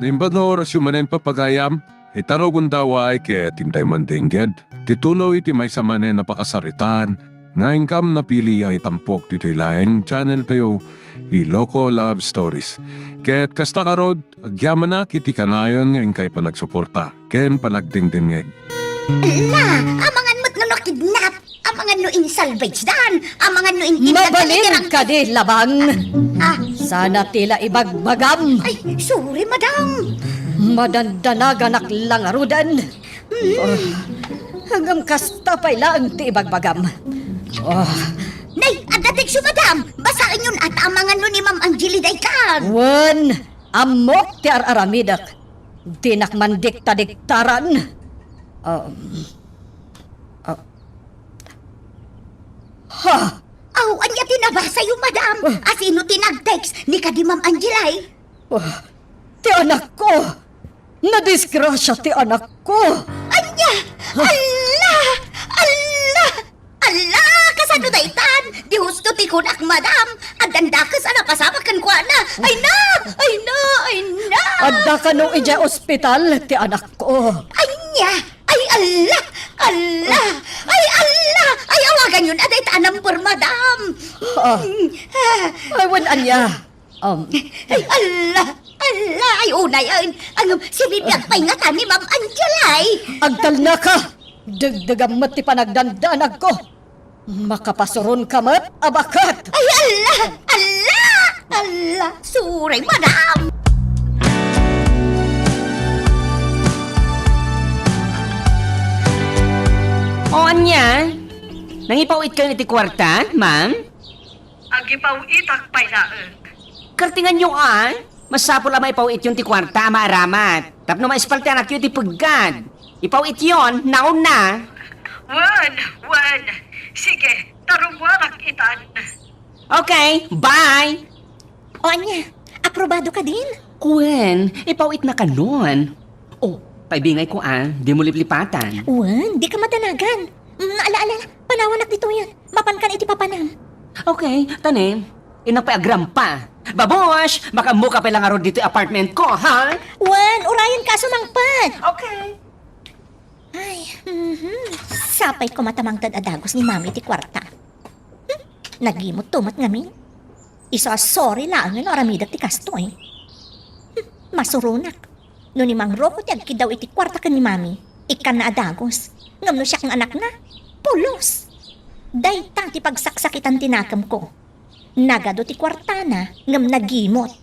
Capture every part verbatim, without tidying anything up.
Naimbag nga orasyo manen, papagayam, ita rugonda, way ket intay mandengngeg ti tuloy ti maysa manen a pakasaritaan nga inkam napili a itampok ditoy laeng channel tayo, Iloko Love Stories. Ket kasta ngarud, agyamanak iti kanayon nga inkay panagsuporta ken panagdengdengngeg. Ala, amangan met no nakidnap, amangan no insalvage dan, amangan no in-, Mabalin kadi, Labang. Ah. Sana ti la ibagbagam. Ay, sorry, madam. Madandanaganak la ngaruden. Mm. Ah, ngem kasta pay laeng ti ibagbagam. Ah. Nay, adda teksyo, madam. Basaenyon ta amangan no ni Ma'am Angeli daytan. Wen, ammok ti ar-aramidek. Dinak mandikta-diktaran. Um, ah. Ha? Aw, ania ti nabasayo, madam? Ah. Asino ti nag-text? Ni kadi Ma'am Angeli? Ah, ti anakko! Nadisgrasya ti anakko! Ania? Ah. Alla! Alla! Alla! Kasano daytan? Di husto ti kunak, madam. Addan dakes a napasamak kenkuana. Ay na! Ay na! Ay na! Adda kano idiay ospital ti anakko. Ania? Ay, alla! Alla! Ay, alla! Ay, awaganyon a dayta a number, madam. Ah. Mm, ah. Ay, wen ania? Um. Ay, alla! Alla! Ay, unay, ay, ang, sinibiag pay ngata ni Ma'am Angeli. Agtalnaka! Degdegam met ti panagdandanagko. Makapasuronka met a baket. Ay, alla! Alla! Alla! Sorry, madam! O, ania? Nangipaw-it kayo iti kuarta, ma'am? Agipaw-itak pay laeng. Kartinganyo, a? Masapul a maipaw-ityon ti kuarta a maaramat tapno maispal ti anakyo iti peggad. Ipaw-ityon, nauna. Wen, wen. Sige, ta rummuarak itan. Okay, bye! O ania, aprobado kadin? Wen, ipaw-itnakanon. O, paibingayko a, dimo liplipatan. Wen, dika madanagan. Mm, ala, ala, ala, panawanak ditoyen. Mapankan iti papanam. Okay, ta ne, innak pay agrampa. Babush, makaammoka pay la ngarud ditoy apartmentko, ha? Wen, urayenka a sumangpet. Okay. Ay, mhm. Sapay koma ta mangted a dagus ni Mami iti kuarta. Hmm? Nagimotto met ngamin. Isu a sorry laengen no aramidek ti kastoy. Hmm, masuronak. No ni Mang Rocco ti agkiddaw iti kuarta ken ni Mami, ikkanna a dagus. Ngem no siak nga anakna, pulos! Dayta ti pagsaksakitan ti nakemko. Nagadu ti kuartana ngem nagimot.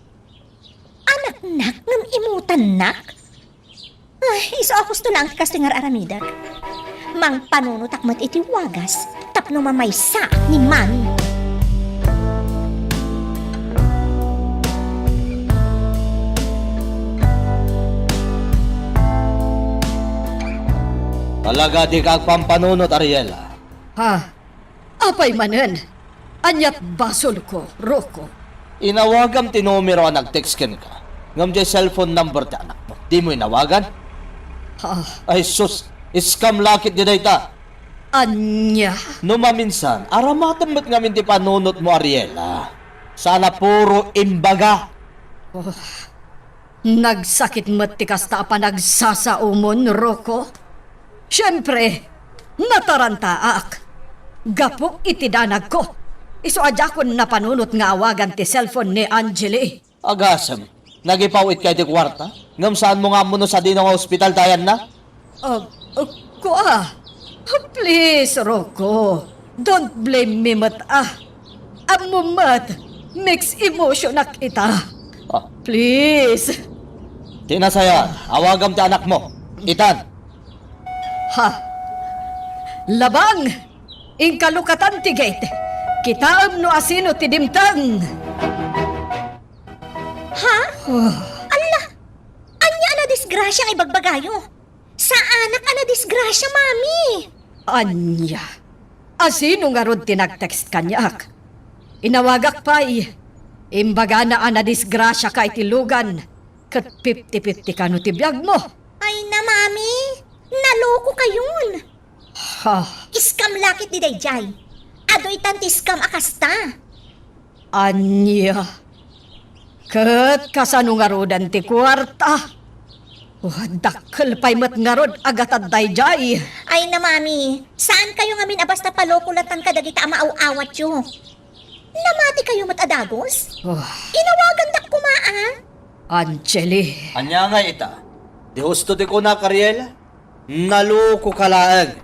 Anaknak ngem imutannak? Ay, isu a husto laeng ti kastoy nga ar-aramidek. Mangpanunotak met iti wagas tapno mamaysa ni Mami. Talaga dika agpampanunot, Ariela. Ha? Apay manen? Ania't basolko, Rocco? Inawagam ti numero a nag-text kenka, ngem diay cellphone number ti anakmo. Dimo inawagan? Ha? Ay sus, scam la ketdi dayta. Ania? No maminsan, aramatem met ngamin ti panunotmo, Ariela. Saan a puro imbaga. Oh. Nagsakit met ti kasta a panagsasaomon, Rocco. Siempre, natarantaak. Gapu iti danagko, isu a diakon napanunot nga awagan ti cellphone ni Angeli. Agasem, nagipaw-itka iti kuarta? Ngem saanmo nga ammo no sadino nga ospital ti ayanna? Ah, ah, kua. Please, Rocco. Don't blame me met, ah. Ammom met, mixed emotion-ak ita. Ah. Please. Ti nasayaat, awagam ti anakmo. Itan. Ha? Labang! Inkalukatan ti gate. Kitaem no asino ti dimteng. Ha? Ah. Alla! Ania a nadisgrasia nga ibagbagayo? Saanak a nadisgrasia, Mami! Ania? Asino ngarud ti nag-text kaniak? Inawagak pay. Imbagana a nadisgrasiaka iti lugan ket fifty fifty kano ti biagmo. Ay na, Mami! Nalokokayon! Ha? Scam la ketdi daydiay. Adu itan ti scam a kasta. Ania? Ket kasano ngaruden ti kuarta? Oh, dakkel pay met ngarud a gatad daydiay. Ay na, Mami, saan kayo ngamin a basta paloko latan kadagita a maaw-awatyo. Namati kayo met a dagus? Oh. Inawagandak koma, a? Angeli. Ania ngay ita? Di husto ti kunak, Ariel? Nalokoka laeng.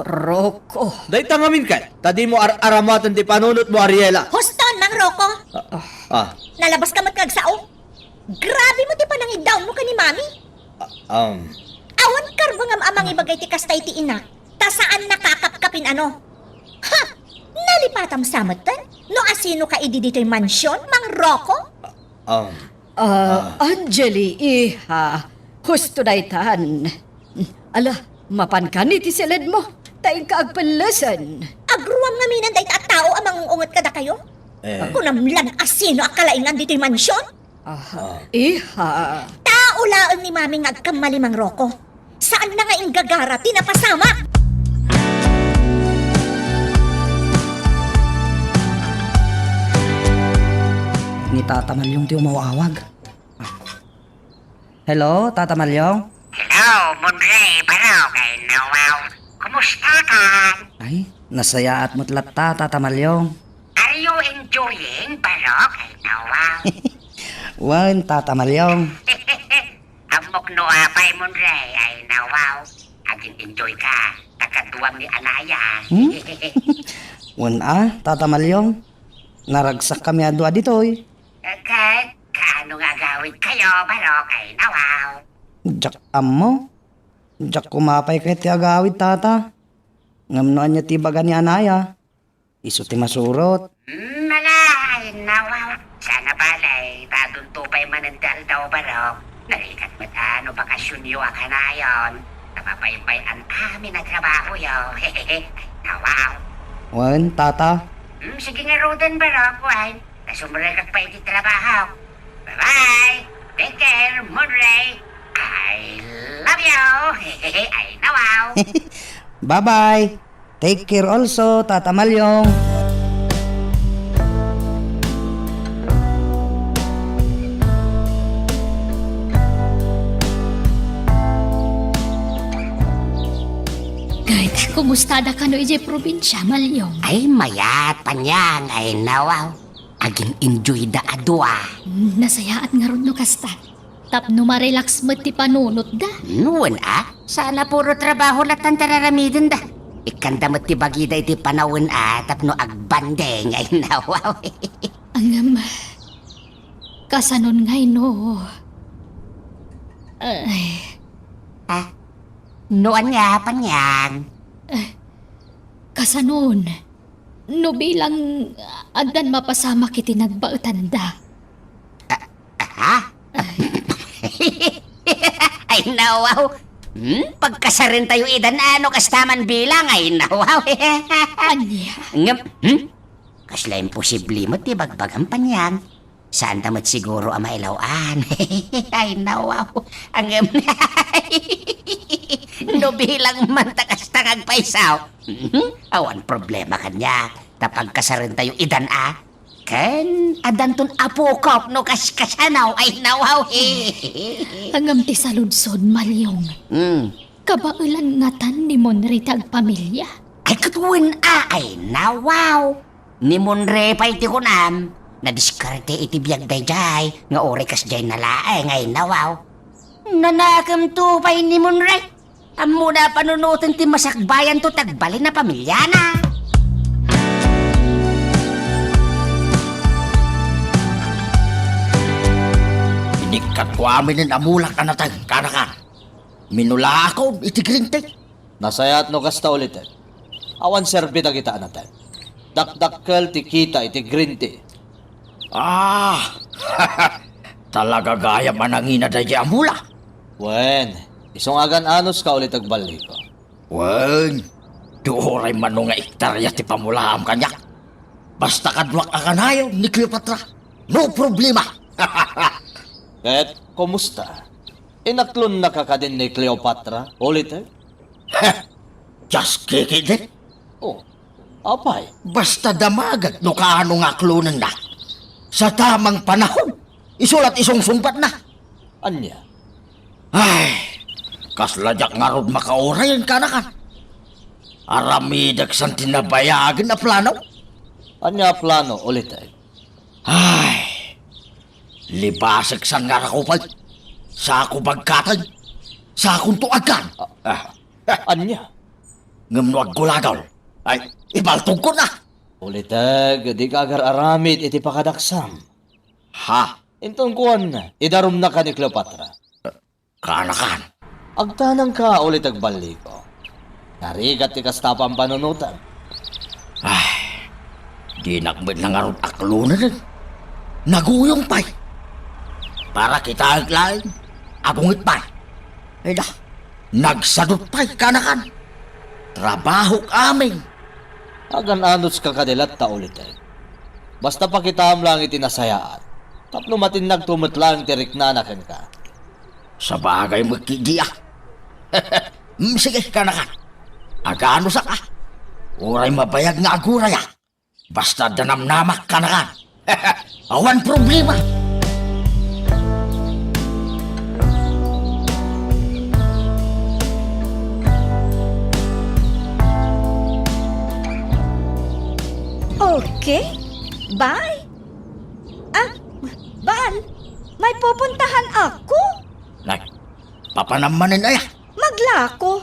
Rocco. Dayta ngamin ket, ta dimo ar-aramaten ti panunotmo, Ariela. Huston, Mang Rocco. Ah, ah. Ah. Nalabaska met nga agsao. Grabe mo ti panangidaonmo ken ni Mami. Ah, um. Awan karbengam a mangibagay ti kasta iti inak, ta saanna kakapkapin, ano. Ha! Nalipatam sa metten no asinoka idi ditoy mansion, Mang Rocco? Ah, um. Ah, ah. Angeli, iha, husto daytan. Ala, mapankan iti siledmo, ta inka agpellesen. Agruam ngaminen dayta a tao a mangung-unget kadakayo? Eh. Kunam lan asino a kalaingan ditoy mansion? Ah, ah. Iha. Tao laeng ni Mami nga agkammali, Mang Rocco. Saanna nga inggagara ti napasamak? Ni Tata Malyong ti umaw-awag. Hello, Tata Malyong? Hello, Munre, barok, ay nawaw. Kumusta ka? Ay, nasayaat met latta, Tata Malyong. Are you enjoying, barok, ay nawaw? Wen, Tata Malyong. Ammok no apay, Munre, ay nawaw. Agin-enjoy ka, ta kaduam ni Anaya. Hmm? Wen a, Tata Malyong. Naragsakkami a dua ditoy. Ket, kaano nga agawid kayo, barok, ay nawaw? Diak ammo. Diak koma pay ket ti agawid, Tata. Ngem no ania ti ibaga ni Anaya, isu ti masurot. Hmm, ala, ay nawaw. Sana balay, tadunto pay manen ti aldaw, barok. Narigat met a no bakasionyo a kanayon. Ta mabaybay-an amin a trabahoyo. Ay nawaw. Wen, Tata. Hmm, sige ngaruden, barok, wen. Ta sumrekak pay iti trabaho. Bye-bye! Take care, Munre! I love you! Ay nawaw! Bye-bye! Take care also, Tata Malyong! Ket, kumusta da kano idiay probinsia, Malyong? Ay, mayat, Panyang, ay nawaw. Agin-enjoy da a dua. Mm, nasayaat ngarud no kasta. Tapno ma-relax met ti panunotda. Mm, wen a, sana puro trabaho latta ti ar-aramidenda. Ikkanda met ti bagida iti panawen a tapno agbanding ay nawaw. Ngem, kasanon ngay no? Ay. Ah, no ania, Panyang? Eh, kasanon? No bilang addan mapasamak iti nagbaetanda. Ah, ah? Ay, nawaw. Hmm? Pagkasarentayo idan a no kasta man bilang, ay, nawaw. Ania? Ngem, hmm? Kasla imposible met ti bagbagam, Panyang. Saanta met siguro a mailaw-an. Ay, nawaw. Ngem, no bilang man ta kasta nga agpayso. Mhm. Awan problema kaniak. Ta pagkasarentayo idan a. Ken, addanton apokok no kaskasano. Ay, nawaw. Ngem ti saludsod, Malyong. Hmm. Kabaelan ngatan ni Monre ti agpamilia? Ay, ket wen a, ay, nawaw. Ni Monre pay ti kunam, nadiskarte iti biag daydiay, nga uray kasdiay na laeng, ay, nawaw. Nanakemto pay ni Monre. Ammona a panunoten ti masakbayanto ti agbalin a pamiliana. Inikkatko aminen a mulak a nateng, kanaka. Minulaakon iti green tea. Nasayaat no kasta ulitek. Awan serbi dagita a nateng. Dakdakkel ti kita iti green tea. Ah! Talaga gayam a nangina daydiay a mula. Wen, isu nga agan-anos ka ulitek balliko. Wen, duray mano nga ektarya ti pamulaam kaniak. Basta kaduak a kanayon ni Cleopatra, no problema. Ket kumusta? Inaklonnaka kadin ni Cleopatra, ulitek? Heh! Dias kikidi? Oh, apay? Basta damagek no kaano nga aklonennak. Sa tamang panahon, isu la't isungsungbatna. Ania? Ay, kasla diak ngarud makaurayen, kanakan. Aramidek san ti nabayagen a plano. Ania a plano, ulitek? Ay, libasek san nga rakupay. Sako bagkaten. Sakonto agkan. Ah, ah. Ania? Ngem no aggulagol, ay, ibaltogkon a. Ulitek, dika agar-aramid iti pakadaksam. Ha? Inton kuan, idarumnaka ni Cleopatra. Kaanakan. Agtanangka, ulitek, balliko. Narigat ti kasta a pampanunotan. Ay, dinak met la ngarud aklonen. Naguyong pay. Para kitaek laeng, agungit pay. Ay da, nagsadut pay, kaanakan. Trabahok amin. Agan-anoska kadi latta, ulitek. Basta pakitaem laeng iti nasayaat. Tapno matinnagto met laeng ti riknana kenka. Sabagay met ketdi a. Mm, sige, kaanakan. Aganusak a. Uray mabayag nga aguray a. Basta adda namnamak, kaanakan. Awan problema. Okay. Bye. Ah, Bal, may pupuntahanakon. Nay, papanam manen aya? Maglako.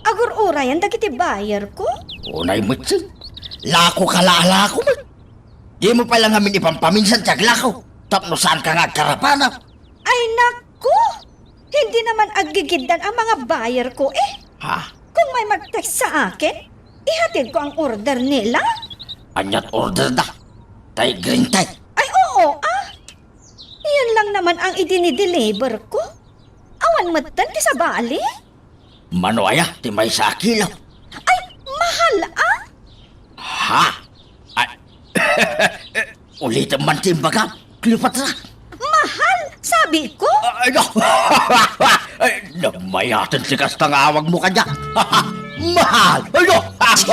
Agur-urayan dagiti buyerko. Unay met, Sing. Lakoka la a lako met. Dimo pay la ngamin ipampaminsan ti aglako tapno saanka nga agkarapanaw. Ay, naku! Hindi naman aggigiddan a mga buyerko, eh. Ha? Kung may mag-text sa akin, ihatidko ang order nila. Ania't orderda? Tay green tea? Ay, oo, ah. Iyan lang naman ang idinideliver ko. Awan metten ti sabali. Mano aya ti maysa a kilo? Ay, mahal, ah. Ha? Ay, ulitem man ti imbagam, Cleopatra. Mahal, sabi ko. Ay, no. Ay, nagmayaten ti kasta nga awagmo kaniak. Mahal. Ay, no. Che?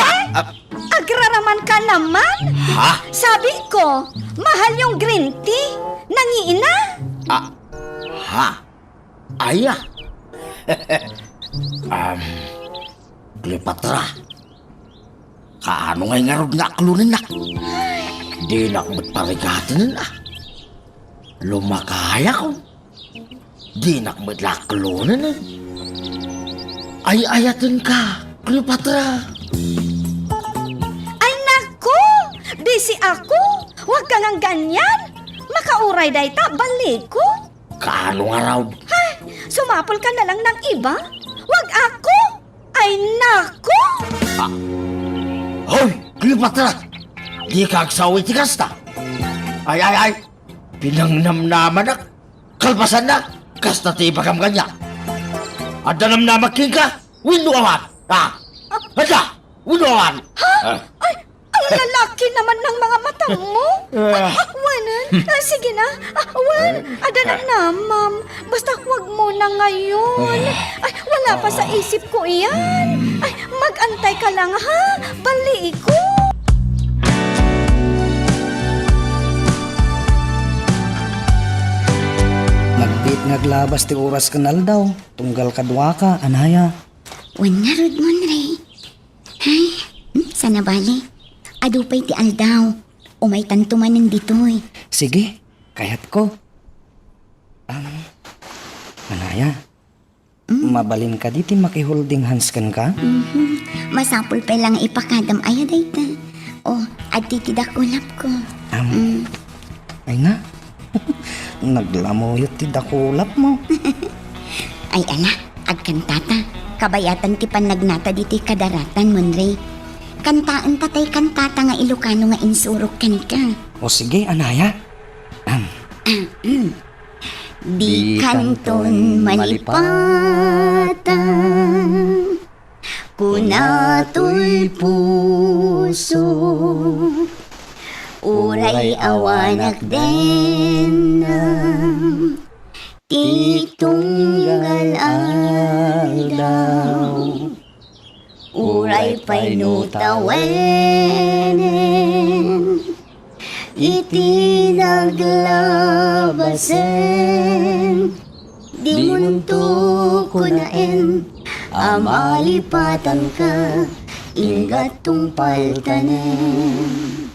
Agraraman ka naman. Ha? Sabi ko, mahal yung green tea. Nangiina. Ah, ha? Aya. Um, Cleopatra, kaano ngay ngarud nga aklonennak? Dinak met parigatenen a. Lumakayakon. Dinak met la aklonenen. Ay-ayatenka, Cleopatra. Ay, naku! Busy ako! Huwag ka ngang ganyan! Makauray dayta, baliko! Kaano ngarud? Ay, sumapol ka na lang ng iba? Wag ako! Ay, nako! Ah. Hoy, Cleopatra! Dika agsaw iti kasta! Ay, ay, ay! Pinangnamnamanak! Kalpasanna! Kasta ti ibagam kaniak! Adda namnamak kenka? Wenno awan? Ah! Adda! Wenno awan? Ha? Ah. Ay, ang lalaki naman ng mga mata mo. Ah. Ay, Wen, ah, sige na. Ah, Wen, adda namnamam. Basta huwag muna ngayon. Ay, wala pa sa isip ko iyan. Ay, mag-antay ka lang, ha? Baliiko. Nagbiit nga aglabas ti oras ken aldaw. Tunggal kaduaka, anaya. Wen ngarud, Monre. Ay, hmm, sana bali. Adu pay ti aldaw. Umaytanto manen ditoy. Sige, kayatko. Am, anaya, mm, mabalin kadi ti makiholding hands kenka? Mhm. Masapul pay la nga ipakadam aya dayta. O, adtoy ti dakulapko. Am, mm. Ay na, naglamuyot ti dakulapmo. Ay, ala, agkantata. Kabayatan ti pannagnata ditoy kadaratan, Monre. Kantaenta tay kantata nga Ilocano nga insurok kenka. O sige, anaya. Ahem. Dikanton malipatan. Kuna toy puso, uray awanak denna ti tunggal aldaw, uray pay no tawenen. Iti naglabasen, dimonto kunaen a malipatanka, inggat tungpaltanen.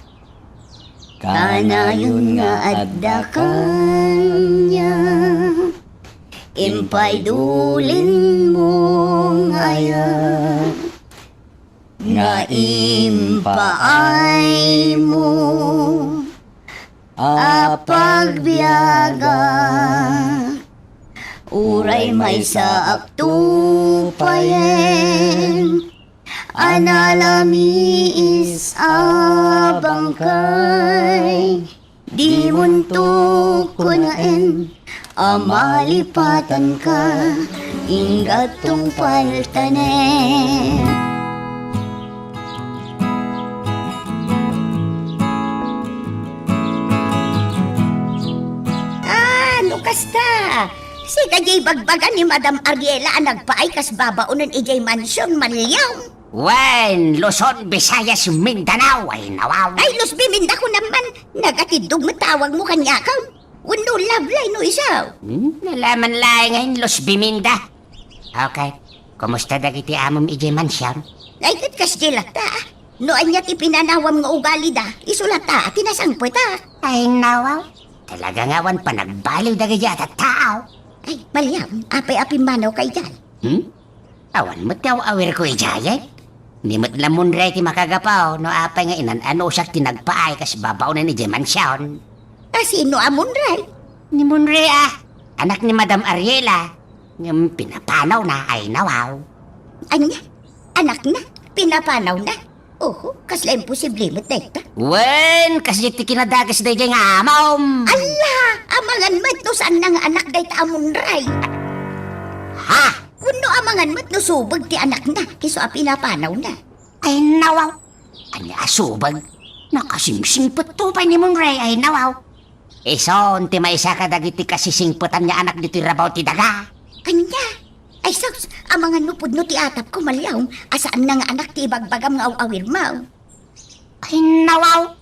Kanayon nga adda kaniak, impay dulinmo nga ayat, nga impaaymo a pagbiagak, uray maysaak tupayen. A nalamiis a bangkay, dimonto kunaen a malipatanka, inggat tungpaltanen. Ah, no kasta, sika diay ibagbaga ni Madam Ariela a nagpaay kas babaonen idiay mansion, Maliam? Wen, Luzon, Visayas, Mindanao, ay nawaw. Ay, Luzbi, Minda ko naman. Nagatiddog met tawagmo kaniakam. Wenno Lablay no isu. Hmm, nalaman laeng nga Luzbi, Minda. Okay, kumusta dagiti amom idiay mansion? Ay, ket kasdi latta, ah. No ania ti pinanawam nga ugalida, isu latta ti nasangpet, ah. Ay, nawaw. Talaga nga awan panagbaliw dagiti a tattao. Ay, Maliam, apay a pimmanawka idiay? Hmm? Awan met ti aw-awirko idiay. Ni met la Munray ti makagapu no apay nga inan-anusak ti nagpaay kas babaonen idiay mansion. A sino a Munray? Ni Munray a, anak ni Madam Ariela. Ngem pinapanawna ay nawaw. Ania? Anakna? Pinapanawna? Oho, kasla imposible met dayta. Wen, kasdi ti kinadakes daydiay nga amom. Alla! Amangan met no saanna nga anak dayta a Munray. Ha? Wenno amangan met no subeg ti anakna, isu a pinapanawna. Ay, nawaw. Ania a subeg? Nakasingsingpetto pay ni Munray, ay, nawaw. Isun ti maysa kadagiti kasisingpetan nga anak ditoy rabaw ti daga. Ania? Ay, sus, amangan no pudno ti atapko, Maliam, a saanna nga anak ti ibagbagam nga aw-awirmo. Ay, nawaw!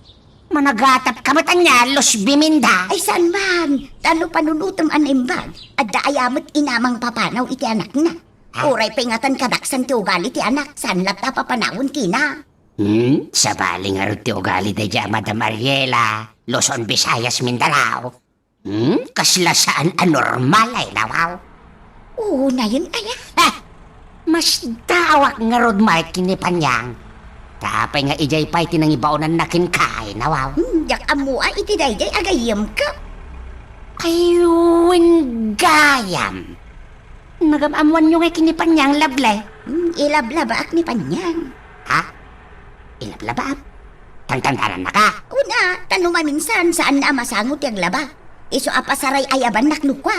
Managatapka met ania, Luzbi, Minda? Ay, saan man? Ta no panunotem a naimbag, adda aya met inamang papanaw iti anakna? Ha? Uray pay ngatan kadaksan ti ugali ti anak, saan latta a papanawen kina. Hmm? Sabali ngarud ti ugali daydiay a Madam Ariela, Luzon, Visayas, Mindanao. Hmm? Kasla saan a normal ay nawaw. Oo, nayon aya. Ah! Masdaawak ngarud met ken ni Panyang. Ta apay nga idiay pay ti nangibaonanna kenka ay nawaw. Hmm, diak ammo a iti daydiay a gayyemka. Ay, wen gayam. Nagam-ammoanyo ngay ken ni Panyang, Lablay? Hmm, ilablabaak ni Panyang. Ha? Ilablabaam? Tantantanannaka? Una, ta no maminsan, saanna a masango ti aglaba. Isu a pasaray-ayabannak no kua.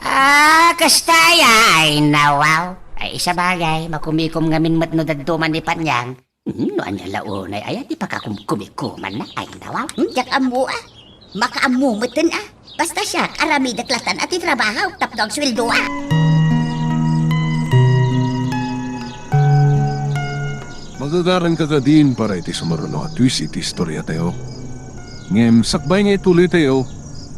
Ah, kasta aya, ay nawaw. Ay, sabagay, makumikom ngamin met no dadduma ni Panyang. Hmm, no ania la unay aya ti pakakumkumikumanna, ay nawaw. Hmm, diak ammo a. Makaammo meten a. Basta siak, aramidek latan a ti trabahok tapno agsueldoak. Magagaranka kadin para iti sumaruno a twist iti istoriatayo. Ngem sakbay nga ituloytayo,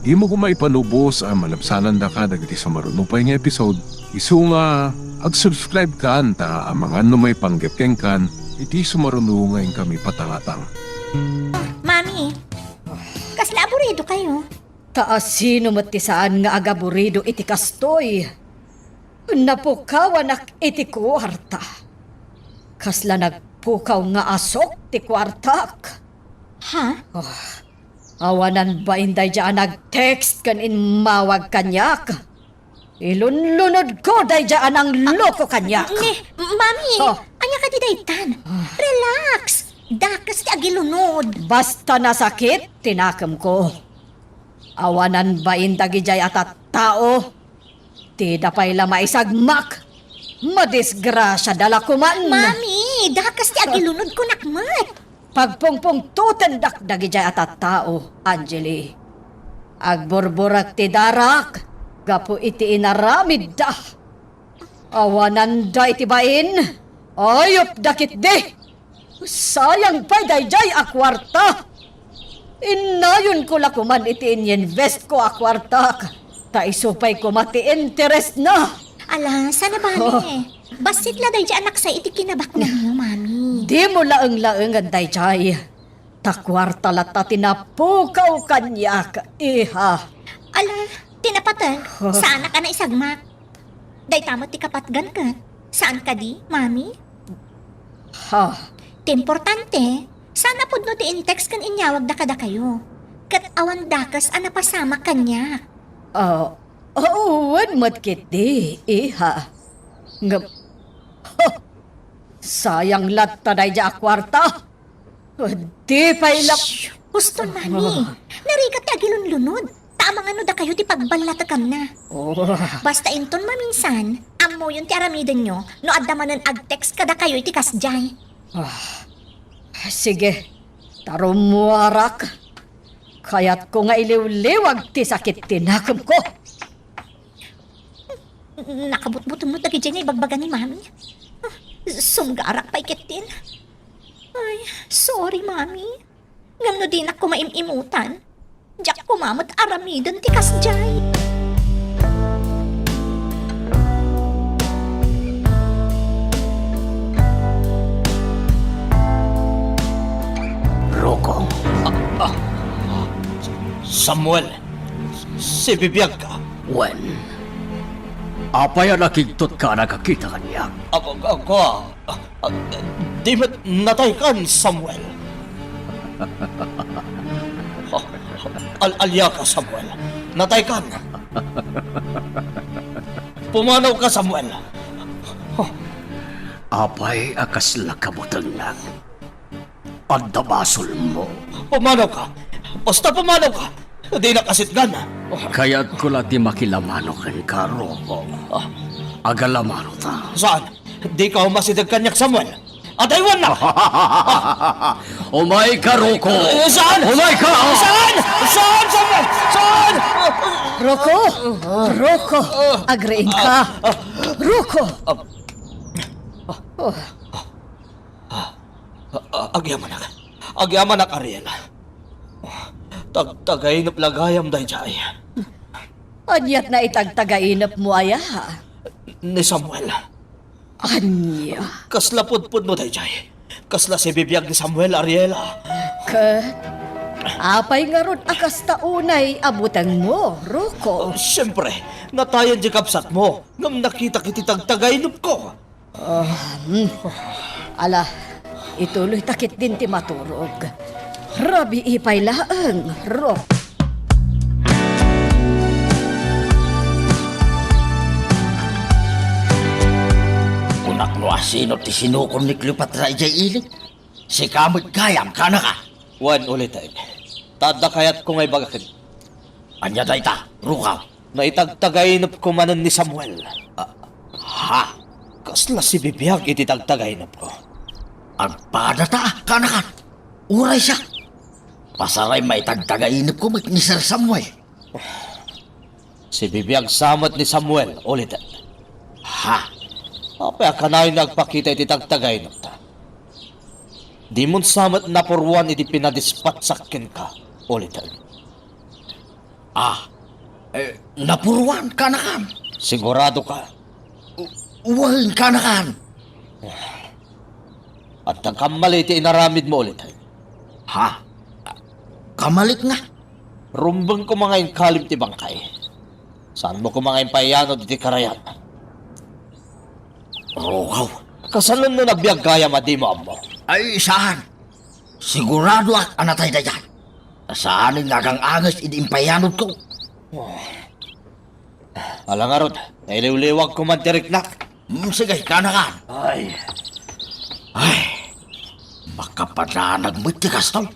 dimo koma ipanubos a malabsanandaka dagiti sumaruno pay nga episode. Isu nga, ag-subscribe kan ta amangan no maipanggep kenkan iti sumaruno nga inkami patangatang. Mami, kasla aburidokayo? Ta asino met ti saan nga agaburido iti kastoy? Napukawanak iti kuarta. Kasla nagpukaw nga asok ti kuartak. Ha? Ah, awanan bain daydiay a nag-text ken immawag kaniak. Ilunlunodko daydiay a nangloko kaniak. Ni, Mami, Oh. Ania kadi daytan? Ah. Relax. Dakes ti agilunod. Basta nasakit ti nakemko. Awanan bain dagidiay a tattao. Dida pay la maisagmak. Madisgrasiada la koman. Mami, dakes ti agilunod kunak met. Pagpungpungtotendak dagidiay a tattao, Angeli. Agburburak ti darak gapu iti inaramidda. Awananda iti bain, ayupda ketdi. Sayang pay daydiay a kuarta. Innayonko la koman iti inyinvestko a kuartak, ta isu pay koma ti interestna. Ala, saan a bale? Bassit la daydi a naksay iti kinabaknanyo, Mami. Dimo laeng-laengen daydiay. Ta kuarta latta ti napukaw kaniak, iha. Ala, ti napaten, saanak a naisagmak. Dayta met ti kapatgan ket, saan kadi, Mami? Ha? Ti importante, saan a pudno ti in-text ken inyawagda kadakayo. Ket awan dakes a napasamak kaniak. Ah, wen met ketdi, iha. Ngem, ha! Sayang latta daydi a kuarta. Di pay la— Shh! Husto, Mami. Narigat ti agilunlunod. Ta amangan no dakayo ti pagballatekanna. Oh. Basta inton maminsan, ammoyon ti aramidenyo no adda manen ag-text kadakayo iti kasdiay. Ah, sige. Ta rummuarak. Kayatko nga iliwliwag ti sakit ti nakemko. Nakabutbuteng met dagidiay nga ibagbaga ni Mami. Ah, sumgarak pay ketdin. Ay, sorry, Mami. Ngem no dinak koma im-imutan, diak koma met aramiden ti kasdiay. Rocco. Ah, ah. Samuel, sibibiagka? Wen. Apay a nakigtotka a nagkakita kaniak? Ako, ako, ah, ah, di met nataykan, Samuel. Ah, al-, aliaka, Samuel. Nataykan. Pumanawka, Samuel. Apay a kasla kabutengnak? Adda basolmo. Pumanawka! Basta pumanawka! Dinak asitgan! Kayatko la ti makilamano kenka, Rocco. Ah. Agalamanota. Saan? Dika umasideg kaniak, Samuel! Adaywannak! Umayka, Rocco! Eh, saan? Umayka! Saan? Saan, Samuel? Saan? Rocco! Rocco! Agriingka! Rocco! Ah. Oh. Ah, ah, agyamanak. Agyamanak, Ariel. Tagtagainep la gayam daydiay. Ania ti naitagtagainepmo aya? Ni Samuel. Ania? Kasla pudpudno daydiay. Kasla sibibiag ni Samuel, Ariel. Ket apay ngarud a kasta unay a butengmo, Rocco? Oh, siempre, natayen ti kabsatmo. Ngem nakitak iti tagtagainepko. Ah, hmm. Ala, ituloyta ketdin ti maturog. Rabii pay laeng, Rocco. Kunak no asino ti sinukon ni Cleopatra idiay ili. Sika met gayam, kaanaka. Wen, ulitek. Ta adda kayatko nga ibaga ket— Ania dayta, Rocco? Naitagtagainepko manen ni Samuel. Ah, ha? Kasla sibibiag iti tagtagainepko. Agpadata, kaanakan. Uray siak. Pasaray maitagtagainepko met ni Sir Samuel. Sibibiag sa met ni Samuel, ulitek. Ha? Apay a kanayon nga agpakita iti tagtagainepta? Dimon sa met napuruan iti pinadispatsak kenka, ulitek. Ah, eh, napuruan, kaanakan. Sigurado ka? U-, wen, kaanakan. Adda kammali iti inaramidmo, ulitek. Ha? Kamalik nga? Rumbeng koma nga inkalim ti bangkay. Saanmo koma nga impayanod iti karayan? Rocco. Kasano no nagbiag gayam a dimo ammo? Ay, saan. Siguradoak a natay daydiay. Saan nga agang-anges idi impayanodko. Ala ngarud, nailiwliwag koma ti riknak. Hmm, sige, kaanakan. Ay. Ay, makapadanag met ti kastoy.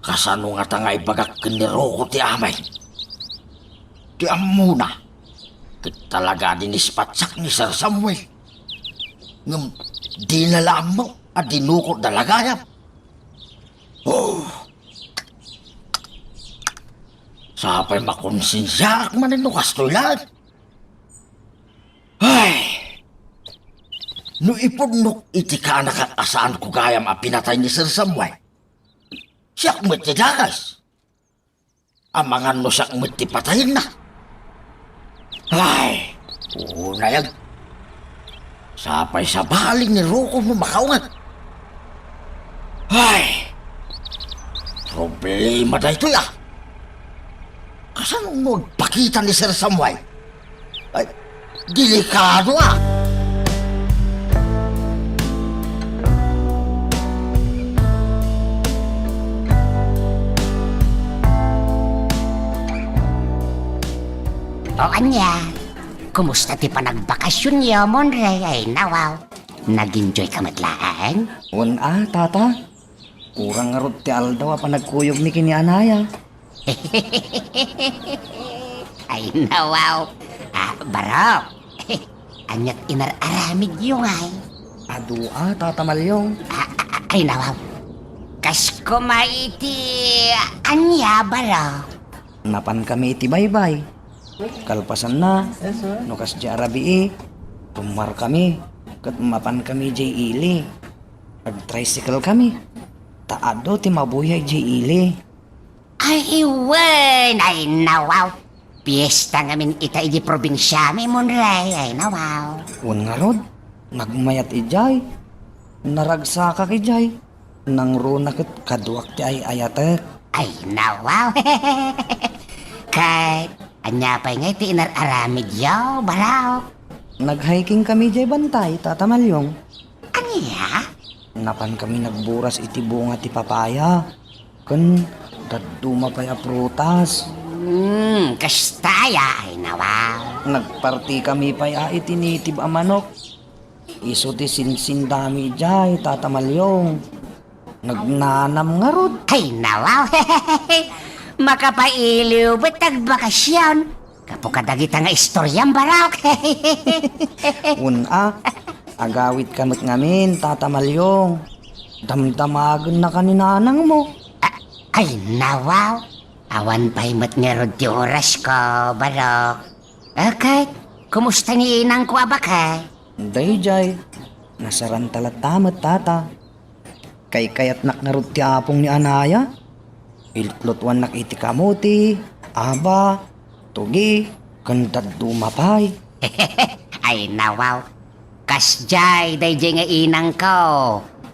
Kasano ngata nga ibagak ken ni Rocco ti amin? Ti ammona, ket talaga a dinispatsak ni Sir Samuel. Ngem dina la ammo a dinukotda la gayam. Oh! Sapay makonsensiaak manen no kastoy laeng. Ay! No ipudnok iti kaanakak a saanko gayam a pinatay ni Sir Samuel, Siak met ti dakes. Amangan no siak met ti patayenna. Ay, unay ag-, sapay sabali ni Rocco no makaunget. Ay, problema daytoy, ah. Kasano no agpakita ni Sir Samuel? Ay, delikado, ah. O ania, kumusta ti panagbakasionyo, Monray? Ay, nawaw. Nag-enjoy ka met laeng? Wen a, Tata. Kurang ngarud ti aldaw a panagkuyogmi ken ni Anaya. Ay, nawaw. Ah, Barok. Aniat inar-aramidyo ngay? Adu a, Tata Malyong. Ah, ah, ah, ay, nawaw. Kas koma iti ania, Barok? Napankami iti baybay. Kalpasanna, no kasdi a rabii, rummuarkami, ket mapankami idiay ili. Agtricycle kami. Ta adu ti mabuya idiay ili. Ay, wen! Ay, nawaw! Piesta ngamin ita idi probinsiami, Monray. Ay, nawaw! Wen ngarud, nagmayat idiay. Naragsakak idiay. Nangruna ket kaduak ti ay-ayatek. Ay, nawaw! Ket, ania pay ngay ti inar-aramidyo, Barok? Nag-hiking kami idiay bantay, Tata Malyong. Ania? Napankami nagburas iti bunga ti papaya. Ken dadduma pay a prutas. Hmm, kasta aya, ay, nawaw. Nagpartikami pay a iti native a manok. Isu ti sinsindami idiay, Tata Malyong. Nagnanam ngarud. Ay, nawaw. Makapailiw bet agbakasion. Gapu kadagita nga istoriam, Barok. Wen a, agawidka met ngamin, Tata Malyong. Damdamagennaka ni nanangmo. A-, ay, nawaw. Awan pay met ngarud ti orasko, Barok. Ket, kumusta ni inangko a baket? Daydiay, nasaranta latta met, Tata. Kaykayatnak ngarud ti apong ni Anaya. Ilutlutuannak iti kamuti, aba, tugi, ken dadduma pay. Ay, nawaw. Kasdiay daydiay nga inangko.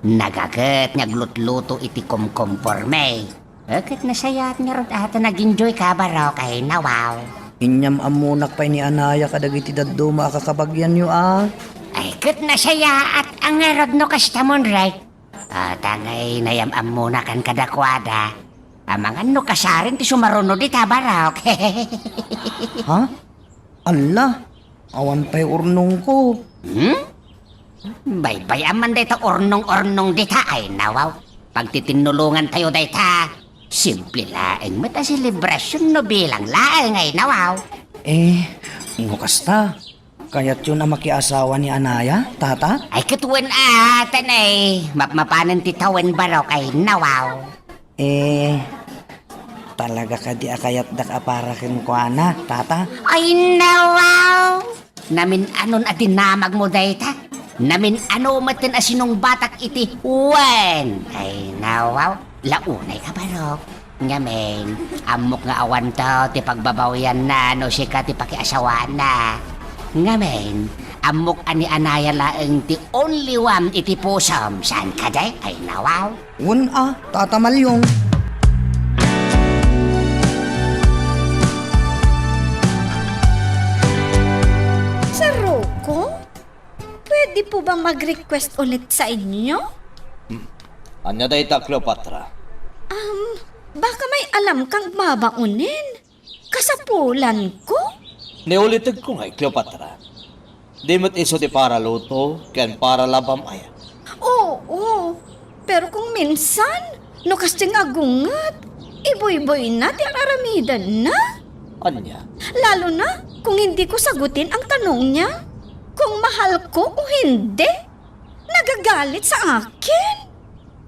Nagaget nga aglutluto iti komkomporme. Eh, ket nasayaat ngarud a ta nag-enjoy ka, Barok, ay, nawaw. Inyam-ammonak pay ni Anaya kadagiti dadduma a kakabagianyo a. Ay, ket nasayaat a ngarud no kasta, Monray. Ah, ta ngay nayam-ammonakan kadakuada. Amangan no kasaren ti sumaruno dita, Barok. Ha? Alla, awan pay urnongko. Hmm? Baybay-am man dayta urnong-urnong dita, ay, nawaw. Pagtitinnulongantayo dayta. Simple laeng met a selebrasion no bilang laeng, ay, nawaw. Eh, no kasta, kayatyon a makiasawa ni Anaya, Tata? Ay, ket wen a, tanay, mapmapanen ti tawen, Barok, ay, nawaw. Eh, talaga kadi a kayatdak a para kenkuana, Tata? Ay, nawaw! Namin-anon a dinamagmo dayta? Namin-ano metten a sinungbatak iti wen? Ay, nawaw! Launay ka, Barok. Ngamin, ammok nga awanto ti pagbabawianna no sika ti pakiasawana. Ngamin, ammok a ni Anaya laeng ti only one iti pusom. Saan kadi? Ay, nawaw! Wen a, Tata Malyong. Sir Rocco, pwede po bang mag-request ulit sa inyo? Hmm. Ania dayta, Cleopatra? Um, baka may alam kang babaonen. Kasapulanko? Ni ulitegko ngay, Cleopatra. Di met isu ti para luto ken para labam aya? Oo, pero kung minsan, no kasdiay nga agunget, ibuyboyna ti ar-aramidenna. Ania? Lalo na kung hindi ko sagutin ang tanong niya kung mahal ko o hindi. Nagagalit sa akin.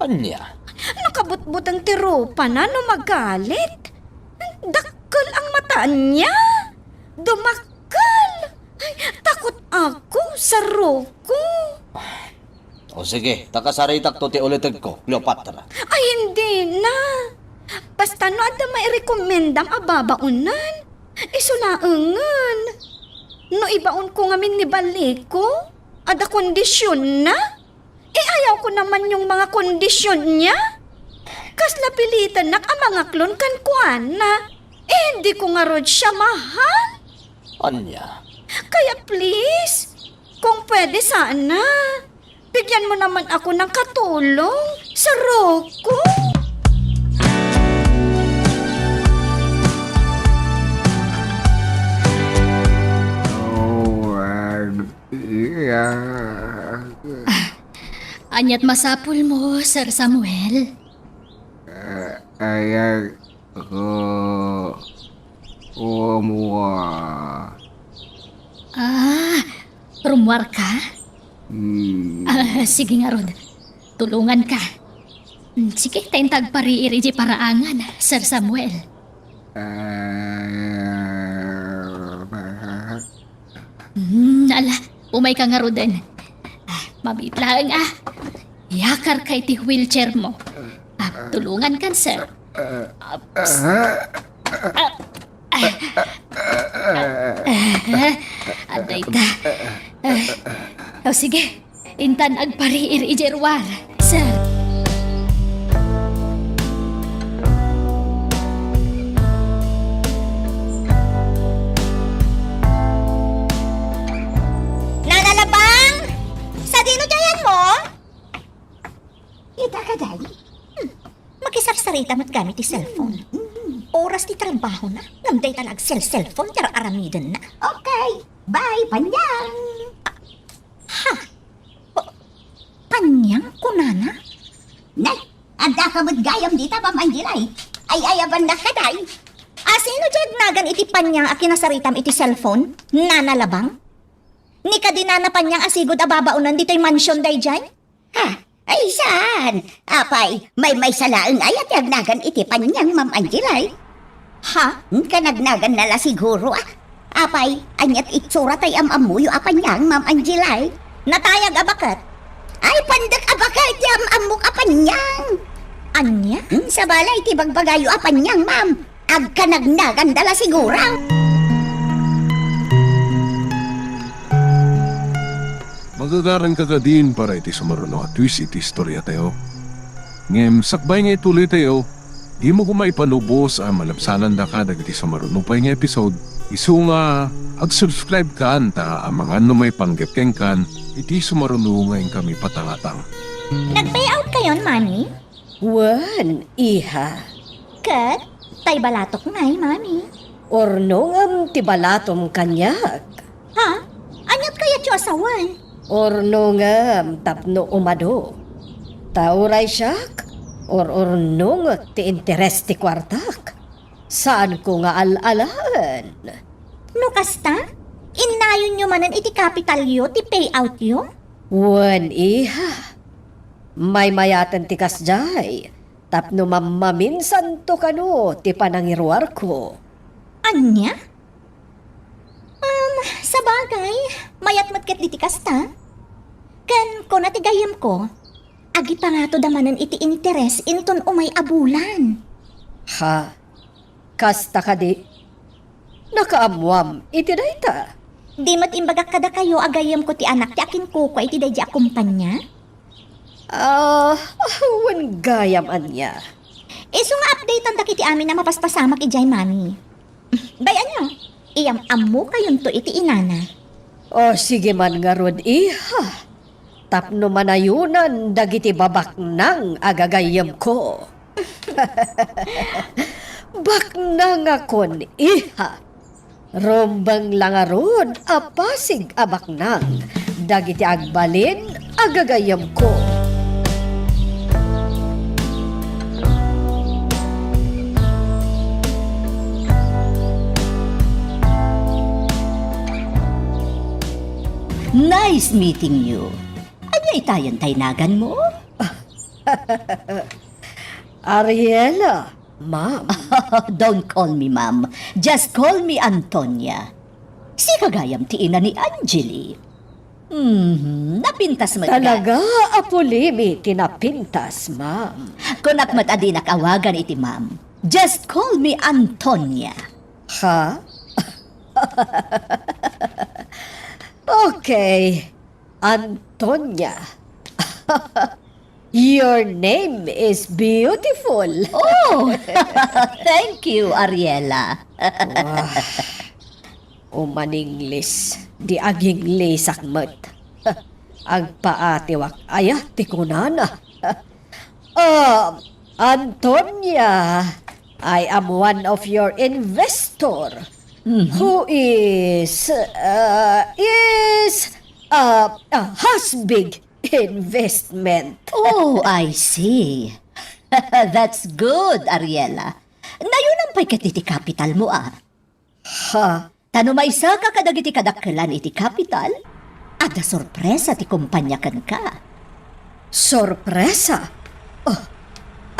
Ania? Nakabutbuteng ti rupana no magalit. Dakkel ang mata niya. Dumakkel. Ay, takot ako, Sir Rocco. O sige, ta kasaritakto ti ulitegko, Cleopatra. Ay, hindi na. Basta no adda mairekomendam a babaonan, isu laengen. No ibaonko ngamin ni baliko, adda kondisionna? E, ayawko naman yung mga kondisionna. Kasla pilitennak a mangaklon kenkuana. E, hindi ko ngarud siya mahal. Ania? Kaya please, kung pwede sana, bigyan mo naman ako ng katulong sa Rocco. Oh, ah, yeah. Ania't masapulmo, Sir Samuel? Ah, ayan ko. Umwa. Ah, rummuarka? Hmm. Ah, sige ngarud. Tulunganka. Hmm, sige, ta inta agpariir idiay paraangan, Sir Samuel. Ah, Hmm, ala, umayka ngaruden. Ah, mabiit laeng, ah. Iyakarka iti wheelchairmo. Ah, tulungankan, sir. Ah, ah, ah, ah, ah, adda ita. Ah, o, sige. Intan agpariir idiay ruar, sir. Nana Labang! Sadino diay ayanmo? Ita kadi? Hmm. Makisarsarita met gayam iti cellphone. Mm, mm. Oras ti trabahona, ngem dayta la agsel-cellphone ti ar-aramidenna. Okay. Bye, Panyang. Ha? Pa-, Panyang kunana? Nay, addaka met gayam dita, Ma'am Angela, eh. Ay-ayabannak kadi. A, sino diay agnagan iti Panyang a kinasaritam iti cellphone, Nana Labang? Ni kadi Nana Panyang a sigud a babaonan ditoy mansion daydiay? Ha? Ay, saan? Apay, maymaysa laeng aya ti agnagan iti Panyang, Ma'am Angela, eh? Ha? Hmm, kanagnaganna la siguro, ah. Apay, ania ti itsura tay am-ammoyo a Panyang, Ma'am Angela, eh? Natayag a baket. Ay, pandek a baket ti am-ammok a Panyang. Ania? Hmm, sabali ti bagbagayo a Panyang, ma'am. Agkanagnaganda la siguro. Magagaranka kadin para iti sumaruno a twist iti istoriatayo. Ngem sakbay nga ituloytayo, dimo koma ipanubos a malabsanandaka dagiti sumaruno pay nga episode, isu nga ag-subscribe kan ta amangan no maipanggep kenkan iti sumaruno nga inkami patangatang. Nag-pay out kayon, Mami? Wen, iha. Ket tay balatok ngay, Mami? Urno ngem ti balatom kaniak. Ha? Aniat kayatyo a sawen? Urno ngem tapno umado. Ta uray siak, ur-urnongek ti interes ti kuartak. Saanko nga al-alaen. No kasta, innayonyo manen iti kapitalyo ti payoutyo? Wen, iha. Maymayaten ti kasdiay, tapno mammaminsanto kano ti panangiruarko. Ania? Um, sabagay, mayat met ket diti kasta. Ken kuna ti gayyemko, agiparatoda manen iti interes inton umay a bulan. Ha? Kasta kadi? Nakaammoam iti dayta? Di met imbagak kadakayo a gayyemko ti anak ti akinkukua iti daydi a kumpania? Ah, wen gayam ania. Isu nga updatean dagiti amin a mapaspasamak idiay, Mami. Bay-anyo, iyam-ammokayonto iti inana. O, sige man ngarud, iha. Tapno manayonan dagiti babaknang a gagayyemko. Baknangakon, iha. Rumbeng la ngarud a pasig a baknang dagiti agbalin a gagayyemko. Nice meeting you. Ania itayen tay naganmo? Ariela, ma'am. Don't call me ma'am. Just call me Antonia. Sika gayam ti ina ni Angeli. Mhm, napintas met ka. Talaga a pulimi ti napintas, ma'am. Kunak met a dinak awagan iti ma'am. Just call me Antonia. Ha? Okay, Antonia. Your name is beautiful. Oh, thank you, Ariela. Wah, umaninglis, di aginglisak met. Agpaatiwak aya ti kunana. Um, Antonia, I am one of your investor Mhm. who is, uh, is, uh, uh, has big investment. Oh, I see. That's good, Ariela. Nayunam pay ket iti kapital mo, ah. Ha? Ta no maisaka kadagiti kadakkelan iti kapital, adda sorpresa ti kumpanya kenka. Sorpresa? Oh,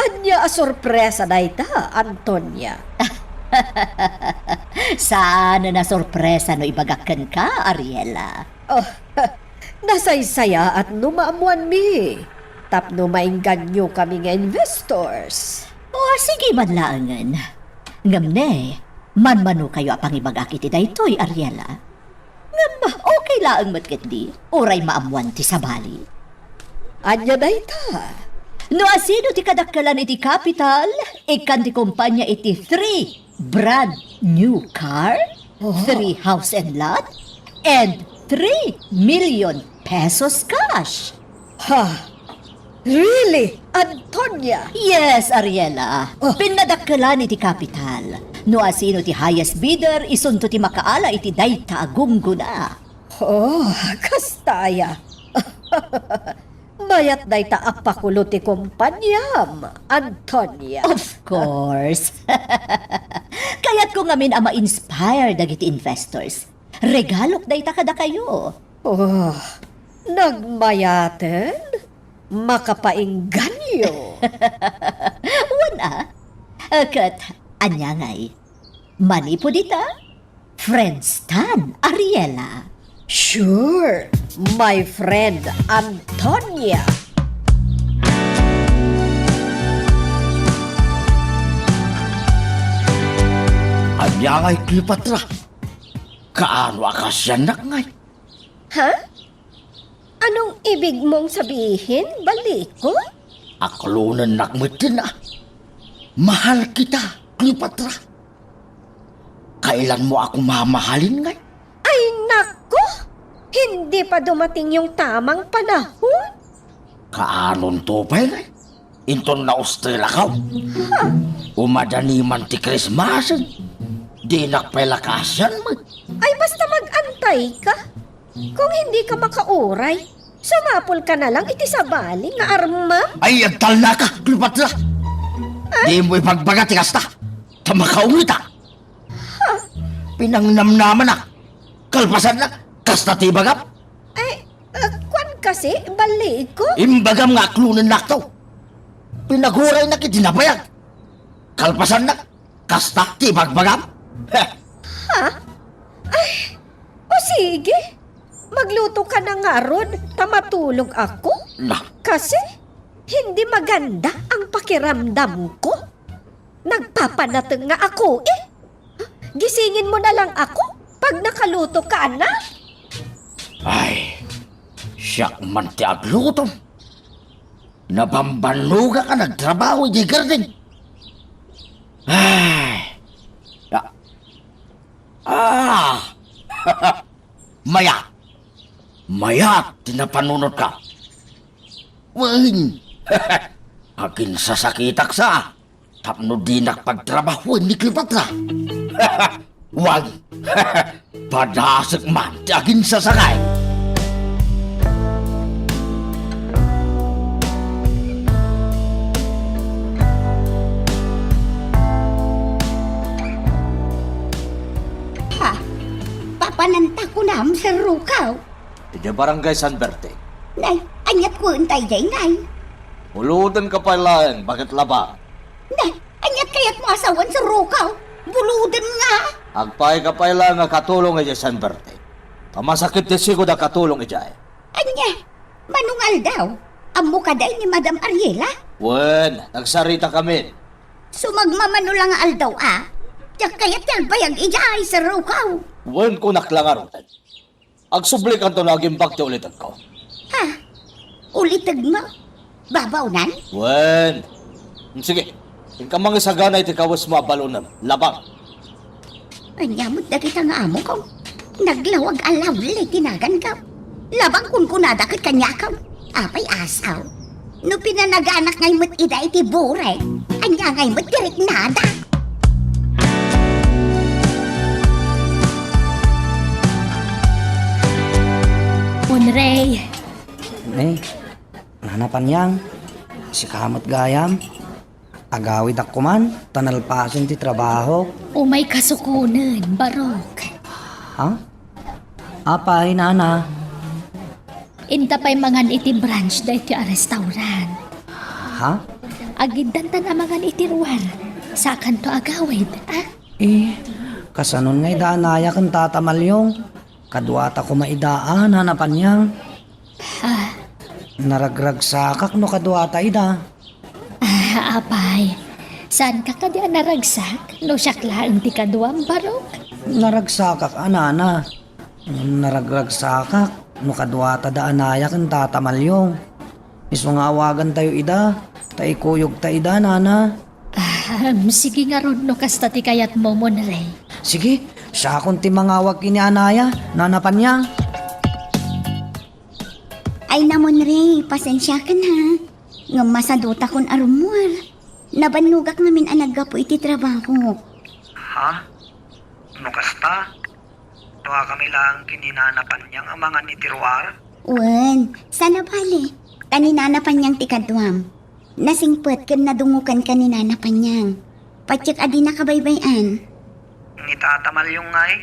ania a sorpresa dayta, Antonia? Saan a sorpresa no ibagak kenka, Ariela. Oh, nasaysayaat no maammoanmi tapno mainggannokami nga investors. Oh, sige man laengen. Ngem ne, manmanokayo a pangibagak iti daytoy, Ariela. Ngem, okay laeng met ketdi, uray maammoan ti sabali. Ania dayta? No asino ti kadakkelan iti kapital, ikkan ti kumpanya iti three brand new car, Oh. three house and lot, and three million pesos cash. Ha? Really, Antonia? Yes, Ariela. Oh. Pinnadakkelan iti kapital. No asino ti highest bidder, isunto ti makaala iti dayta a gunggona. Oh, kasta aya. Mayat dayta a pakulo ti kumpaniam, Antonia. Of course. Kayatko ngamin a ma-inspire dagiti investors. Regalok dayta kadakayo. Oh, nagmayaten? Makapainggannyo. Wen a. Ket ania ngay? Manipud ita? Friends tan, Ariela. Sure, my friend Antonia. Ania ngay, Cleopatra? Kaano a kaasiannak ngay? Ha? Anong ibig mong sabihin, Baliko? Aklonennak metten a. Mahal kita, Cleopatra. Kailanmo ako mamahalin ngay? Ay, naku! Hindi pa dumating yung tamang panahon. Kaanonto pay ngay? Inton naustelakaw. Ha? Umadani man ti Christmasen. Dinak pay la kaasian met. Ay, basta mag-antay ka. Kung hindi ka makauray, sumapul ka na lang iti sabali nga armam. Ay, agtalnaka, Cleopatra! Ah? Dimo ibagbaga ti kasta, ta makaungitak. Ha? Pinangnamnamanak. Kalpasannak, kasta ti ibagam. Ay, ah, kuan kasi, Baliko. Imbagam nga aklonennakto. Pinaguraynak iti nabayag. Kalpasannak, kasta ti ibagbagam. Heh. Ha? Ay, o sige. Magluto ka na ngarud, ta matulog ako. Na. Kasi, hindi maganda ang pakiramdam ko. Nagpapanateng nga ako, eh. Gisingin mo na lang ako pag nakaluto ka na. Ay, siak man ti agluto. Nabambanogak a nagtrabaho idiay garden. Ay. Ah. Ah. Mayat. Mayat ti napanunotka. Wen. Aginsasakitak sa. Tapno dinak pagtrabahoen ni Cleopatra. Wen, padasek man ti aginsasakay. Ha? Papananta kunam, Sir Rukaw? Idiay Barangay San Bertin. Nay, aniat kuen ta idiay, nay? Buludenka pay laeng, baket labaen. Nay, aniat kayatmo a sawen, Sir Rukaw? Buludenka. Agpaayka pay laeng a katulong idiay San Bertin. Ta masakit ti sigud a katulong idiay. Ania, mano nga aldaw? Ammo kadi ni Madam Ariela? Wen, nagsarita kami. Sumagmamano la nga aldaw, a? Diak kayat ti agbayag idiay serrukaw. Wen, kunak la ngaruden. Agsublikanto no agimbag ti ulitegko. Ha? Ulitegmo? Babaonan? Wen. Sige, inka mangisagana iti kawesmo a balonem. Labang. Ania met dagita nga amok? Naglawag a lovely ti naganko. Labang kunkunada ket kaniak. Apay asaw? No pinanaganak ngay met ida iti burek, ania ngay met ti riknada? Monrey. Eh, Nana Panyang, sika met gayam. Agawidak koman, ta nalpasen ti trabaho. Umay kasukonen, Barok. Ha? Apay, Nana? Inta pay mangan iti brunch daytoy a restaurant. Ha? Agiddantan a mangan iti ruar. Sakanto agawid, a? Eh, kasanon nga ida anaya ken Tata Malyong? Kaduata koma ida a, Nana Panyang. Ah. Naragragsakak no kaduata ida. Ah, apay, saanka kadi a naragsak no siak laeng ti kaduam, Barok? Naragsakak a, Nana. Ngem naragragsakak no kaduata da anaya ken Tata Malyong. Isu nga awagantayo ida, ta ikuyogta ida, Nana. Ah, sige ngarud no kasta ti kayatmo, Monrey. Sige, siakon ti mangawag ken ni anaya, Nana Panyang. Ay na, Monrey, pasensiakan ha. Ngem masadutakon a rummuar. Nabannogak ngamin a naggapu iti trabaho. Ha? No kasta? Duakami laeng ken ni Nana Panyang a mangan iti ruar? Wen, saan a bale. Ta ni Nana Panyang ti kaduam. Nasingpet ken nadungokanka ni Nana Panyang. Patiek a dinaka baybay-an. Ni Tata Malyong ngay?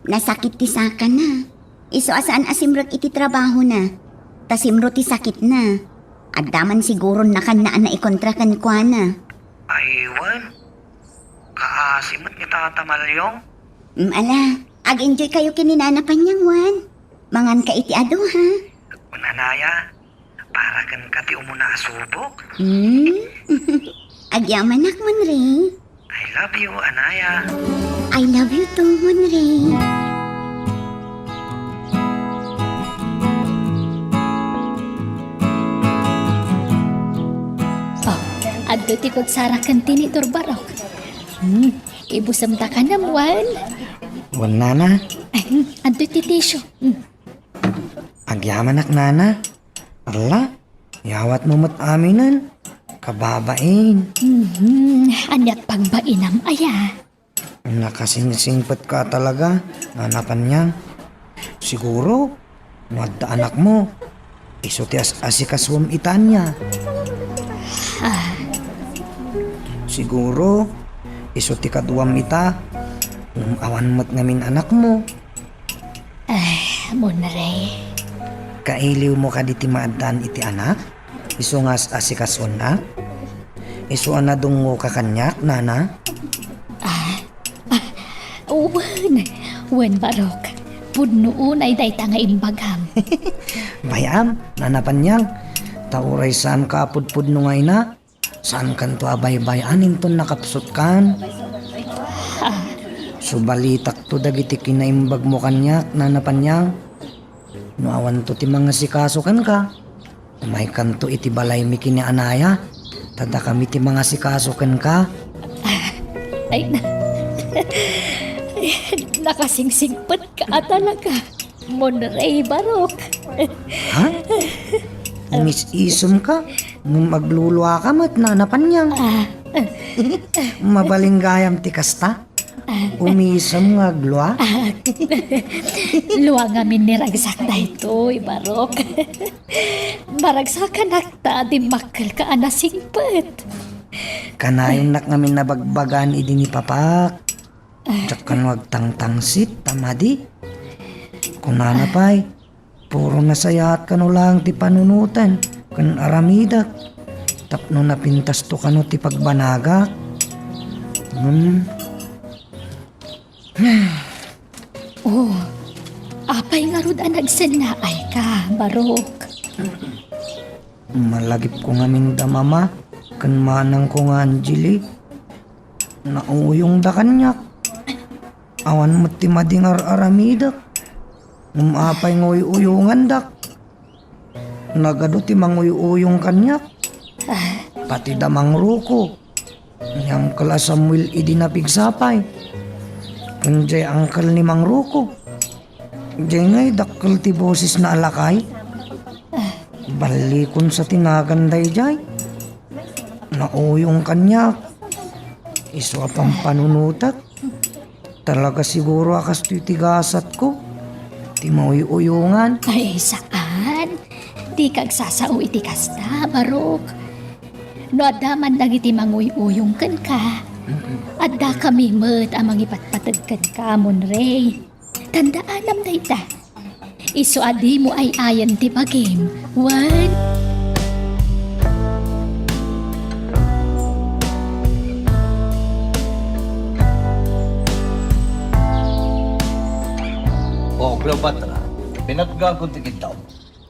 Nasakit ti sakana. Isu a saan a simrek iti trabahona. Ta simro ti sakitna. Adda man siguron nakanna a naikontra kenkuana. Ay, wen. Kaasi met ni Tata Malyong. Mm, ala, ag-enjoy kayo ken ni Nana Panyang, wen. Manganka iti adu, ha? Wen, anaya, para kenka ti umuna a subok. Hmm? Agyamanak, Monrey. I love you, anaya. I love you too, Monrey. Oh, adtoy ti kutsara ken tinidor, Barok. Hmm, ibusemta ka naman. Wen, Nana. Ay, hmm, adtoy ti tissue. Hmm. Agyamanak, Nana. Ala, yawatmo met aminen. Kababain. Mhm, aniat pagbainam aya? Nakasingsingpetka talaga, Nana Panyang. Siguro, no adda anakmo, isu ti as-, asikasuem ita ania? Ah. Siguro, isu ti kaduam ita, ngem awan met ngamin anakmo. Ay, Monrey. Kailiwmo kadi ti maaddaan iti anak? Isu nga as-, asikasuennak? Isu a nadungoka kaniak, Nana? Ah, ah, wen, wen, Barok. Pudno unay dayta nga imbagam. Bay-am, Nana Panyang. Ta uray saanka a pudpudno nga ina, saankanto a baybay-an inton nakapsutkan. Ah. Subalitakto dagiti kinaimbagmo kaniak, Nana Panyang. No awanto ti mangasikaso kenka, umaykanto iti balaymi ken ni anaya, ta dakami ti mangasikaso kenka. Ay, na-, nakasingsingpetka a talaga, Monrey Barok. Ha? Umis-isemka? Ngem agluluaka met, Nana Panyang. Ah. Mabalin gayam ti kasta? Umisem nga aglua? Ah, lua ngamin ni ragsak daytoy, Barok. Maragsakanak ta dimmakkelka a nasingpet. Kanayonnak ngamin nabagbagaan idi ni Papak. Diak kano agtangtangsit ta madi. Kunana pay, puro nasayaat kano laeng ti panunoten ken aramidek tapno napintasto kano ti pagbanagak. Hmm. Oh, apay ngarud a nagsennaayka? Barok. Malagipko ngamin da mama ken manangko nga Angeli. Nauyongda kaniak. Awan met ti madi nga ar-aramidek. Ngem apay nga uy-uyongandak? Nagadu ti manguy-uyong kaniak. Pati da Mang Rocco. Ni Uncle a Samuel idi napigsapay. Ken jay uncle ni Mang Rocco. Jay ngay dakkel ti bosesna a lakay. Ballikon sa ti nagan dayjay. Nauyong kaniak. Isu a pampanunotek. Talaga siguro a kastoy ti gasatko, ti mauy-uyongan. Ay, saan. Dika agsasao iti kasta, Barok. No adda man dagiti manguy-uyong kenka, addakami met a mangipatpateg kenka, Monray. Tandaanam dayta. Isu a dimo ay-ayen ti bagim wen. O, Cleopatra, pinatgakon ti kiddaw.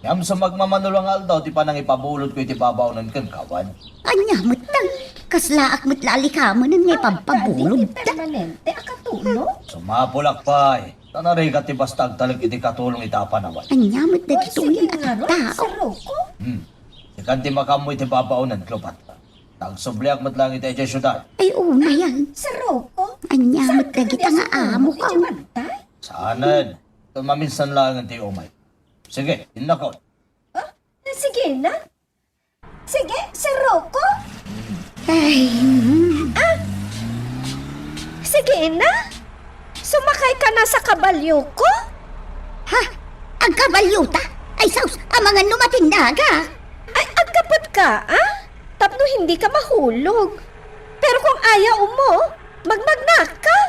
Ngem sa magmamano nga aldaw ti panangipabulodko iti babaonen kenka, wen? Ania met ta, kaslaak met la a likamen nga ipabpabulodda. Permanente a katulong? Sumapulak pay. Ta narigat ti basta agtalek iti katulong ita a panawen. Ania met dagitoyen a tattao? Sir Rocco? Hmm. Sika ti makaammo iti babaonen, Cleopatra. Nagsubliak met laeng iti idiay siudad. Ay, unayan. Sir Rocco? Ania met dagita nga amo ka? Saanen. Maminsan laeng ti umay. Sige, innakon. Ah, sige na. Sige, Sir Rocco? Ay. Ah! Sige na. Sumakay ka na sa kabalyo ko? Ha? Agkabalyo ta? Ay, sus, amangan no matindaga. Ay, agkapet ka, ah? Tapno hindi ka mahulog. Pero kung ayaw mo, magmagnak ka.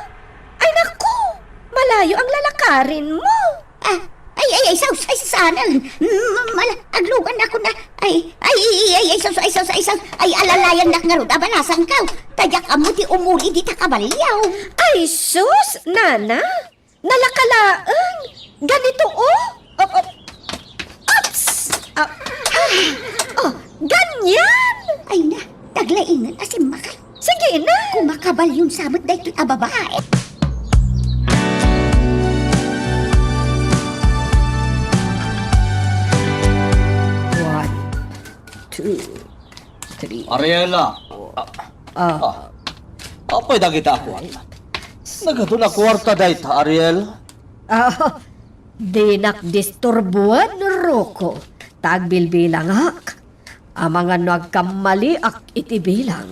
Ay, naku! Malayo ang lalakarin mo. Ah, ay, ay, ay, saus, ay, sasana. Mm, mala, aglugan ako na. Ay, ay, ay, ay, saus, ay, saus, ay, saus. Ay, alalayan nak ngarud, abalasan ka. Tayak amo ti umuli di ta kabalyaw. Ay, sus, nana. Nalakalaeng. Ganito, oh. Op, op. Ops! Ah, ah. Oh, ganyan! Ay na, naglaingan a simmakay. Sige na! Kumakabalyon sa met daytoy a babae. One, two, three. Ariela! Ah. Ah. Apay dagita a kuarta? Nagadu a kuarta dayta, Ariel? Ah, dinak disturbuan, Rocco. Ta agbilbilangak. Amangan no agkammaliak iti bilang.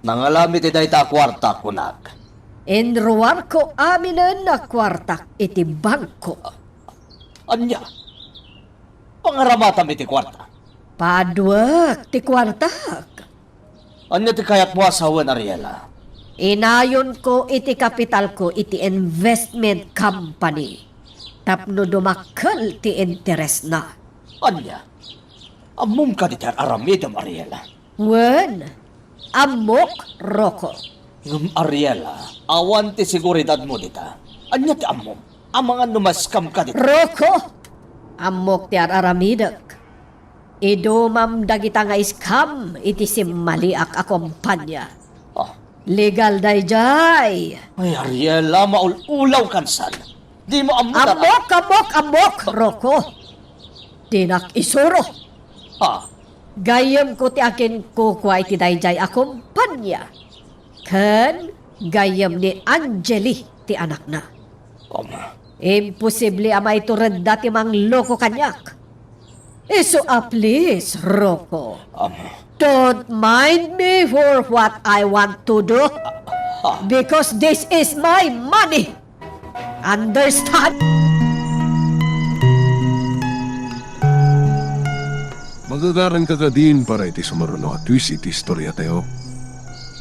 Nangalam iti dayta a kuarta, kunak. Inruarko aminen a kuartak iti bangko. Ania? Pangaramatam iti kuarta? Paduek ti kuartak. Ania ti kayatmo a sawen, Ariela? Inayonko iti kapitalko iti investment company tapno dumakkel ti interesna. Ania? Ammom kadi ti ar-aramidem, Ariela? Wen, ammok, Rocco. Ngem, Ariela, awan ti seguridadmo dita. Ania ti ammom? Amangan no ma-scam ka dita. Rocco, ammok ti ar-aramidek. Idumam dagita nga scam iti simmaliak a kompania. Ah. Legal daydiay. Ay, Ariela, maul-ulaw kansan. Dimo ammo ta- Ammok, ammok, ammok, Rocco. Dinak isuro. Ah. Gayyemko ti akinkukua iti daydiay a kompania. Ken gayyem ni Angeli ti anakna. Ama. Imposible a maituredda ti mangloko kaniak. Isu a please, Rocco. Ama. Don't mind me for what I want to do. Ah. Because this is my money. Understand? Magagaranka kadin para iti sumaruno a twist iti istoriatayo.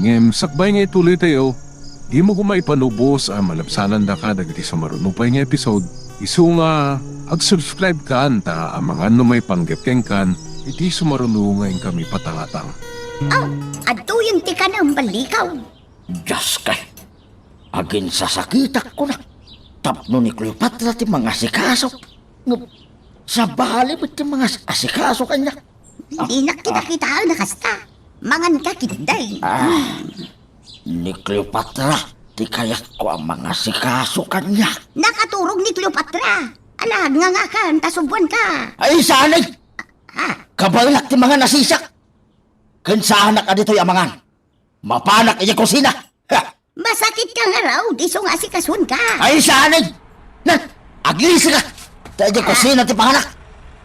Ngem sakbay nga ituloytayo, dimo koma ipanubos a malabsanandaka dagiti sumaruno pay nga episode, isu nga ag-subscribe kan ta amangan no maipanggep kenkan iti sumaruno nga inkami patangatang. Aw, adtoyen ti kanem, ballikaw. Dios kay, aginsasakitak kunak tapno ni Cleopatra ti mangasikaso. Ngem, Sabali met ti mangas-asikaso kaniak. Dinak kita kitaen a kasta. Manganka ketdi. Ah, ni Cleopatra ti kayatko a mangasikaso kaniak. Nakaturog ni Cleopatra. Ala, agngangaka ta subuanka. Ay, saan ay? Ha? Kabaelak ti mangan a sisak. Ken saanak a ditoy a mangan. Mapanak idiay kusina. Ha! Masakitka ngarud isu nga asikasuenka. Ay, saan ay? Na, agisaka. Ta idiay kusina ti panganak.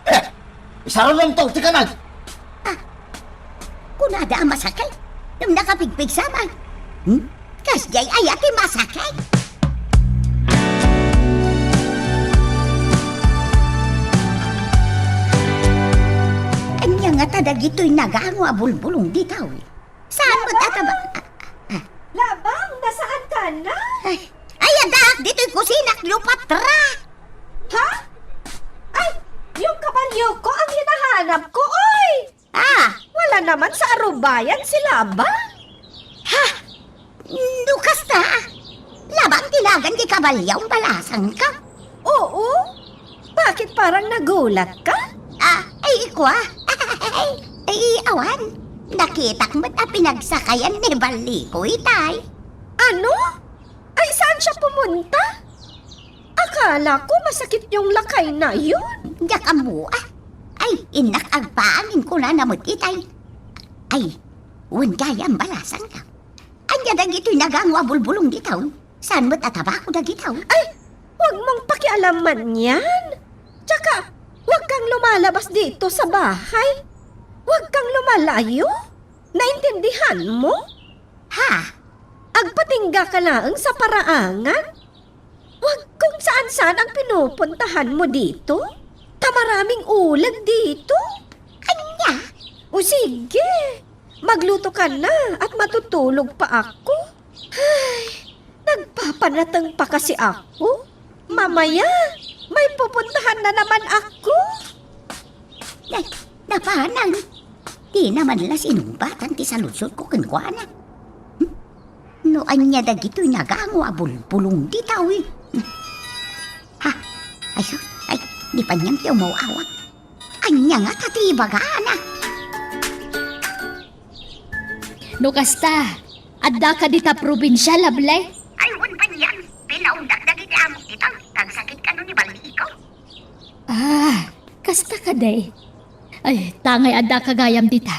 Ha! Isarunonto ti kanag. Ah, kunada a masakit. Ngem nakapigpigsa man. Hmm? Kasdiay aya ti masakit? Ania ngata dagitoy nagango a bulbulong ditoy? Saan met a taba-, ah, ah. Labang, nasaanka na? Ay, ay, addaak ditoy kusina, Cleopatra! Ha? Ay, yung kabalyo ko ang hinahanap ko, oy! Ah! Wala naman sa arubayan si Labang. Ha? No kasta, Labang ti lagan ti kabalyo a balasangko? Oo. Bakit parang nagulat ka? Ah, ay, ikua. Ay, awan. Nakitak met a pinagsakayan ni Balliko itay. Ano? Ay, saan siya pumunta? Akala ko masakit yung lakay na yun. Diak ammo, ah. Ay, innak agpaangin kunana met itay. Ay, wen gayam balasangko. Ania dagitoy nagango a bulbulong ditoy? Saan met a tabako dagitoy? Ay, huwag mong pakialaman yan. Tsaka, huwag kang lumalabas dito sa bahay. Huwag kang lumalayo. Naintindihan mo? Ha? Agpatingga ka laeng sa paraangan. Huwag kung saan-saan ang pinupuntahan mo dito. Ta maraming ulag dito. Ania? O sige, magluto ka na at matutulog pa ako. Ay, nagpapanateng pa kasi ako. Mamaya, may pupuntahan na naman ako. Ay, napanan. Dina man la sinungbatan ti saludsodko kenkuana. Hmm? No ania dagitoy nagango a bulbulong ditoy? Hmm? Ha? Ay, sus. Ay, ni Panyang ti umaw-awat. Ania ngata ti ibagana? No kasta, addaka dita probinsia, Lovely? Ay, wen, Panyang. Pinaundak dagiti amok dita. Nagsakit kano ni Balliko? Ah, kasta kadi. Ay, tangay addaka gayam dita.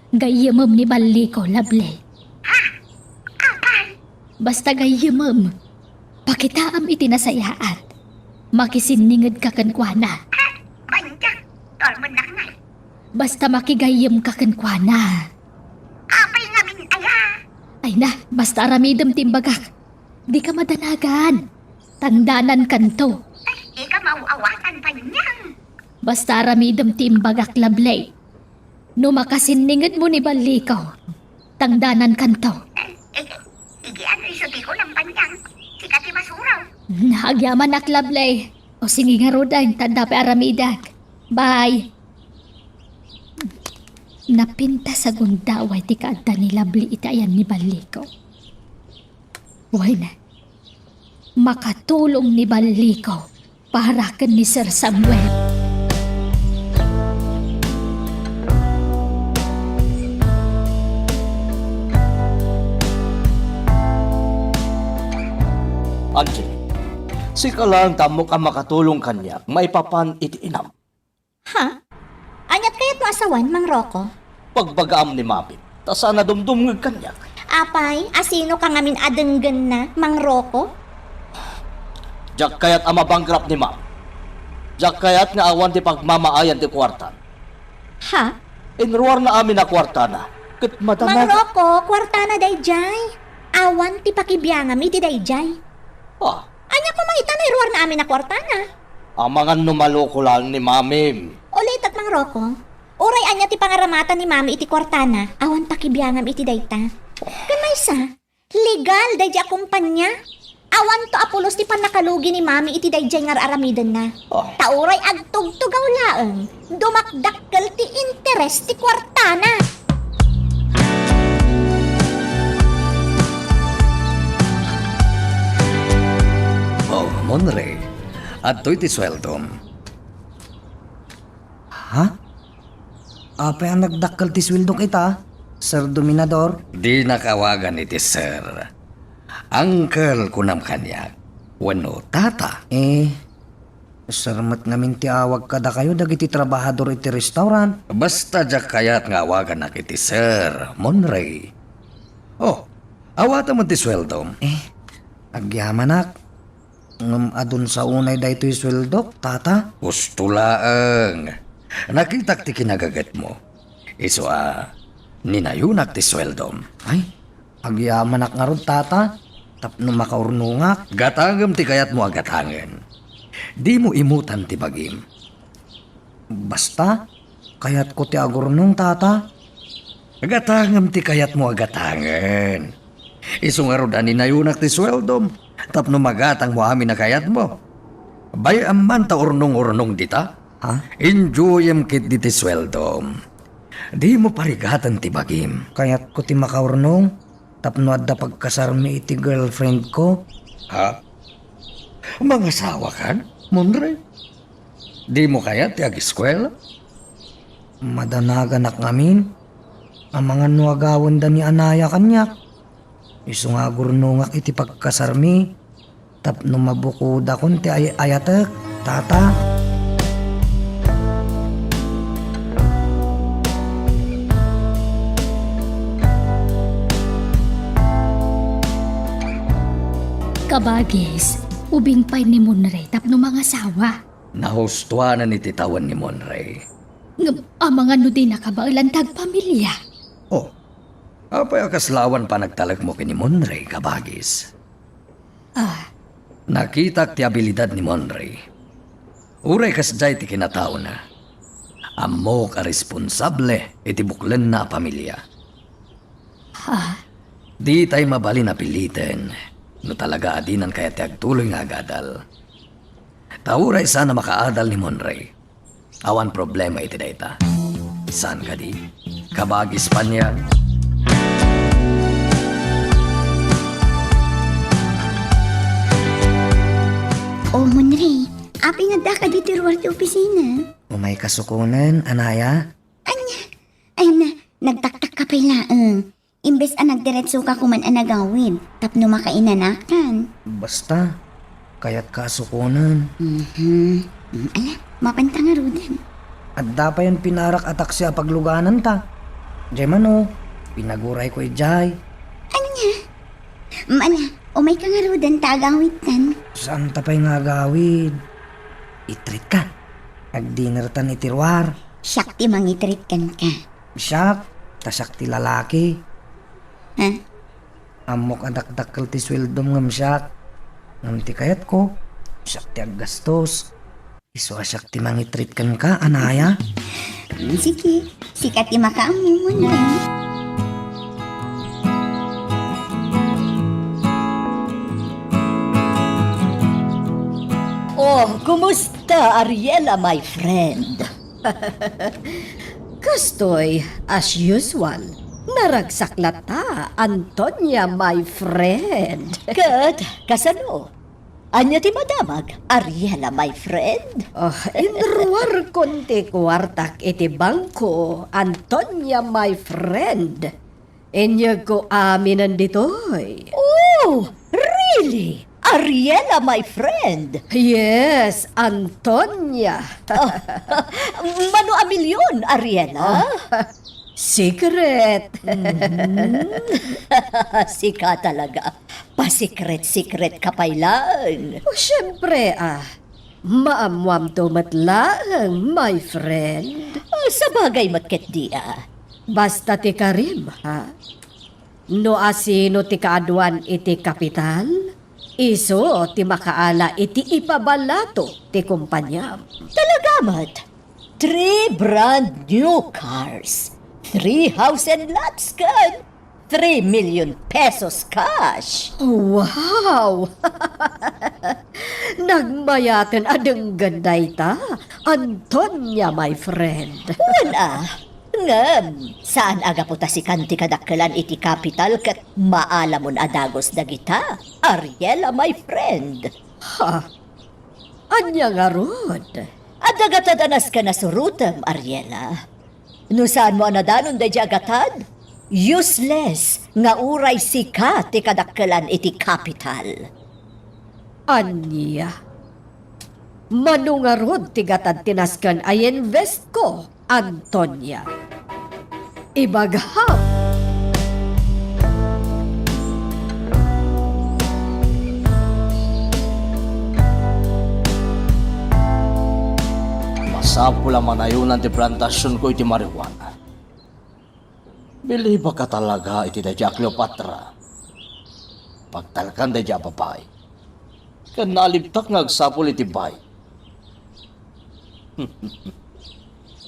Gayyemem ni Balliko, Lovely. Ha? Apay? Basta gayyemem. Pakitaem iti nasayaat. Makisinningedka kenkuana. Ha? Banda, dormennak ngay. Basta makigayyemka kenkuana. Apay ngamin aya? Ay na, basta aramidem ti imbagak. Dika madanagan. Tangdanankanto. Ay, dika maaw-awatan, Panyang. Basta aramidem ti imbagak, Lovely. No makasinningedmo ni Balliko, tangdanankanto. Eh, eh, iti ano isu ti kunam, Panyang? Sika ti masuraw. Hmm, agyamanak, Lovely. O sige ngaruden, ta adda pay aramidek. Bye. Napintas a gundaway ti kaadda ni Lovely iti ayan ni Balliko. Wen, makatulong ni Balliko para ken ni Sir Samuel. Angie, sika laeng ti ammok a makatulong kaniak maipapan iti inam. Ha? Aniat kayat no a sawen, Mang Rocco? Pagbagaam ni Mami, ta saan a dumdumngeg kaniak. Apay, asino ka ngamin a denggenna, Mang Rocco? Diak kayat a mabankrupt ni Mami. Diak kayat nga awan ti pagmamaayan ti kuartan. Ha? Inruarna amin a kuartana, ket Mang madanagan. Rocco, kuartana daydiay. Awan ti pakibiangam iti daydiay. Ah. Ania koma ita no iruarna amin a kuartana? Amangan no maloko laeng ni Mamim. Ulitek, Mang Rocco. Uray ania ti pangaramatan ni Mami iti kuartana, awan pakibiangam iti dayta. Ken maysa, legal daydi a kumpania. Awanto a pulos ti pannakalugi ni Mami iti daydiay nga ar-aramidenna. Oh. Ta uray agtugtugaw laeng, dumakdakkel ti interes ti kuartana. Oh, Monre, adtoy ti sueldom. Ha? Apay a nagdakkel ti sueldok ita, Sir Dominador? Dinak awagan iti sir. Uncle kunam kaniak, wenno tata. Eh, sir met ngamin ti awag kadakayo dagiti trabahador iti restaurant. Basta diak kayat nga awaganak iti sir, Monray. Oh, awatem ti sueldom. Eh, agyamanak. Ngem adun sa unay daytoy sueldok, tata? Husto laeng. Nakitak ti kinagagetmo. Isu a, ninayonak ti sueldom. Ay, agyamanak ngarud, tata, tapno makaurnongak. Gatangem ti kayatmo a gatangen. Dimo imutan ti bagim. Basta, kayatko ti agurnong, tata. Gatangem ti kayatmo a gatangen. Isu ngarud a ninayonak ti sueldom tapno magatangmo amin a kayatmo. Bay-am man ta urnong-urnong dita. Ha? Enjoyem ketdi ti sueldom. Dimo parigaten ti bagim. Kayatko ti makaurnong tapno adda pagkasarmi iti girlfriend ko. Ha? Mangasawakan, Monray? Dimo kayat ti ageskuela? Madanaganak ngamin. Amangan no agawenda ni anaya kaniak. Isu nga agurnongak iti pagkasarmi tapno mabukodakon ti ay-ayatek, tata. Kabagis, ubing pay ni Monray tapno mangasawa. Nahustuanan iti tawen ni Monray. Ngem amangan no di nakabaelan ti agpamilia? Oh, apay a kasla awan panagtalekmo ken ni Monray, kabagis? Ah. Nakitak ti abilidad ni Monray. Uray kasdiay ti kinataona, ammok a responsable iti buklenna a pamilia. Ha? Ditay mabalin a piliten no talaga a dinan kayat ti agtuloy nga agadal. Ta uray saan a makaadal ni Monray, awan problema iti dayta. Saan kadi? Kabagis panian. O, Monray, apay nga adda kadi ti ruar ti opisina? Umay kasukonen, anaya? Ania? Ay na, nagtaktakka pay laeng. Imbes a nagdiretsoka koman a nagawid, tapno makainanakan. Basta, kayatka a sukonen. Mhm. Mm, ala, mapanta ngaruden. Adda payen pinarak a taksi a paglugananta. Diay mano, pinagurayko idiay. Ania? Mm, ala, umayka ngaruden ta agawidtan. Saanta pay nga agawid? I-treatka. Agdinertan iti ruar. Siak ti mangi-treat kenka. Siak, ta siak ti lalaki. Ha? Ammok a dakdakkel ti sueldom ngem siak. Ngem ti kayatko, siak ti aggastos. Isu a siak ti mangi-treat kenka, anaya? Mm, sige, sika ti makaammo, Monday. Oh, kumusta, Ariela, my friend? Kastoy, as usual, naragsak latta, Antonia, my friend. Ket, kasano? Ania ti madamag, Ariela, my friend? Oh, inruarkon ti kuartak iti bangko, Antonia, my friend. Inyegko aminen ditoy. Oh, really? Ariela, my friend? Yes, Antonia. Ah, mano a milyon, Ariela? Ah, secret. Mhm. Sika talaga. Pasikret-sikret ka pay laeng. Oh, siyempre, ah. Maammoamto met laeng, my friend. Ah, sabagay met ketdi, ah. Basta ti karim, ha? No asino ti kaaduan iti kapital, isu ti makaala iti ipabalato ti kumpaniam. Talaga met, three brand new cars, three house and lots, ken three million pesos cash. Wow! Nagmayaten a denggen dayta, Antonia, my friend. Wen a, ngem, saan a gapu ta sikan ti kadakkelan iti kapital ket maalamon a dagus dagita, Ariela, my friend. Ha? Ania ngarud? Adda gatad a nasken a surotem, Ariela. No saanmo a nadanon daydiay a gatad, useless nga uray sika ti kadakkelan iti kapital. Ania? Mano ngarud ti gatad ti nasken a i-invest ko, Antonia? Ibagam. Masapul a manayonan ti plantasionko iti marijuana. Bilibak a talaga iti daydiay a Cleopatra. Pagtalkan daydiay a babai. Ken naalibtak nga agsapul iti bay.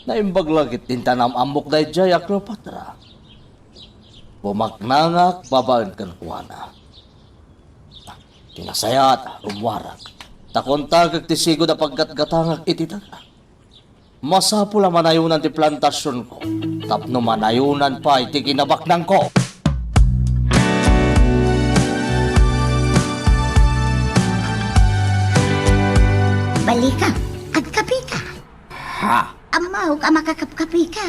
Naimbag la ket ti intanam-ammok daydiay a Cleopatra. Bumaknangak babaen kenkuana. Ti nasayaat, rummuarak. Ta kuntagek ti sigud a paggatgatangak iti daga. Masapul a manayonan ti plantasionko tapno manayonan pay ti kinabaknangko. Ballika, agkapeka. Ha? Ammok a makakapkapeka.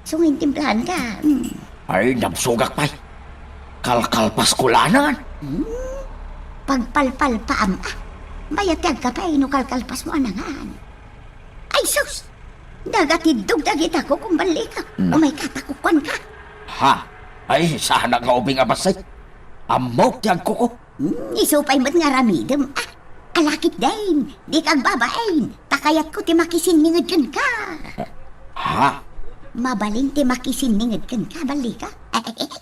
Sungin timplaanka. Hmm. Ay, nabsogak pay. Kalkalpasko laengen. Hmm? Pagpalpalpaam, a. Bayat ti agkape no kalkalpasmo a nangan. Ay, sus! Nagatiddog dagita kukom, Ballika. Hmm. Umayka ta kukuanka. Ha? Ay, saanak nga ubing a bassit. Ammok ti agkuko. Hmm, isu pay met nga aramidem. A, alakip dain, dika agbabain, ta kayatko ti makisinninged kenka. Ha? Mabalin ti makisinninged kenka, Ballika.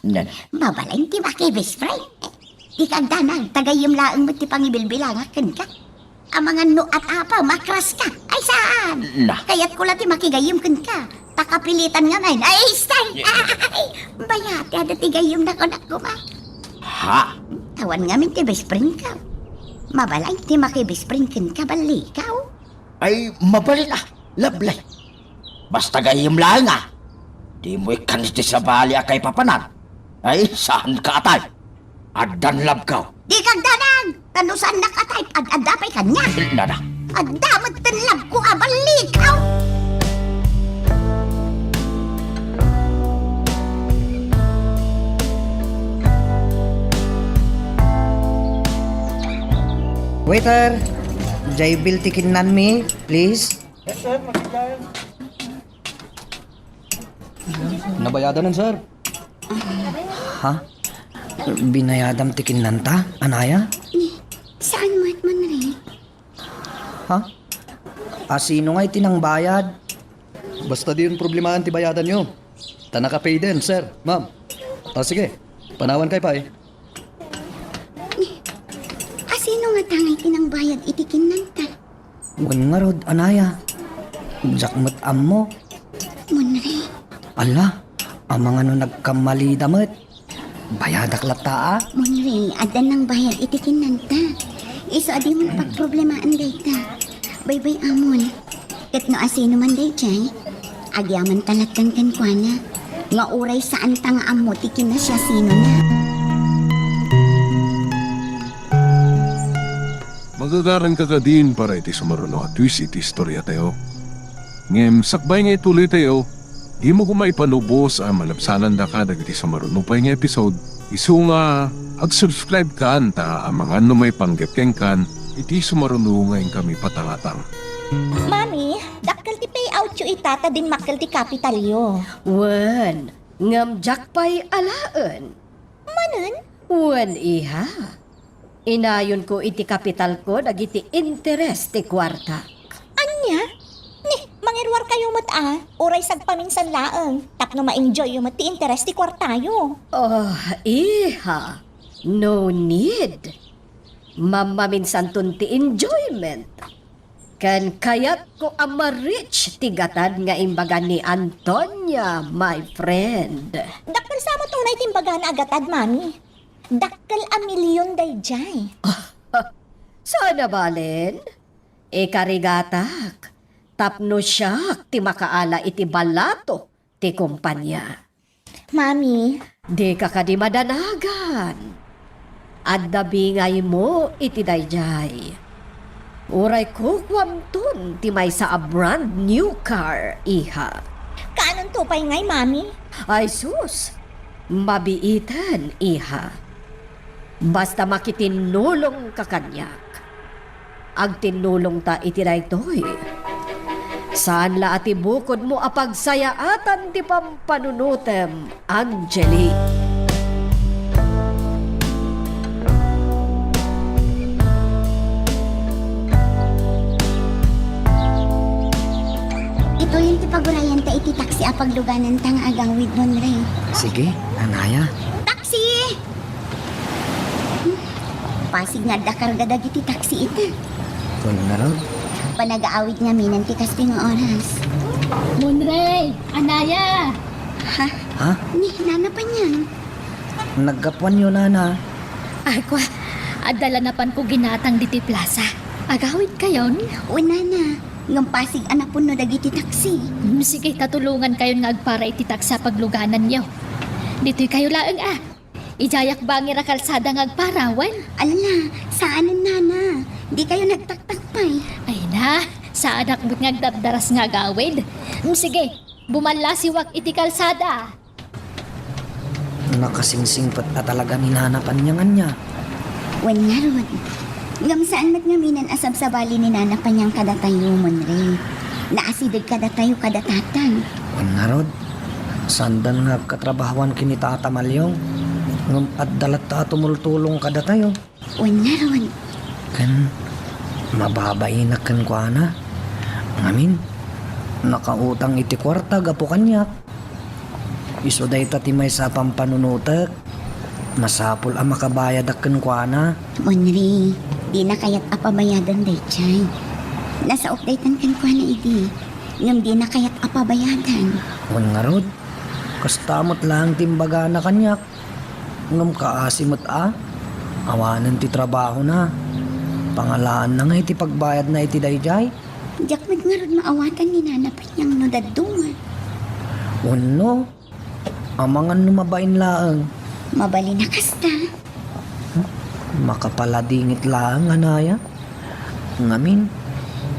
Nana. Mabalin ti makibest friend. Dika agdanag, ta gayyem laeng met ti pangibilbilangak kenka. Amangan no at-apa, makras ka. Ay, saan? Na. Kayatko la ti makigayyem kenka. Ta kapilitan ngamin. Ay, stay! Ay, bayat ti adda ti gayyemna kunak koma. Ha? Awan ngamin ti best friend ka. Mabalin ti maki-best friend kenka, Ballika. Ay, mabalin a, Lovely. Basta gayyem laeng a. Dimo ikkan iti sabali a kaipapanan. Ay, saanka a type. Addan love ko. Dika agdanag! Ta no saannak a type, ad-adda pay kaniak. Nana. Adda met ten love ko a, Ballika. Waiter, jay bill ti kinnanmi, please. Yes, sir. Nabayadan na, sir. Ha? Binayadam ti kinnanta, anaya? Ni, saan met man, Ray? Ha? Asino ngay ti nangbayad? Basta diyon problemaen ti bayadanyo. Ta naka-pay din, sir, ma'am. O, sige. Panawan kay pay. Asino nga tangay ti nangbayad iti kinnanta? Wen ngarud, anaya. Diak met ammo. Munre. Ala, amangan no nagkammalida met. Bayadak latta, a? Munre, adda nangbayad iti kinnanta. Isu a dimon pagproblemaen dayta. Baybay-amon. Ket no asino man daydiay, agyamanta latta kenkuana, nga uray saanta nga ammo ti kinasiasinona. Magagaranka kadin para iti sumaruno a twist iti istoriatayo. Ngem sakbay nga ituloytayo, dimo koma ipanubos a malabsanandaka dagiti sumaruno pay nga episode. Isu nga, ag-subscribe kan ta amangan no maipanggep kenkan iti sumaruno nga inkami patangatang. Mami, dakkel ti payoutyo ita ta dimmakkel ti kapitalyo. Wen, ngem diak pay alaen. Manen? Wen, iha. Inayonko iti kapitalko dagiti interes ti kuartak. Ania? Ni, mangiruarkayo met a, uray sagpaminsan laeng, tapno ma-enjoyyo met ti interes ti kuartayo. Oh, iha. No need. Mammaminsanton ti enjoyment. Ken kayatko a ma-reach ti gatad nga imbaga ni Antonia, my friend. Dakkel sa met unay ti imbagana a gatad, Mami. Dakkel a milyon daydiay. Saan a balen? Ikarigatak, tapno siak ti makaala iti balato ti kompania. Mami. Dika kadi madanagan. Adda bingaymo iti daydiay. Uray kukuamton ti maysa a brand new car, iha. Kaanonto pay ngay, Mami? Ay sus, mabiiten, iha. Basta makitinnulongka kaniak. Agtinnulongta iti daytoy. Saan la a ti bukodmo a pagsayaatan ti pampanunotem, Angeli. Itoyen ti pagurayanta iti taksi a paglugananta nga agawid, Monre. Sige, anaya. Taksi! Pasig nga adda karga dagiti taksi ita. Wen ngarud. Panagaawid ngamin ti kastoy nga oras. Monrey, anaya! Ha? Ha? Ni, Nana Panyang. Naggapuanyo, Nana? Ay, kwa, adda la napanko ginatang ditoy plaza. Agawidkayon? Wen, Nana. Ngem pasig a napunno dagiti taksi. Hmm, sige, ta tulongankayon nga agpara iti taksi a paglugananyo. Ditoykayo laeng, a. Idiayak bangir a kalsada nga agpara, wen? Ala, saanen, Nana. Dikayo nagtaktak pay. Ay na, saanak met nga agdardaras nga agawid. Mm, sige, bumallasiwak iti kalsada. Nakasingsingpet a talaga ni Nana Panyang ania. Wen ngarud. Ngem saan met ngamin a sabsabali ni Nana Panyang kadatayo, Monrey. Naasideg kadatayo kada tatang. Wen ngarud. Saandan nga agkatrabahuan ken ni Tata Malyong, ngem adda latta a tumultulong kadatayo. Wen ngarud. Ken mababainak kenkuana. Ngamin, nakautang iti kuarta gapu kaniak. Isu dayta ti maysa a pampanunotek. Masapul a makabayadak kenkuana. Monri, dina kayat a pabayadan daydiay. Nasaok daytan kenkuana idi, ngem dina kayat a pabayadan. Wen ngarud, kasta met laeng ti imbagana kaniak. Ngem kaasi met a, awanen ti trabahona. Pangalaanna nga iti pagbayadna iti daydiay. Diak met ngarud maawatan ni Nana Panyang no dadduma. Wenno, amangan no mabain laeng. Mabalin a kasta. Makapaladingit laeng, anaya. Ngamin,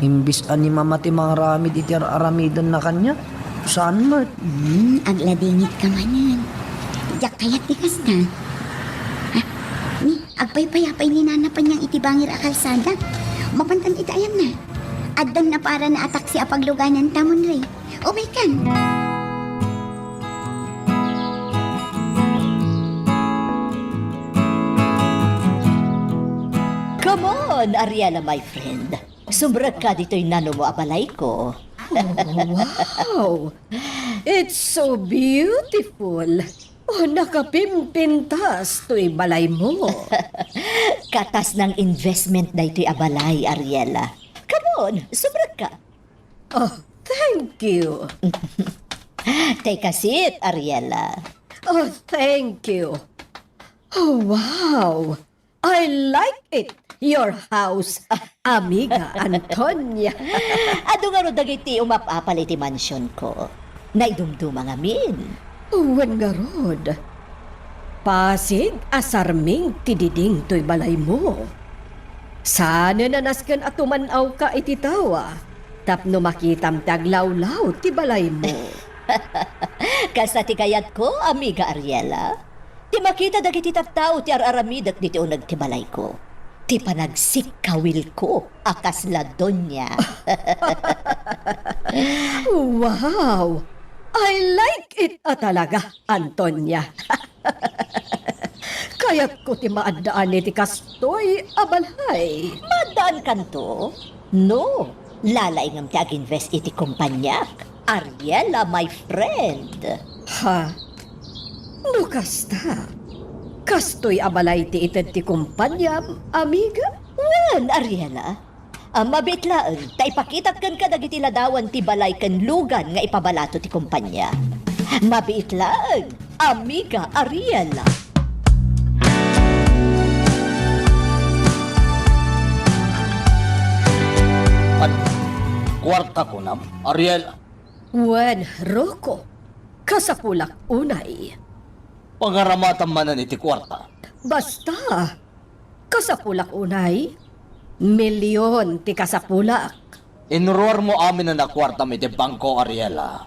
imbis a ni Mama ti mangaramid iti ar-aramidenna kaniak, saan met? Hmm, agladingitka manen. Diak kayat ti kasta. Ah, ni, agpaypayapay ni Nana Panyang iti bangir a kalsada. Mapantan iti ayanna. Addan naparana a taksi a paglugananta, Monrey. Umaykan! Come on, Ariela, my friend. Sumrekka ditoy nanumo a balayko. Oh, wow! It's so beautiful! Oh, nakapimpintas toy balaymo. Katas nang investment daytoy a balay, Ariela. Come on, sumrekka. Oh, thank you. Take a seat, Ariela. Oh, thank you. Oh, wow. I like it. Your house, amiga Antonia. Adu ngarud dagiti umap-apal iti mansionko. Naidumduma ngamin. Wen ngarud. Pasig a sarming ti diding toy balaymo. Saanen a nasken a tuman-awka iti tawa tapno makitam ti aglawlaw ti balaymo. Kasta ti kayatko, amiga Ariela. Ti makita dagiti tattao ti ar-aramidek ditoy uneg ti balayko. Ti panagsikkawilko a kasla donia. Wow! I like it a talaga, Antonia. Kayatko ti maaddaan iti kastoy a balay. Maaddaankanto? No, lalaingem ti aginvest iti kompaniak. Ariela, my friend. Ha? No kasta, kastoy a balay ti ited ti kompaniam, amiga? Wen, Ariela. A, mabiit laeng, ta ipakitak kenka dagiti ladawan ti balay ken lugan nga ipabalato ti kompania. Mabiit laeng, amiga Ariela. Ania? Kuarta kunam, Ariela? Wen, Rocco, kasapulak unay. Pangaramatam manen iti kuarta. Basta, kasapulak unay. Milyon ti kasapulak. Inruarmo amin a kuartam iti bangko, Ariela.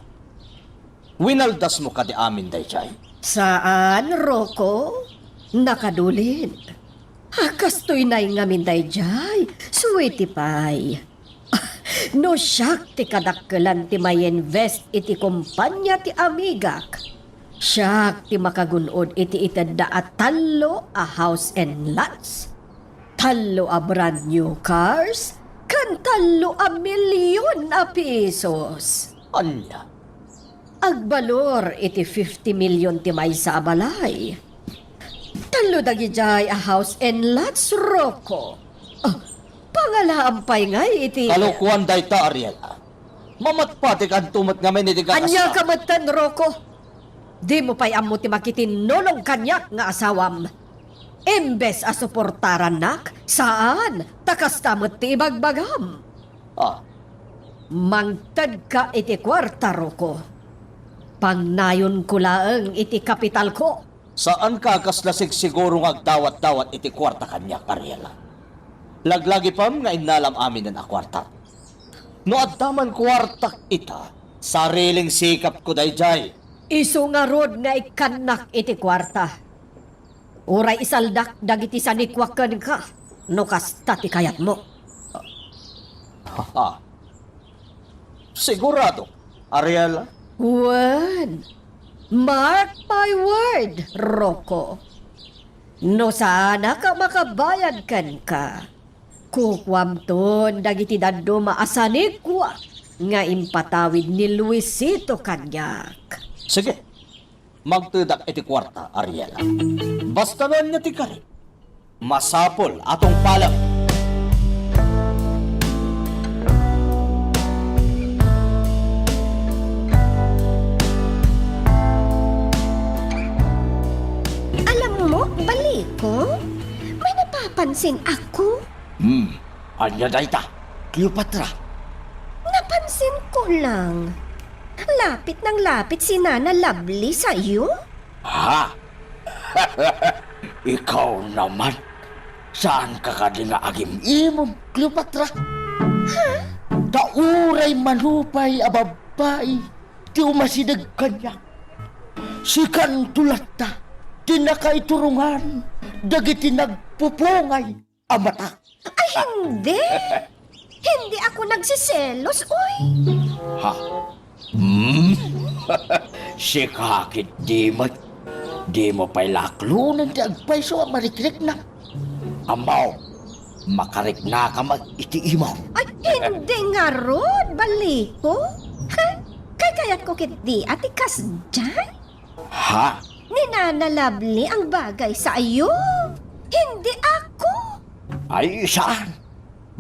Winaldasmo kadi amin daydiay? Saan, Rocco. Nakadulin. A, kastoy nay ngamin daydiay, sweetie pie. No siak ti kadakkelan ti ma-invest iti kompania ti amigak, siak ti makagun-od iti itedda a tallo a house and lots, tallo a brand new cars, ken tallo a milyon a pesos. Ania? Agbalor iti fifty million ti maysa a balay. Tallo dagidiay a house and lots, Rocco. Ah, pangalaam pay ngay iti Kalokuan dayta, Ariela. Mamatpatikanto met ngamin iti kakasta. Ania ka metten, Rocco? Dimo pay ammo ti makitinnulong kaniak nga asawam. Imbes a suportarannak, saan, ta kasta met ti ibagbagam. Ah. Mangtedka iti kuarta, Rocco. Pangnayonko laeng iti kapitalko. Saanka a kasla sigsiguro nga agdawat-dawat iti kuarta kaniak, Ariela. Laglagipem nga innalam aminen a kuarta. No adda man kuartak ita, sariling sikapko daydiay. Isu ngarud nga ikkannak iti kuarta. Uray isaldak dagiti sanikuak kenka, no kasta ti kayatmo. Ah, sigurado, Ariela? Wen, mark my word, Rocco. No saanak a makabayad kenka, kukuamton dagiti dadduma a sanikuak nga impatawid ni Luisito kaniak. Sige, magtedak iti kuarta, Ariela. Basta no ania ti karik, masapul a tungpalem. Alam mo, Baliko, may napapansin ako. Hmm, ania dayta, Cleopatra? Napansin ko lang. Lapit nang lapit si Nana Lovely sa'yo. Ha? Ikaw naman, saanka kadi nga agim-imom, Cleopatra? Ha? Ta uray manupay a babbai ti umasideg kaniak, sikanto latta ti nakaiturongan dagiti nagpupungay a mata. Ay, hindi! Hindi ako nagsiselos, uy! Ha? Hmm? Sika ketdi met, dimo pay laklonen ti agpayso a marikrikna. Ammo, makariknaka met iti imaw. Ay, hindi ngarud, Baliko. Ha? Kaykayatko ketdi a ti kasdiay? Ha? Ni Nana Lovely ang bagay saayo, hindi ako. Ay, saan?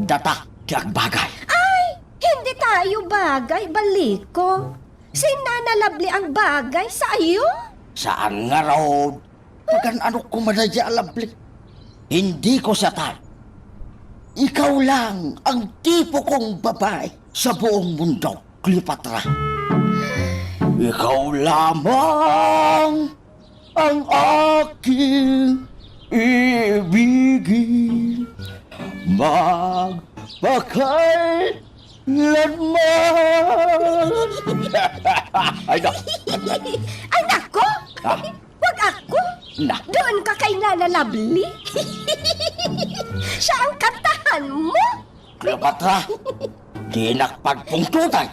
Data ti agbagay. Ay, hindi tayo bagay, Baliko. Si Nana Lovely ang bagay saayo. Saan ngarud? Pagan-anok koma daydiay a Lovely. Hindi ko siya type. Ikaw lang ang tipo kong babae sa buong mundo, Cleopatra. Ikaw lamang ang aking ibigin magpakailanman. Ay, na. Ay, nako! Ah. Wag ako! Na. Doon ka kay Nana Lovely. Siya ang kantahan mo. Cleopatra, dinak pagpungtutan.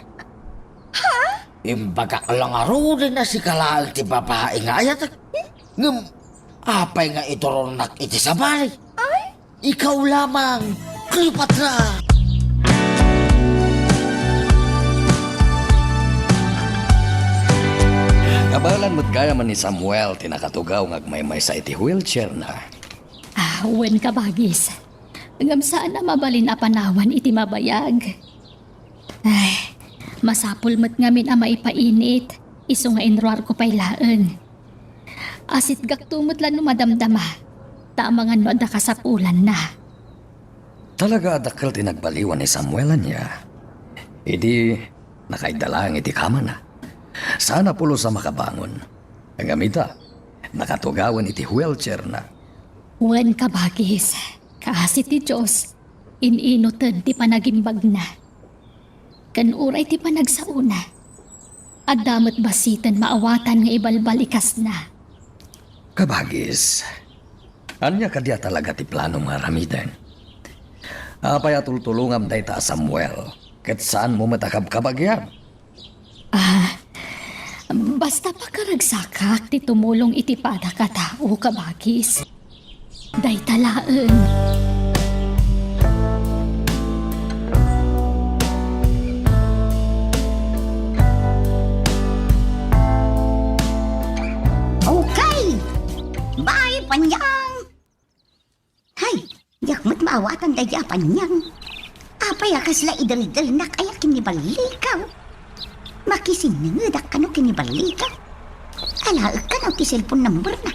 Ha? Imbagak lang ngaruden a sika laeng ti babae nga ayatek. Ngem, apay nga ituronnak iti sabali? Ay? Ikaw lamang, Cleopatra! Kabaelan met gayam ni Samuel ti nakatugaw nga agmaymaysa iti wheelchair na. Ah, wen, kabagis. Ngem saan a mabalin a panawan iti mabayag. Ay, masapul met ngamin a maipainit, isu nga inruarko pay laeng. Asitgakto met la no madamdama, ta amangan no adda kasapulanna. Talaga a dakkel ti nagbaliwan ni Samuel ania. Idi nakaidda laeng iti kamana. Saan a pulos a makabangon. Ngem ita, nakatugawen iti wheelchair na. Wen, kabagis, kaasi ti Dios, In-inuten ti panagimbagna. Ken uray ti panagsaona, adda met basiten maawatan nga ibalbalikasna. Kabagis, ania kadi a talaga ti planom nga aramiden? Apay a tultulongam dayta a Samuel, ket saanmo met a kabkabagian? Ah, basta pakaragsakak ti tumulong iti padak a tao, kabagis. Dayta laeng. Okay! Bye, Panyang! Hay, diak met maawatan daydi a Panyang. Apay a kasla ideldelnak aya ken ni Ballikaw? Makisinningedak kano ken ni Ballikaw? Alaek kano ti cellphone numberna?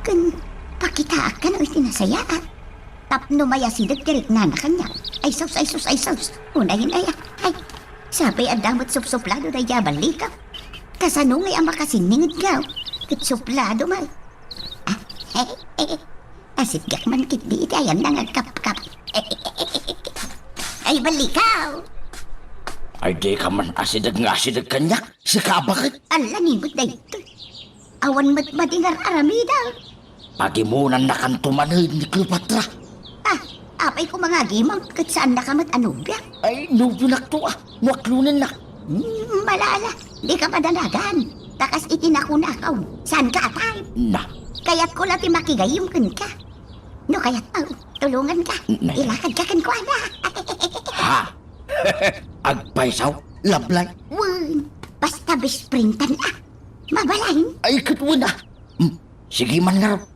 Ken pakitaak kano iti nasayaat? Tapno mayasideg ti riknana kaniak. Ay sus, ay sus, ay sus. Unayen aya. Ay, sapay adda met supsuplado daydi a Ballikaw. Kasano ngay a makasinninged nga? Ket suplado met. Ah, eh, eh, eh. Asidegak man ketdi iti ayanna nga agkapkap. Ay, Ballikaw! Ay, dika man asideg nga asideg kaniak, sika a baket. Ala, ni met daytoy. Awan met madi nga ar-aramidam. Pagimonannakanto manen ni Cleopatra. Ah, apay koma nga agimong ket saannaka met a nobia? Ay, nobionakto a, no aklonennak. Hmm, mala, ala, dika madanagan. Ta kas iti nakunakaw, saanka a type. Na. Kayatko la ti makigayom kenka. No kayatmo, tulonganka. Na. Ilakadka kenkuana. Ha? Agpayso, Lablay? Wen, basta best friend-tan a. Mabalin? Ay, ket wen a. Hmm, sige man ngarud.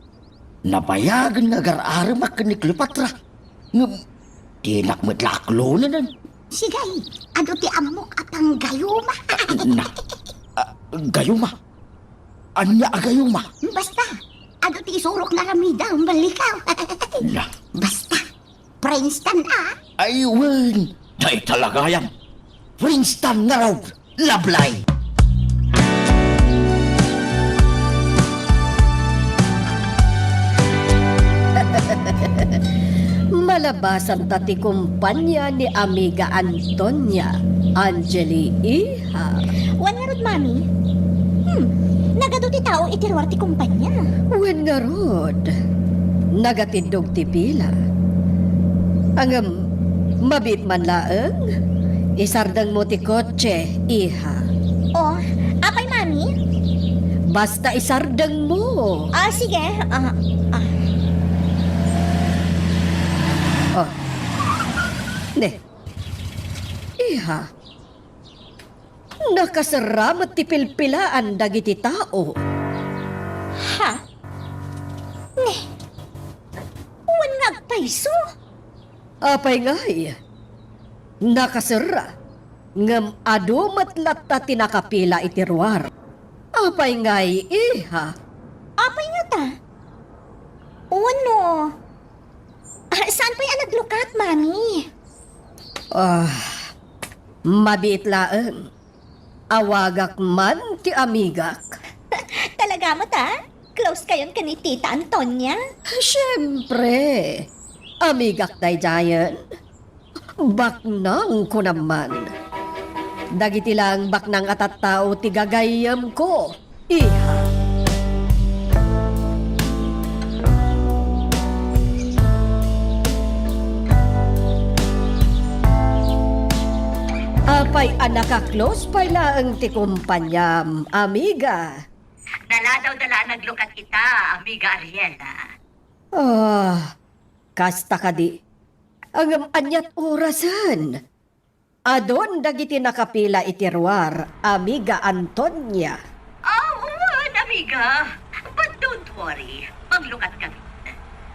Nabayagen nga agar-aremak ken ni Cleopatra. Ngem, dinak met la aklonen. Sige, adu ti ammok a panggayuma. Na, ah, gayuma? Ania a gayuma? Basta, adu ti isurok nga aramidam, Ballikaw. Na. Basta, friends-tan a. Ay, wen, dayta la gayam. Friends-tan ngarud. Lablay. Malabasanta ti kumpanya ni Amiga Antonia, Angeli, iha. Wen ngarud, Mami? Hmm, nagadu ti tao iti ruar ti kumpanya. Wen ngarud, nagatiddog ti pila. Ngem, mabiit man laeng, isardengmo ti kotse, iha. Oh, apay, Mami? Basta isardengmo. Ah, sige. Ah, ah. Oh. Ne. Iha. Nakaserra met ti pilpilaan dagiti tao. Ha? Ne. Wen nga agpayso? Apay ngay? Nakaserra, ngem adu met latta ti nakapila iti ruar. Apay ngay, iha? Apay ngata? Wenno, ah, saan pay a naglukat, Mami? Ah, mabiit laeng. Awagak man ti amigak. Talaga met a? Close kayon ken ni Tita Antonia? Siempre. Amigak daydiayen. Baknang kunam man. Dagiti laeng baknang a tattao ti gagayyemko. Iha. Apay a naka-close pay laeng ti kumpaniam, amiga? Naladaw da la a naglukat ita, amiga Ariela. Ah, kasta kadi. Ngem aniat orasen? Adun dagiti nakapila iti ruar, amiga Antonia. Ah, wen, amiga. But don't worry, manglukat kami.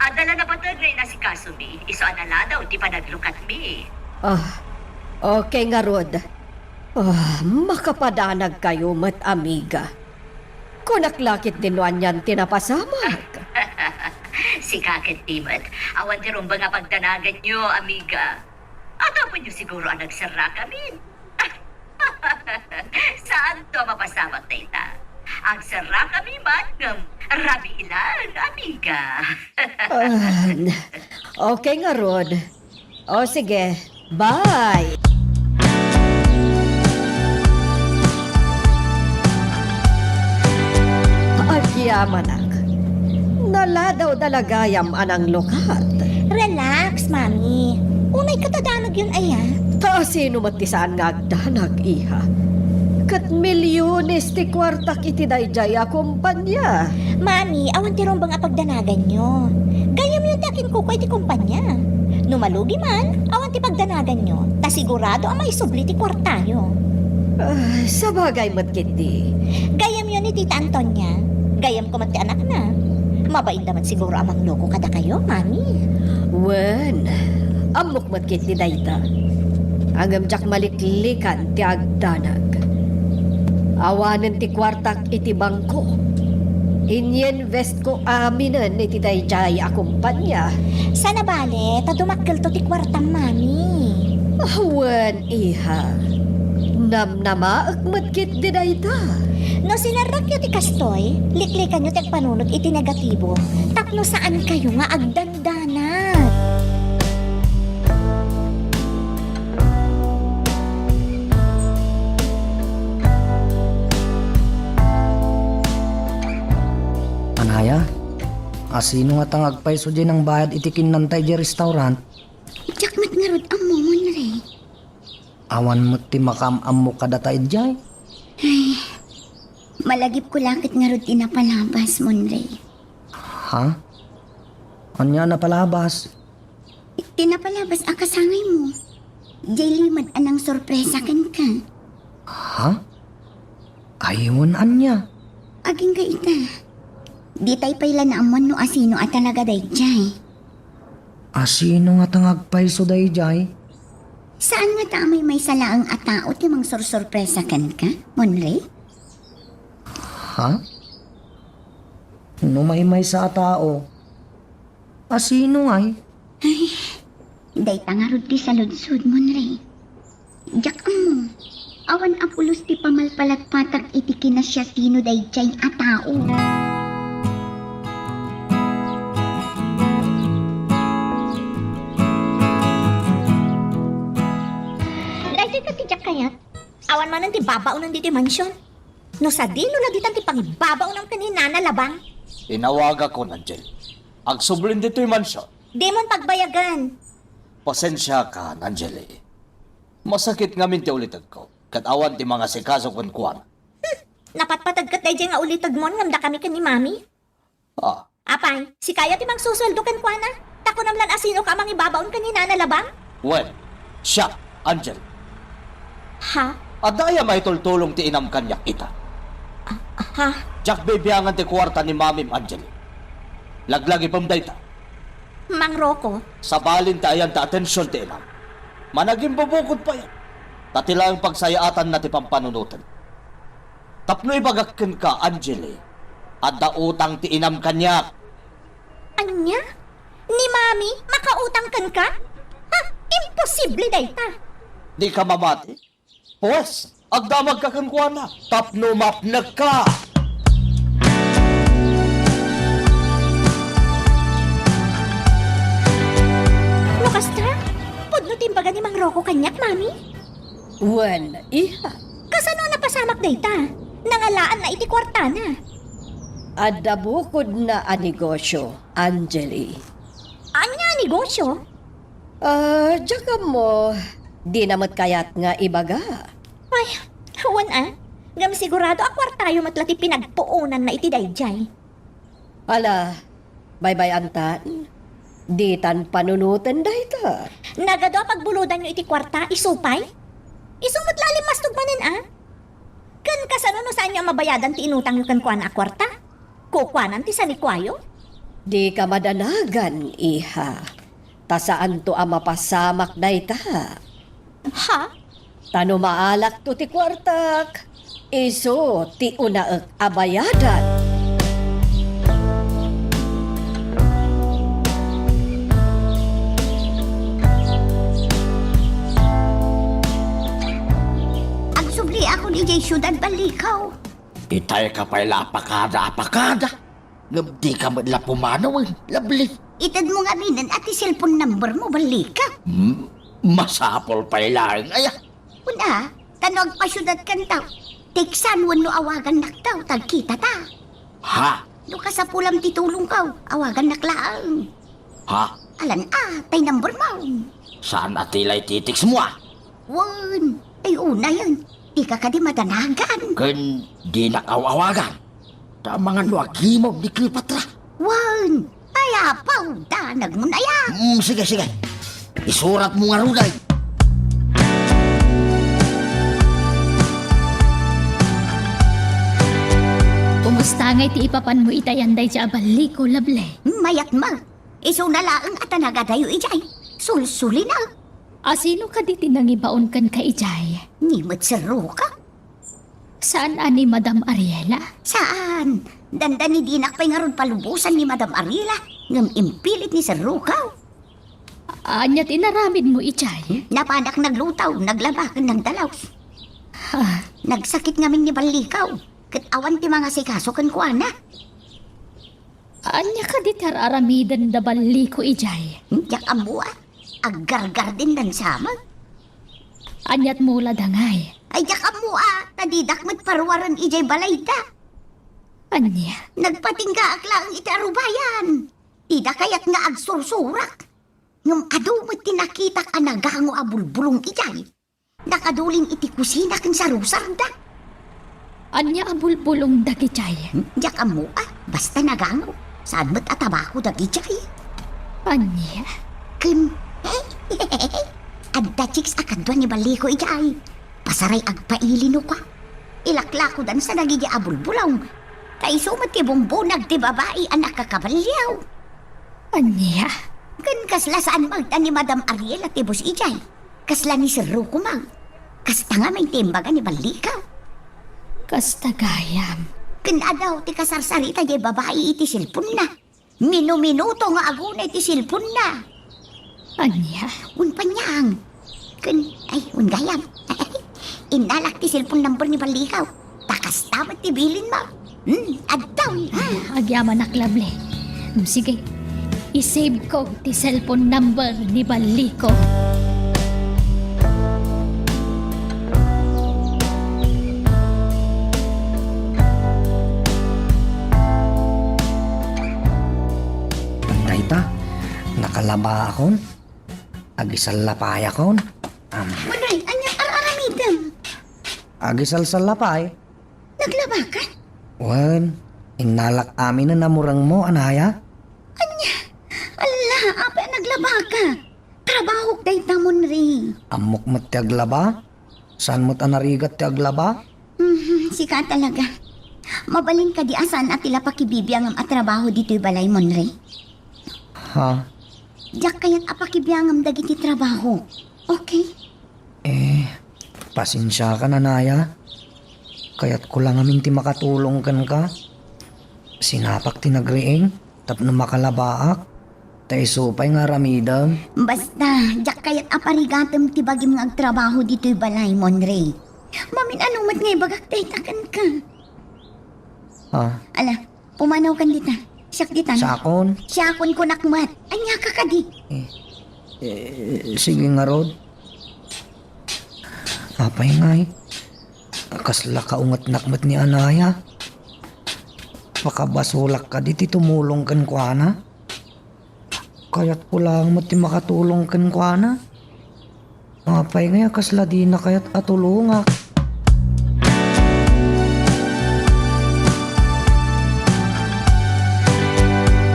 Adda la napateg nga inasikasomi, isu a naladaw ti panaglukatmi. Ah, okay ngarud. Ah, makapadanag kayo met, amiga. Kunak la ketdi no anian ti napasamak. Sika ketdi met, awan ti rumbeng a pagdanaganyo, amiga. Atapenyo siguro a nagserrakamin. Saanto a mapasamak dayta. Agserrakami man ngem rabii laeng, amiga. Ah, okay ngarud. O sige, bye! Agyamanak. Naladaw da la gayam a nanglukat. Relax, Mami. Unay ket a danagyon aya. Ta asino met ti saan nga agdanag, iha? Ket milyones ti kuartak iti daydiay a kumpania. Mami, awan ti rumbeng a pagdanaganyo. Gayyemyo ti akinkukua iti kumpania. No malugi man, awan ti pagdanaganyo, ta sigurado a maisubli ti kuartayo. Ah, sabagay met ketdi. Gayyemyo ni Tita Antonia. Gayyemko met ti anakna. Mabainda met siguro a mangloko kadakayo, Mami. Wen, ammok met ketdi dayta. Ngem diak maliklikan ti agdanag. Awanen ti kuartak iti bangko. Inyinvestko aminen iti daydiay a kumpania. Saan a bale, ta dumakkelto ti kuartam, Mami. Ah, wen, iha. Namnamaek met ketdi dayta. No sinerrekyo ti kastoy, liklikanyo ti agpanunot iti negatibo tapno saankayo nga agdandanag. Anaya, asino ngata nga agpayso diay nangbayad iti kinnanta idiay restaurant? Diak met ngarud ammo, Monre. Awan met ti makaam-ammo kadata idiay? Ay, malagipko la ket ngarud ti napalabas, Monre. Ha? Ania a napalabas? Ti napalabas a kasangaymo. Diay limed a nangsorpresa kenka. Ha? Ay, wen ania? Agingga ita. Ditay pay la naammuan no asino a talaga daydiay. Asino ngata nga agpayso daydiay? Saan ngata a maymaysa laeng a tao ti mangsorsorpresa kenka, Monre? Ha? No maymaysa a tao, asino ngay? Ay, dayta ngarud ti saludsod, Monre. Diak ammo. Awan a pulos ti pamalpalatpatak iti kinasiasino daydiay a tao. Daytoy ket ti diak kayat. Awan manen ti babaonen ditoy mansion. No sadino la ditan ti pangibabaonam ken ni Nana Labang? Inawagakon, Angel. Agsublin ditoy mansion. Dimon pagbayagan. Pasensiakan, Angeli. Masakit ngamin ti ulitegko, ket awan ti mangasikaso kenkuana. Hmm, napatpateg ket daydiay nga ulitegmon ngem dakami ken ni Mami. Ah. Apay, sika aya ti mangsusueldo kenkuana? Ta kunam lan asinoka a mangibabaon ken ni Nana Labang? Wen, siak, Angeli. Ha? Adda aya maitultulong ti inam kaniak ita? Ah, ha? Diak bibiangan ti kuarta ni Mamim, Angeli. Laglagipem dayta. Mang Rocco. Sabalin ti ayan ti atension ti inam. Managimbubukod pay. Ta ti laeng pagsayaatanna ti pampanunoten. Tapno ibagak kenka, Angeli, adda utang ti inam kaniak. Ania? Ni Mami makautang kenka? Ha? Imposible dayta. Dika mamati? Pues, agdamagka kenkuana tapno mapnekka. No kasta, pudno ti imbaga ni Mang Rocco kaniak, Mami? Wen, iha. Kasano a napasamak dayta? Nangalaanna iti kuartana. Adda bukodna a negosio, Angeli. Ania a negosio? Ah, diak ammo, dina met kayat nga ibaga. Ay, wen a. Ngem sigurado a kuartayo met la ti pinagpuonanna iti daydiay. Ala, baybay-antan, ditan panunoten dayta. Nagadu a pagbulodanyo iti kuarta, isu pay? Isu met la a limmastog manen a? Ken kasano no saanyo a mabayadan ti inutangyo kenkuana a kuarta? Kukuanan ti sanikuayo? Dika madanagan, iha. Ta saanto a mapasamak dayta. Ha? Ta no maalakto ti kuartak, isu ti unaek a bayadan. Agsubliakon idiay siudad, Ballikaw. Itay ka pay la a pakada a pakada. Ngem dika met la pumanawen, Lovely. Itedmo ngaminen a ti cellphone number mo, ballika. Hmm? Masapul pay laeng aya. Kuna, ta no agpasiudatkanto, teksan wenno awagannakto, ta agkitata. Ha? No kasapulam ti tulongko, awagannak laeng. Ha? Alan a, tay number mo. Saan a ti lay ti text mo, ah? Wen, ay unayen, dika kadi madanagan. Ken dinak aw-awagan. Ta amangan no agimog ni Cleopatra. Wen, ay apaw, danagmon aya. Mm, sige, sige. Isuratmo ngarud, ay. Kumusta ngay ti ipapanmo ita yan daydi a balliko, Lovely? Mayat met. Isuna laeng a ta nagadayo idiay. Sulsulina. A sino kadi ti nangibaon kenka idiay? Ni met serruka. Saan a ni Madam Ariela? Saan? Dandani dinak pay ngarud palubosan ni Madam Ariela, ngem impilit ni serrukaw. Ania ti inaramidmo idiay? Napanak nagluto, naglaba ken nagdalaw. Ha? Nagsakit ngamin ni ballikaw, ket awan ti mangasikaso kenkuana. Ania kadi ti ar-aramiden da balliko idiay? Diak ammo a. Aggargardin dan sama. Aniat mo la dangay? Ay, diak ammo a, ta didak met paruaren idiay balayda. Ania? Nagpatinggaak laeng iti arubayan. Dida kayat nga agsursurak. Ngem adu met ti nakitak a nagango a bulbulong idiay. Nakadulin iti kusina ken sarusarda. Ania a bulbulong dagidiay? Hmm, diak ammo a, basta nagango. Saan met a tabako dagidiay? Ania? Ken, adda chicks a kadua ni balliko idiay. Pasaray agpaili no kua. Ilaklakodan sa dagidiay a bulbulong. Ta isu met ti bumbunag ti babai a nakakaballiaw. Ania? Ken kasla saan magda ni Madam Ariela ti bus idiay. Kasla ni Sir Rocco, ma'am. Kasta ngamin ti imbaga ni ballikaw. Kasta gayam. Ken adaw ti kasarsarita diay babai iti cellphone-na. Minuminuto nga aguna iti cellphone-na. Ania? Wen paniang. Ken, ay, wen gayam. Innalak ti cellphone number ni ballikaw. Ta kasta met ti bilinmo. Hmm, adda. Agyamanak, Lovely. Hmm, sige. I-save ko ti cellphone number ni balliko. Dayta, nakalabaakon. Agisallapayakon. Am. Uray, ania ar-aramidem? Agisalsallapay. Naglabaka? Wen, innalak aminen a murengmo, anaya? Ania? Alla, apay a naglabaka? Trabahok dayta, Monre. Ammok met ti aglaba? Saan met a narigat ti aglaba? Mhm, sika talaga. Mabalin kadi a saan a ti la pakibibiangem a trabaho ditoy balay, Monre? Ha? Diak kayat a pakibiangem dagiti trabaho. Okay? Eh, pasensiakan, anaya. Kayatko la ngamin ti makatulong kenka. Sinapak ti nagriing tapno makalabaak, ta isu pay nga aramidem. Basta, diak kayat a parigatem ti bagim nga agtrabaho ditoy balay, Monre. Mamin-ano met nga ibagak dayta kenka. Ah. Ala, pumanawkan dita. Siak ditan. Siakon? Siakon kunak met. Ania ka kadi? Eh, eh, sige ngarud. Apay ngay? Kasla kaungetnak met ni anaya. Pakabasolak kadi ti tumulong kenkuana? Kayatko laeng met ti makatulong kenkuana. Apay ngay a kasla dina kayat a tulongak?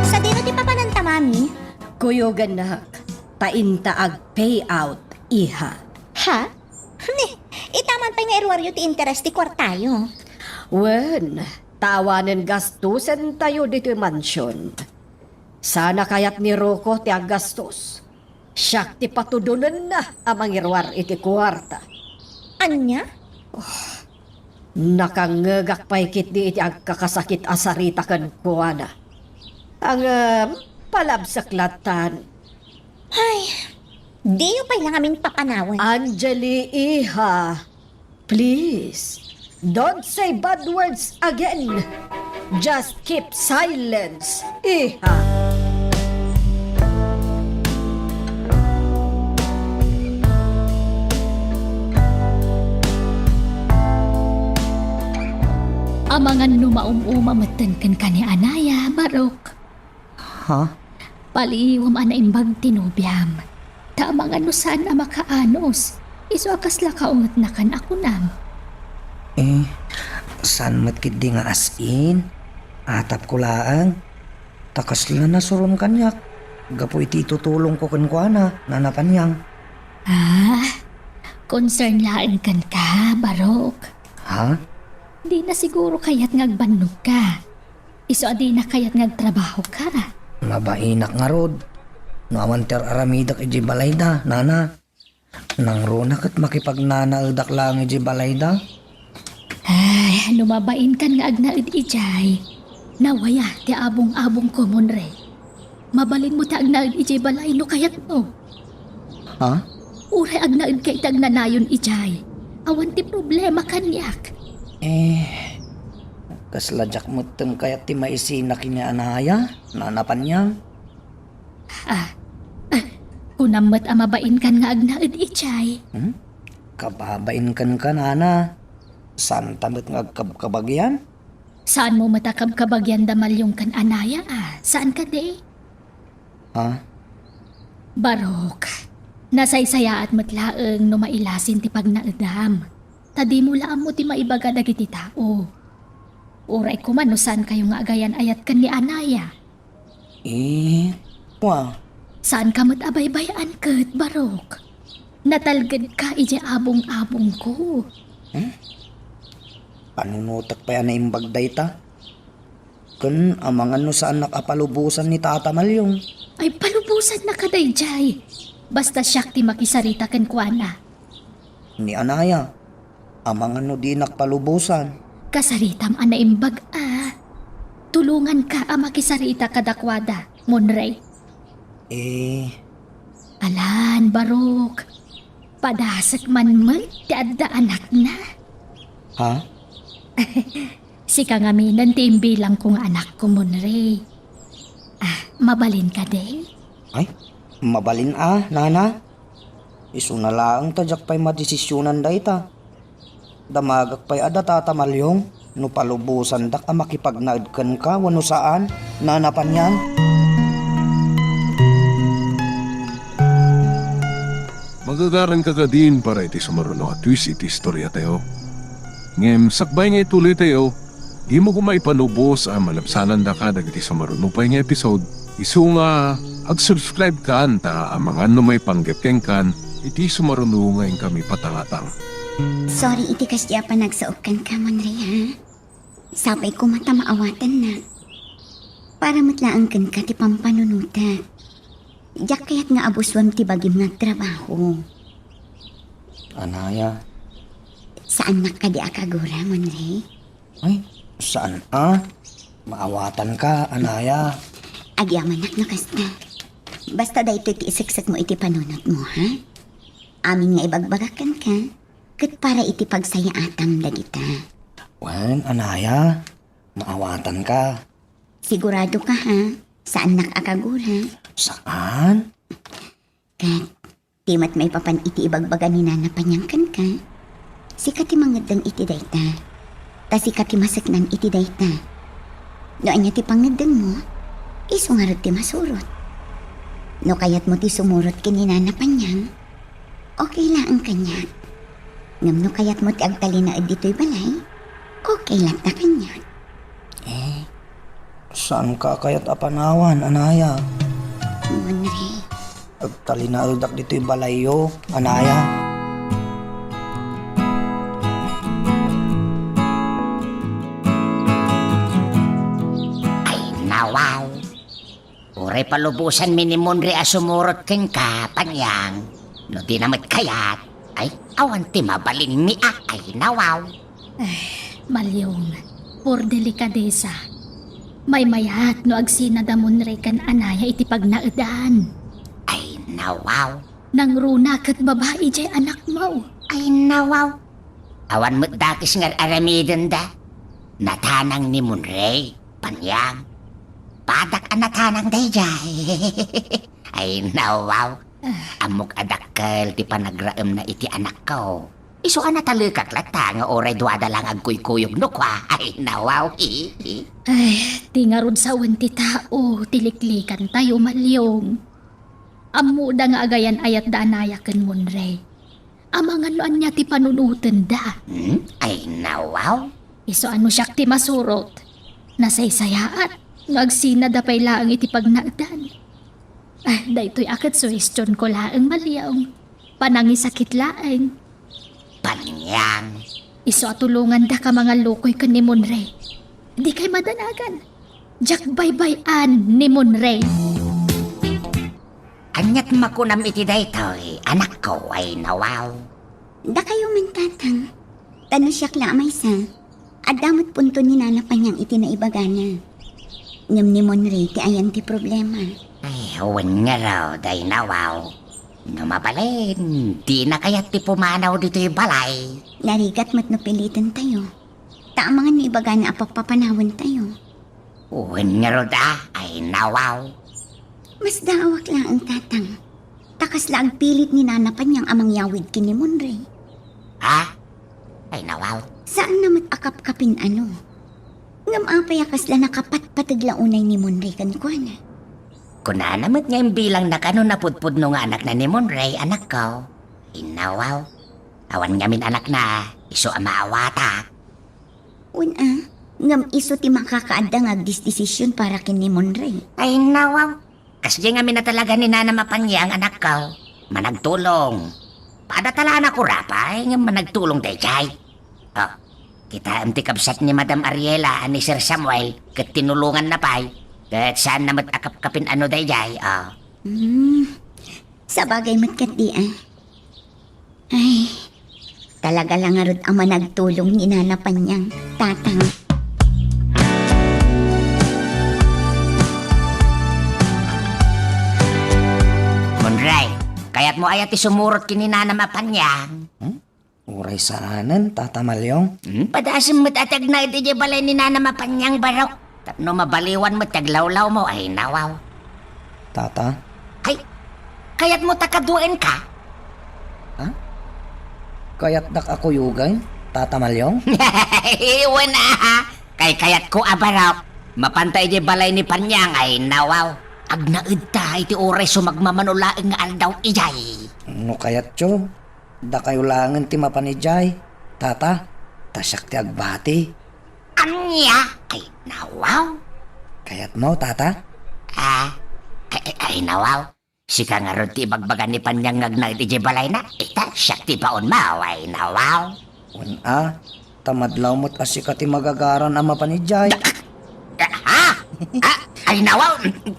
Sadino ti papananta, Mami? Kuyogannak, ta inta ag-payout, iha. Ha? Ni, ita man pay nga iruaryo ti interes ti kuartayo. Wen, ta awanen gastusentayo ditoy mansion. Saan a kayat ni Rocco ti aggastos. Siak ti patudonenna a mangiruar iti kuarta. Ania? Oh, nakangngegak pay ketdi iti agkakasakit a sarita kenkuana. Ngem, palabsek lattan. Ay, diyo pay la ngamin papanawen. Angeli, iha, please, don't say bad words again. Just keep silence, iha. Amangan no maum-uma metten kenka ni Anaya, Barok. Ha? Paliiwam a naimbag ti nobiam. Ta amangan no saan a makaanus, isu a kasla kaungetnakan a kunam. Eh, saan met ketdi nga as-in? Atapko laeng. Ta kasla nasuron kaniak gapu iti itutulongko kenkuana, Nana Panyang. Ah, concern laeng kenka, Barok. Ha? Dina siguro kayat nga agbannogka. Isu a dina kayat nga agtrabahoka. Mabainak ngarud. No awan ti ar-aramidek idiay balayda, Nana. Nangruna ket makipagnanaedak laeng idiay balayda. Ay, no mabainkan nga agnaed idiay, nawaya ti abong-abongko, Monre. Mabalinmo ti agnaed idiay balay no kayatmo. Ha? Uray agnaedka iti agnanayon idiay, awan ti problema kaniak. Eh, kasla diak metten kayat ti maisina ken ni Anaya, Nana Panyang. Ah, ah, kunam met a mabainkan nga agnaed idiay. Hmm? Kababain kenka, Nana. Saanta met nga agkabkabagian? Saanmo met a kabkabagian da Malyong ken Anaya, a? Saan kadi? Ha? Barok, nasaysayaat met laeng no mailasin ti pagnaedam. Ta dimo la ammo ti maibaga dagiti tao. Uray koma no saankayo nga agayan-ayat ken ni Anaya. Eh, wa. Saanka met a baybay-an ket, Barok. Natalgedka idiay abong-abongko. Hmm? Panunotek pay a naimbag dayta. Ken amangan no saannak a palubosan ni Tata Malyong. Ay, palubosannaka daydiay. Basta siak ti makisarita kenkuana. Ni Anaya, amangan no dinak palubosan. Kasaritam a naimbag a. Tulonganka a makisarita kadakuada, Monre. Eh. Alan, Barok. Padasek man met ti adda anakna. Ha? Sika ngaminen ti imbilangko nga anakko, Monre. Ah, mabalin kadi? Ay, mabalin a, Nana. Isuna laeng ta diak pay madesisionan dayta. Damagek pay a da Tata Malyong no palubosandak a makipagnaed kenka wenno saan, Nana Panyang. Magagaranka kadin para iti sumaruno a twist iti istoriatayo. Ngem sakbay nga ituloytayo, dimo koma ipalubos a malabsanandaka dagiti sumaruno pay nga episode. Isu nga, ag-subscribe kan ta amangan no maipanggep kenkan iti sumaruno nga inkami patangatang. Sorry iti kasdi a panagsaok kenka, Monre, ha? Sapay koma ta maawatannak. Para met laeng kenka ti pampanunotek. Diak kayat nga abusuem ti bagim nga agtrabaho. Anaya. Saannak kadi a kagura, Monre? Ay, saan a? Maawatanka, Anaya. Agyamanak no kasta. Basta daytoy ti iseksekmo iti panunotmo, ha? Amin nga ibagbagak kenka, ket para iti pagsayaatam dagita. Wen, Anaya, maawatanka. Sigurado ka, ha? Saannak a kagura? Saan? Ket, di met maipapan iti ibagbaga ni Nana Panyang kenka. Sika ti mangeddeng iti dayta. Ta sika ti maseknan iti dayta. No ania ti pangeddengmo, isu ngarud ti masurot. No kayatmo ti sumurot ken ni Nana Panyang, okay laeng kaniak. Ngem no kayatmo ti agtalinaed ditoy balay, okay latta kaniak. Eh, saanka a kayat a panawan, Anaya? Monre. Agtalinaedak ditoy balayyo, Anaya. Ay, nawaw. Uray palubosanmi ni Monre a sumurot kenka, Panyang. No dina met kayat, ay, awan ti mabalinmi a, ay, nawaw. Eh, Malyong, por delikadesa. Maymayat no agsina da Monre ken Anaya iti pagnaedan. Ay, nawaw. Nangruna ket babai jay anakmo. Ay, nawaw. Awan met dakes nga ar-aramidenda. Natanang ni Monre, Panyang. Padak a natanang dayjay. Ay, nawaw. Ammok a dakkel ti panagraemna iti anakko. Isu a natalekak latta nga uray duada lang agkuykuyog no kua. Ay, nawaw. Ay, ti ngarud sawen ti tao, ti liklikantayo, Malyong. Ammoda nga agayan-ayatda a naya ken Monray. Amangan no ania ti panunotenda. Hmm? Ay, nawaw. Isu a no siak ti masurot, nasaysayaat no agsinada pay laeng iti pagnaedan. Ah, daytoy a ket suhestionko laeng, Malyong. Panangisakit laeng. Panyang. Isu a tulongandaka mangallukoy ken ni Monray. Dikay madanagan. Diak baybay-an ni Monray. Aniat makunam iti daytoy, anakko, ay nawaw? Dakayo man, Tatang. Ta no siak la a maysa, adda met punto ni Nana Panyang iti naibagana. Ngem ni Monray ti ayan ti problema. Ay, wen ngarud, ay nawaw. No mabalin, dina kayat ti pumanaw ditoy balay. Narigat met no pilitentayo. Ta amangan no ibagana a pappapanawentayo. Wen ngarud a, ay nawaw. Masdaawak laeng, Tatang. Ta kasla agpilit ni Nana Panyang a mangyawid ken ni Monray. Ha? Ay nawaw. Saanna met a kapkapin-ano. Ngem apay a kasla nakapatpateg la unay ni Monray kenkuana? Kunana met nga imbilangna kano napudpudno nga anakna ni Monray, anakko. Ay nawaw. Awan ngamin anakna, isu a maawatak. Wen a, ngem isu ti makakaadda nga agdisdesision para ken ni Monray. Ay, nawaw. Kasdiay ngamin a talaga ni Nana Mapanyang, anakko. Managtulong. Padatalanak urapay, ngem managtulong daydiay. Oh, kitaem ti kabsat ni Madam Ariela a ni Sir Samuel, ket tinulonganna pay. Ket saanna met a kapkapin-ano daydiay, oh. Hmm. Sabagay met ketdi, ah. Ay, talaga la ngarud a managtulong ni Nana Panyang, Tatang. Monray, kayatmo aya ti sumurot ken ni Nana Mapanyang? Hmm? Uray saanen, Tata Malyong? Hmm? Padasem met a ti agnaed idiay balay ni Nana Mapanyang, barok. Tapno mabaliwan met ti aglawlawmo, ay nawaw. Tata? Ay, kayatmo ta kaduaenka? Ha? Kayatdak a kuyogen, Tata Malyong? Wen a, kay kayatko a barok. Mapanta idiay balay ni Panyang, ay nawaw. Agnaedta iti uray sumagmamano laeng nga aldaw idiay. No kayatyo, dakayo laengen ti mapan idiay, Tata, ta siak ti agbati. Ania? Ay, nawaw. Kayatmo, Tata? Ah, ay, ay, ay, nawaw. Sika ngarud ti ibagbaga ni Panyang nga agnaed idiay balayna? Ita, siak ti baonmo, ay, nawaw. Wen a, ta madlaw met a sika ti magagaran a mapan idiay. Ah, ha? Ah, ay, nawaw.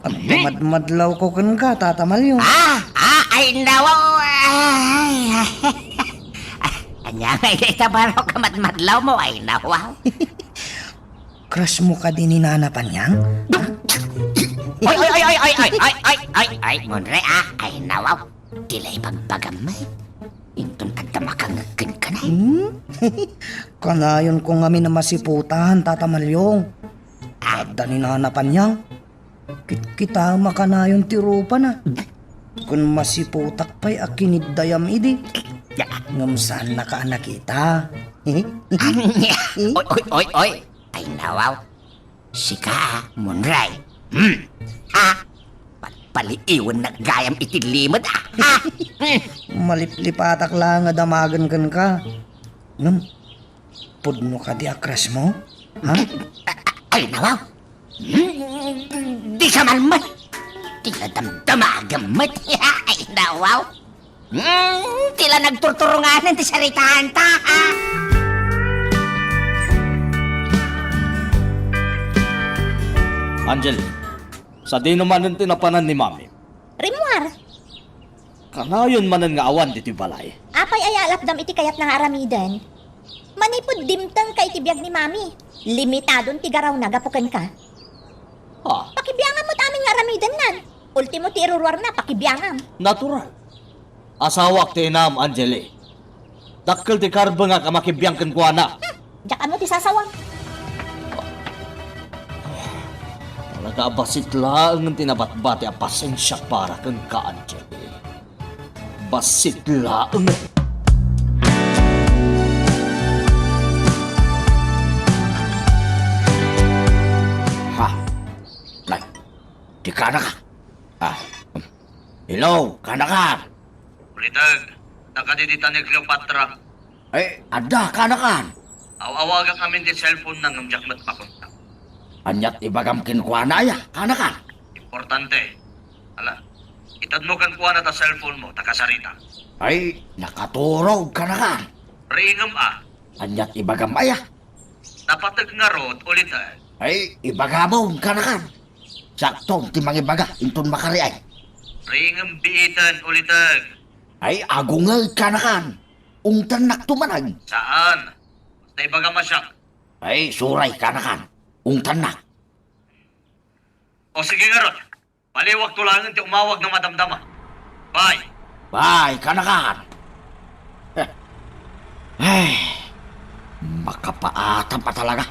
Agpamadmadlawko kenka, Tata Malyong. Ah, ah, ay, nawaw. Ay, ay. Ania ngay ita barok a madmadlawmo, ay, nawaw. Crush mo kadi ni Nana Panyang? Ay, ay, ay, Monre, ah. Ay, nawaw. Ti la ibagbagam met. Inton adda makangngeg kenka, nay. Hmm? Kanayonko ngamin a masiputan, Tata Malyong. Ah. Adda ni Nana Panyang. Kitkitaem a kanayon ti rupana. Kun masiputak pay a kiniddayam idi. Ngem saannaka a nakita. Ania? Oy, oy, oy, oy. Ay, nawaw. Sika, Monre. Hmm. Ah. Pal-, paliiwennak gayam iti limed, ah. Ah. Hmm. Maliplipatak la nga damagen kenka. Ngem, pudno kadi a crush mo? Ha? Ay, nawaw. Hmm, dika man met. Ti la damdamagem met. Ay, nawaw. Hmm, ti la nagturturunganen ti saritanta, ha? Angel, sadino manen ti napanan ni Mami? Rimmuar. Kanayon manen nga awan ditoy balay. Apay aya a lapdam iti kayatna nga aramiden? Manipud dimtengka iti biag ni Mami, limitadon ti garawna gapu kenka. Ha? Pakibiangam met amin nga aramidennan. Ultimo ti iruruarna, pakibiangam. Natural. Asawak ti inam, Angeli. Dakkel ti karbengak a makibiang kenkuana. Hmm, diak ammo ti sasawam. Talaga a bassit laeng ti nabatbati a pasensiak para kenka, Angeli. Bassit laeng. Di kanaka. Ah, hello, kanakan. Uliteg, adda kadi ditan ni Cleopatra? Ay, adda, kanakan. Aw-awagak ngamin ti cellphone-na ngem diak met makontak. Aniat ibagam kenkuana aya, kanakan? Importante. Ala, itedmo kenkuana ta cellphone-mo, ta kasarita. Ay, nakaturog, kanakan. Ringem a. Aniat ibagam aya? Napateg ngarud, Uliteg. Ay, ibagamon, kanakan. Siakton ti mangibaga inton makariay. Ringem biiten, Uliteg. Ay, agungay, kanakan. Ungtannakto manen. Saan? Basta ibagam a siak. Ay, suray, kanakan. Ungtannak. O sige ngarud. Baliwakto laengen ti umawag no madamdama. Bye. Bye, kanakan. Ay, makapaatam a talaga.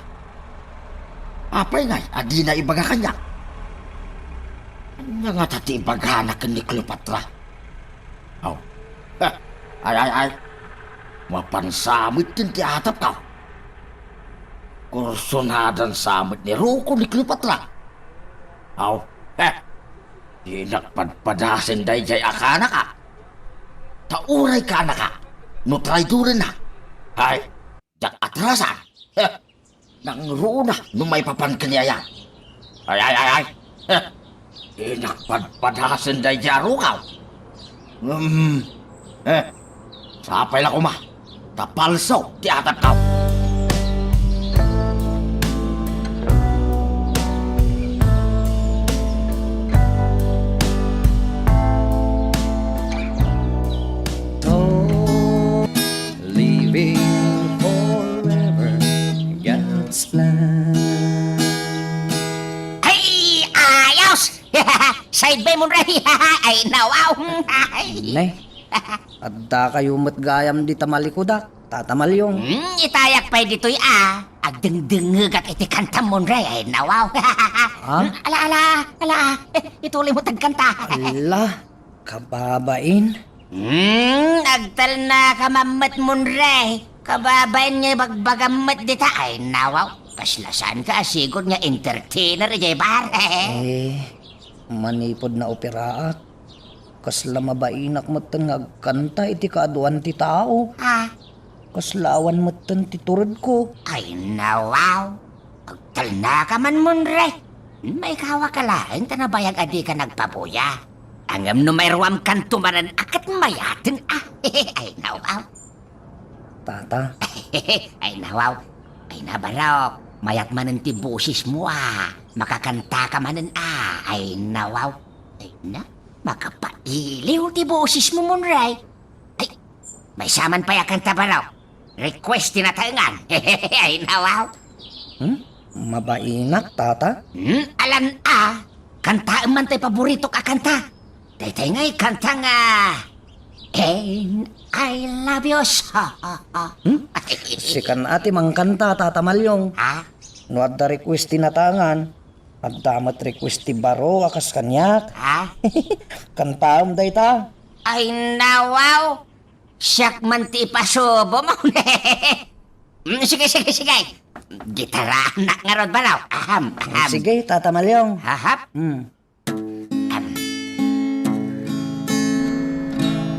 Apay ngay a dina ibaga kaniak? Ania ngata ti ibagana ken ni Cleopatra? Aw. Ay, ay, ay. Mapan sa met ti atapko. Kursonadan sa met ni Rocco ni Cleopatra. Aw. Dinak padpadasen daydiay a kanaka. Ta uray kanaka, no traidorenna. Ay, diak atrasan. Nangruna no maipapan ken ni aya. Ay, ay, ay, ay. Dinak padpadasen daydiay a rukaw. Hmm. Sapay la koma ta palso ti atapko. Living forever, God's plan. Ay, ayos! Side by, Monray. Ay, nawaw. Nay, adda kayo met gayam dita malikudak, Tata Malyong. Hmm, itayak pay ditoy a. Agdengdengngegak iti kantam, Monray. Ay, nawaw. Ha? Hmm, ala, ala, ala. Eh, ituloy mo tagkanta. Ala, kababain. Hmm, agtalnaka man met, Monray. Kababain nga ibagbagam met dita. Ay, nawaw. Kasla saan ka a sigud nga entertainer, idiay bar. Eh, manipud naoperaak, kasla mabainak metten nga agkanta iti kaaduan ti tao. Ah. Kasla awan metten ti turedko. Ay, nawaw. Agtalnaka man, Monray. Maikawaka laeng ta nabayag a dika nagpabuya. Ngem no mairuamkanto manen a ket mayaten a. Ay, nawaw. Tata. Ay, nawaw. Ay, nabarok. Mayat manen ti bosesmo a. Makakantaka manen a. Ay, nawaw. Ay, na. Makapailiw ti bosesmo, Monray. Ay, maysa man pay a kanta, barok. Request ti nataengan. Ay, nawaw. Hmm? Mabainak, Tata? Hmm? Alan a. Kantaem man tay paboritok a kanta. Daytay ngay kanta nga, "And I love you so." Hmm? Sikan a ti mangkanta, Tata Malyong. Ha? No adda request ti nataengan, adda met request ti baro a kas kaniak. Ha? Kantaem dayta. Ay, nawaw. Siak man ti ipasubo mo. Mm, sige, sige, sige. Gitaranak ngarud, baro. Aham, aham. Sige, Tata Malyong. Hahap. Hmm. Am.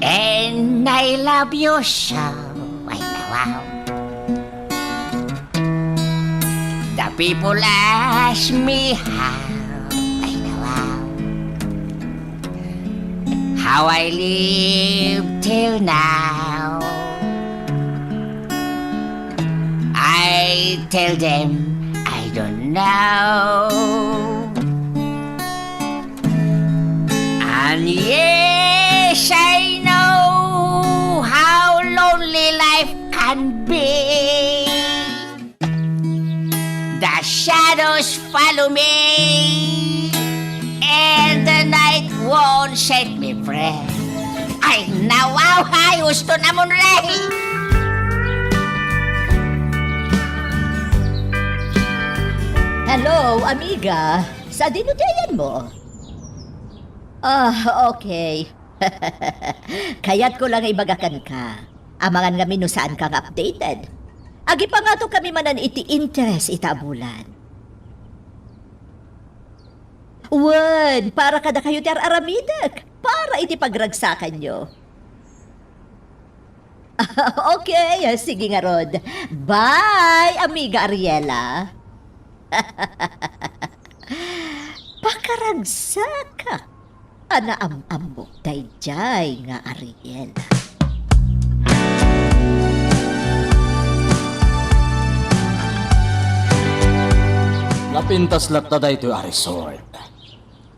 And I love you so. Ay, nawaw. The people ask me how. Ay, nawaw. How I live till now. I tell them I don't know. And yes, I know how lonely life can be. The shadows follow me, and the night won't set me free. Ay, nawaw, ay, husto na, Monray! Hello, amiga. Sadino ti ayanmo? Ah, okay. Kayatko la nga ibaga kenka. Amangan ngamin no saanka nga updated. Agipangato kami manen iti interes ita a bulan. Wen, para kadakayo ti ar-aramidek. Para iti pagragsakanyo. Okay, sige ngarud. Bye, amiga Ariela. Pakaragsakak a naam-ammok daydiay nga Ariela. Napintas latta daytoy a resort.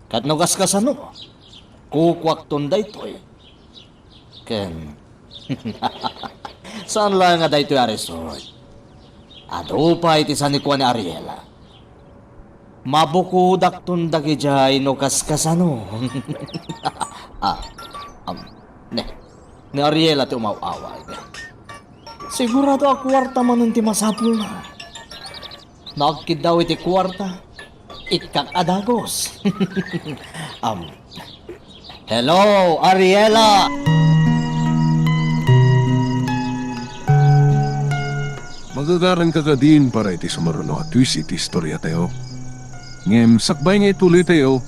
Ket no kaskasano, kukuakton daytoy. Ken, saan laeng a daytoy a resort. Adu pay ti sanikua ni Ariela. Mabukodakton dagidiay no kaskasano. Ah, um, ne, ni Ariela ti umaw-awag. Sigurado a kuarta manen ti masapulna. Nagkiddaw iti kuarta, ikkak a dagus. Um, hello, Ariela! Magagaranka kadin para iti sumaruno a twist iti istoriatayo. Ngem sakbay nga ituloytayo,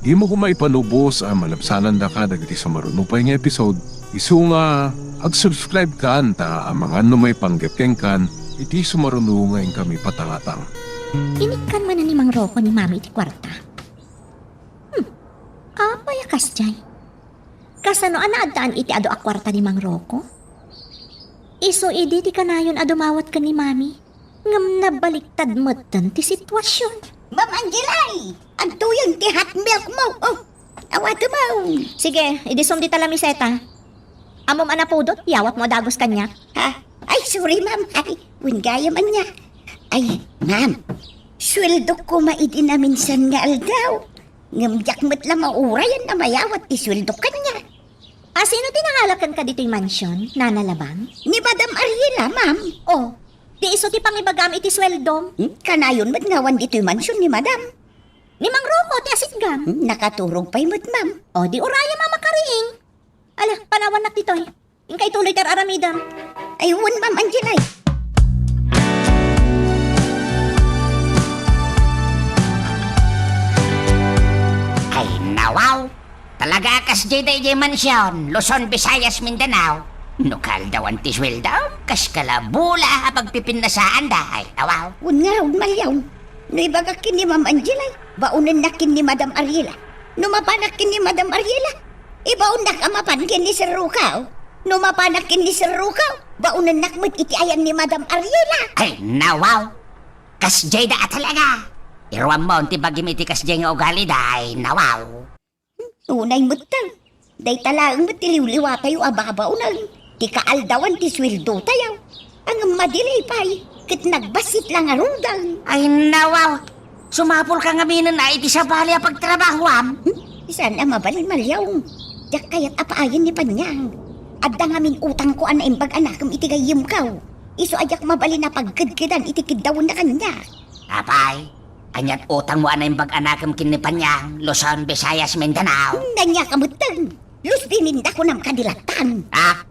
dimo koma ipanubos a malabsanandaka dagiti sumaruno pay nga episode. Isu nga, ag-subscribe kan ta amangan no maipanggep kenkan iti sumaruno nga inkami patangatang. Inikkan manen ni Mang Rocco ni Mami iti kuarta. Hmm, apay a kasdiay? Kasano a naaddaan iti adu a kuarta ni Mang Rocco? Isu idi ti kanayon a dumawat ken ni Mami. Ngem nabaliktad metten ti situasion. Ma'am Angelay, agtoyen ti hot milk mo. Oh, awatem mo. Sige, idisum dita lamiseta. Ammom a napudot, yawatmo a dagus kaniak. Ha? Ay, sorry, ma'am. Ay, wen gayam ania. Ay, ma'am, sueldok koma idi naminsan nga aldaw. Ngem diak met la maurayan a mayawat ti sueldok kaniak. A sino ti nangala kenka ditoy mansion, Nana Labang? Ni Madam Ariela, ma'am. Oh, ti isu ti pangibagam iti sueldom? Hmm? Kanayon met nga awan ditoy mansion ni Madam. Ni Mang Rocco ti asitgam. Hmm? Nakaturog pay met, ma'am. Oh, di urayam a makariing. Ala, panawannak ditoy. Inka ituloy ti ar-aramidem. Ay, wen, Ma'am Angelay. Ay, nawaw. Talaga a kasdiay daydiay mansion, Luzon, Visayas, Mindanao. No kaaldawan ti sueldom, kas kalabula a pagpipinnasaanda. Ay, nawaw. Wen ngarud, Maliaw. No ibagak ken ni Ma'am Angelay, baonennak ken ni Madam Ariela. No mapanak ken ni Madam Ariela, ibaonnak a mapan ken ni Sir Rukaw. No mapanak ken ni Sir Rukaw, baonennak met iti ayan ni Madam Ariela. Ay, nawaw! Kasdiay da a talaga! Iruammon ti bagim iti kasdiay nga ugali da, ay, nawaw! Unay met ta. Dayta laeng met ti liwliwatayo a babaonen ti kaaldawan ti sueldotayo. Ngem madi pay, ket nagbassit la ngaruden. Ay, nawaw! Sumapulka ngaminen a iti sabali a pagtrabahoam. Hmm? Saan a mabalin, Maliaw. Diak kayat a paayen ni Panyang. Adda ngamin utangko a naimbag a nakem iti gayyemko. Isu a diak mabalin a pagkedkedan iti kiddawenna kaniak. Apay, ania't utangmo a naimbag a nakem ken ni Panyang, Luzon, Visayas, Mindanao? Hmm, ania ka metten? Luz Biminda kunam kadi lattan. Ah?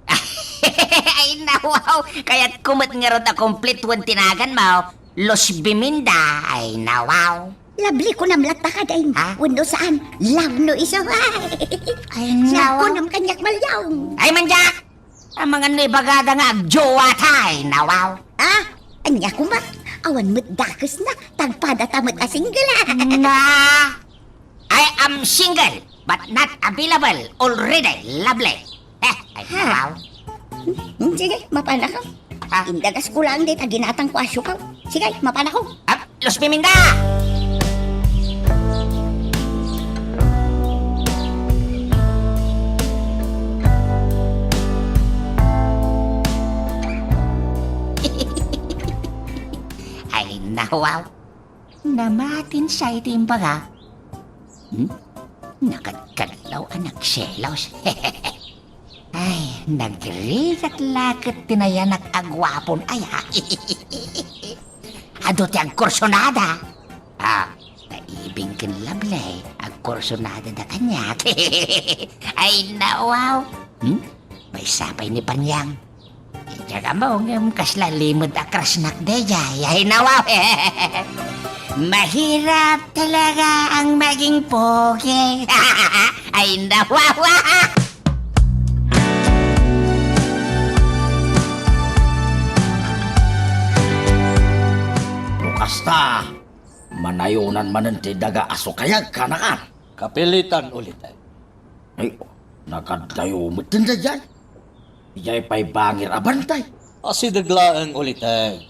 Ay, nawaw! Kayatko met ngarud a kumpletoen ti naganmo. Luz Biminda. Ay, nawaw! Lovely kunam latta kadi. Ha? Wenno saan? Love no isu. Ay, nawaw! Love kunam kaniak, Maliaw. Ay, mandiak! Amangan no ibagada nga agjowata, ay, nawaw! Ah? Ania koma? Awan met dakesna, tagpadata met a single, ah. Na! I am single, but not available, already lovely. Eh, ay, ha? Wow. Hmm, sige, mapanakon. Ha? Indagasko laeng dayta ginatangko a siopaw. Sige, mapanakon. Ah, Luz Biminda! Ay, nawaw. Namatinsay ti imbaga. Hmm? Nakadkadlaw a nagselos. Ay, nagrigat la ket ti nayanak a guapon aya. Adu ti agkursunada. Ah, ta ibing ken Lovely, agkursunada da kaniak. Ay, nawaw. Hmm? Maysa pay ni Panyang. Diak ammo ngem kasla limed a crushnak daydiay. Ay, nawaw. Mahirap talaga ang maging pogi. Ay, nawawa! No kasta, manayonan manen ti daga a sukayag, kanakan. Kapilitan ulit, eh. Ay, nagkadayo met daydiay. Idiay pay bangir a bantay. Asideg laeng, Uliteg.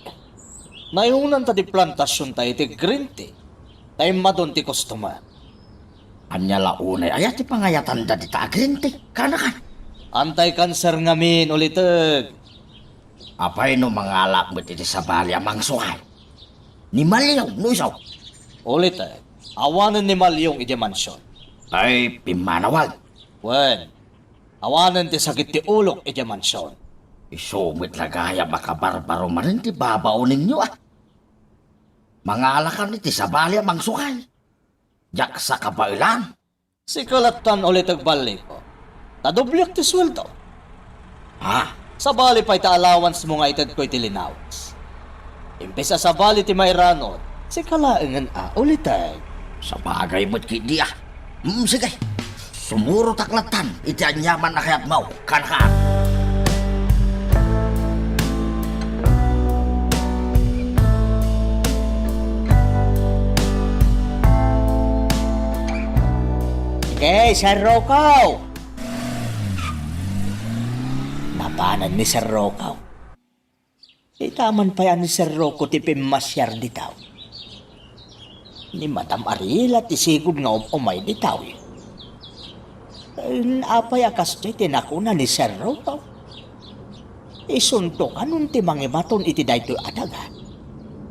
Nayonanta ti plantasionta iti green tea. Ta immadon ti customer. Ania la unay aya ti pangayatanda dita a green tea, kanakan? Anti-cancer ngamin, Uliteg. Apay no mangalak met iti sabali a mangsukay? Ni Malyong, no isu. Uliteg, awanen ni Malyong idiay mansion. Ay, pimmanawag. Wen, awanen ti sakit ti ulok idiay mansion. Isu met la gayam a kabarbaro manen ti babaonenyo, a. Mangalakan iti sabali a mangsukay. Diak sa kabaelan. Sika lattan, Uliteg, balliko. Ta dobliak ti sueldo. Ha? Sabali pay ti allowance mo nga itedko iti linawas. Imbes a sabali ti mairanod, sika laengen a, Uliteg. Sabagay met ketdi, a. Hmm, sige. Sumurotak lattan iti aniaman a kayatmo, kanakan. Sige, Sir Rocco! Napanan ni Sir Rocco. Ita man pay a ni Sir Rocco ti pimmasiar ditaw. Ni Madam Ariela ti sigud nga um-umay ditaw. Apay a kastoy ti nakuna ni Sir Rocco? Isunto kanon ti mangibaton iti daytoy a daga.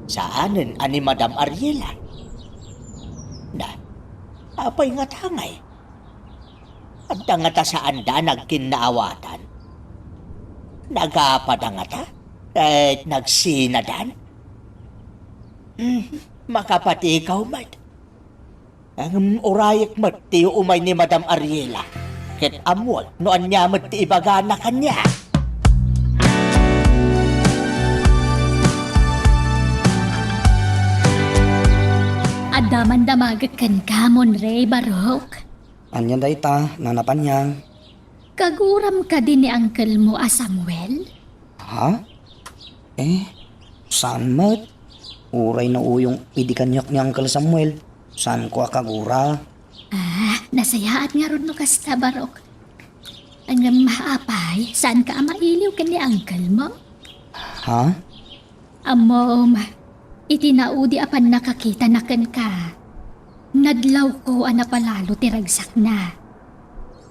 Saanen a ni Madam Ariela. Na, apay nga tangay? Adda ngata saanda a nagkinnaawatan? Nagapada ngata? Ket nagsinadan? Hmm, makapatikaw met. Ngem urayek met ti umay ni Madam Ariela. Ket ammoek no ania met ti ibagana kaniak. Adda man damagek kenka, Monre, Barok. Ania dayta, Nana Panyang? Kaguram kadi ni uncle mo a Samuel? Ha? Eh, saan met? Uray nauyong idi kaniak ni Uncle Samuel, saanko a kagura. Ah, nasayaat ngarud no kasta, Barok. Ngem apay, saanka a mailiw ken ni uncle mo? Ha? Ammom, iti naudi a pannakakitana kenka, nadlawko a napalalo ti ragsakna.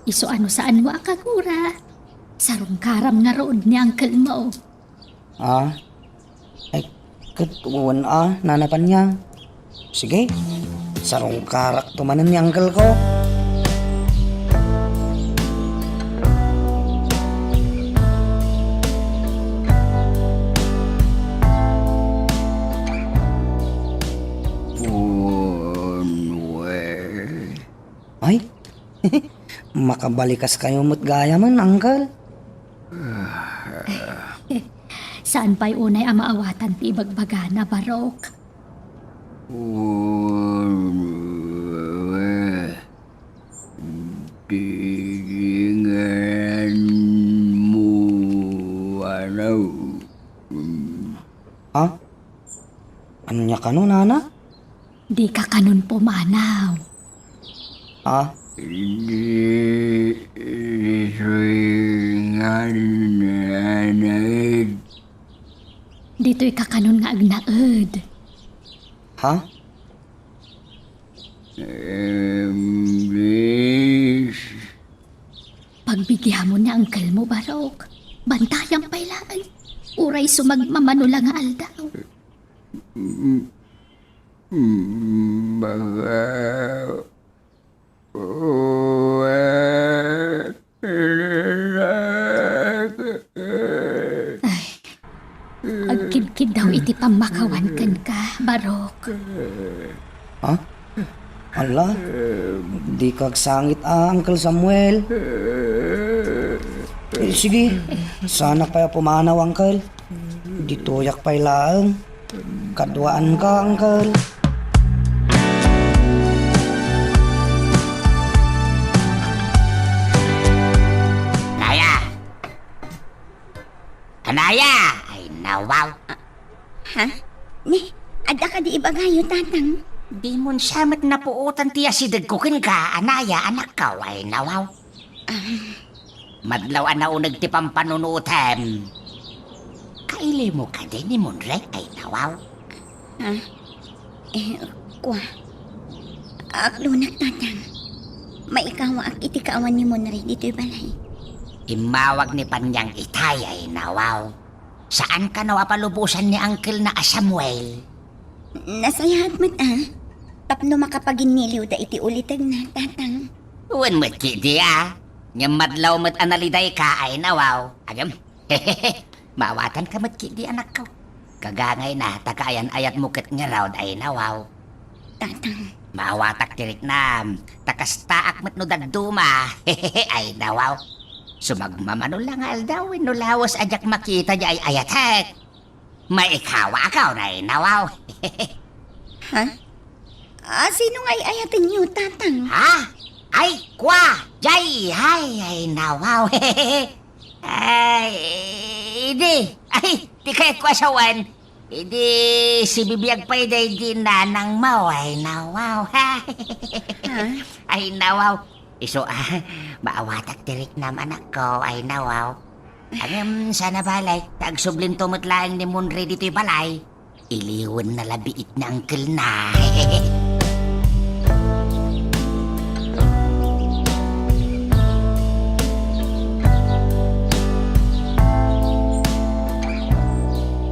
Isu a no saanmo a kagura, sarungkaram ngarud ni uncle mo. Ah? Ay, ket wen a, Nana Panyang. Sige, sarungkarakto manen ni uncle ko. Ay, makabalikas kayo met gayamen, uncle. Saan pay unay a maawatan ti ibagbagana, Barok? Didinan mo, ano? Ha? Ania kano, Nana? Dika kanon pumanaw. Ha? Di, ditoy nga agnaed. Ditoy ka kanon nga agnaed. Ha? Imbes. Pagbigyamon ni uncle mo, Barok. Bantayan pay laeng. Uray sumagmamano la nga aldaw. Baka Ay, agkidkiddaw iti pammakawan kenka, Barok. Ha? Ala, dika agsangit a, Uncle Samuel. Eh, sige, saanak pay a pumanaw, Uncle. Ditoyak pay laeng. Kaduaanka, Uncle. Anaya! Ay, nawaw. Ha? Ni, adda kadi ibagayo, Tatang? Dimon sa met napuotan ti asidegko kenka, anaya, anakko, ay, nawaw. Ah. Madlaw a nauneg ti pampanunotem. Kailimo kadi ni Monre, ay, nawaw. Ha? Eh, kua. Aklonak, Tatang. Maikawaak iti kaawan ni Monre ditoy balay. Immawag ni Panyang itay, ay, nawaw. Saan kano a palubosan ni uncle na a Samuel? Nasayaat met, a. Tapno makapaginniliwda iti ulitegna, Tatang. Wen met kidi, a. Ngem madlaw met a nalidayka, ay, nawaw. Agem. Maawatanka met kidi, anakko. Kagangayna, ta kaayan-ayatmo ket ngarud, ay, nawaw. Tatang. Maawatak ti riknam, ta kastaak met no dadduma. Ay, nawaw. Sumagmamano la nga aldaw wenno lawas a diak makita diay ayatek. Maikawaak, ay, nawaw. Ha? A, sino nga ay-ayatenyo, Tatang? Ha? Ay, kua, jay, ay, ay, nawaw. Ay, idi, ay, ti kayat ko a sawen, idi sibibiag pay daydi nanangmo, ay, nawaw. Ha? Ay, nawaw. Isu, a, maawatak ti riknam, anakko, ay, nawaw. Ngem, saan a balay, ta agsublinto met laeng ni Monre ditoy balay. Iliwenna la biit ni uncle-na.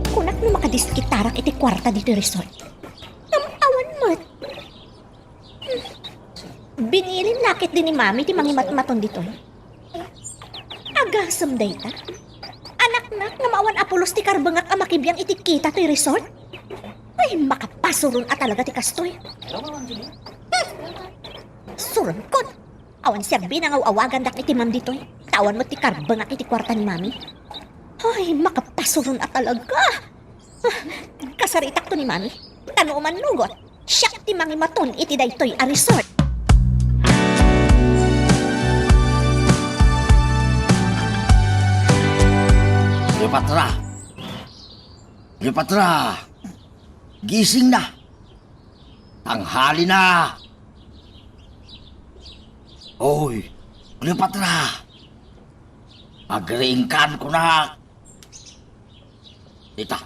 Kunak no makadiskitarak iti kuarta ditoy resort. Ngem awan met. Binilin la ketdi ni Mami ti mangimatmaton ditoy. Agasem dayta. Anaknak, ngem awan a pulos ti karbengak a makibiang iti kita toy resort. Ay, makapasuron a talaga ti kastoy. Hmm. Suronkon. Awan serbina nga aw-awagandak iti Ma'am ditoy. Ta awan met ti karbengak iti kuarta ni Mami. Ay, makapasuron a talaga. Ah, kasaritakto ni Mami. Ta no umannugot, siak ti mangimaton iti daytoy a resort. Cleopatra! Cleopatra! Gisingna! Tanghalina! Oy, Cleopatra! Agriingkan kunak! Ita,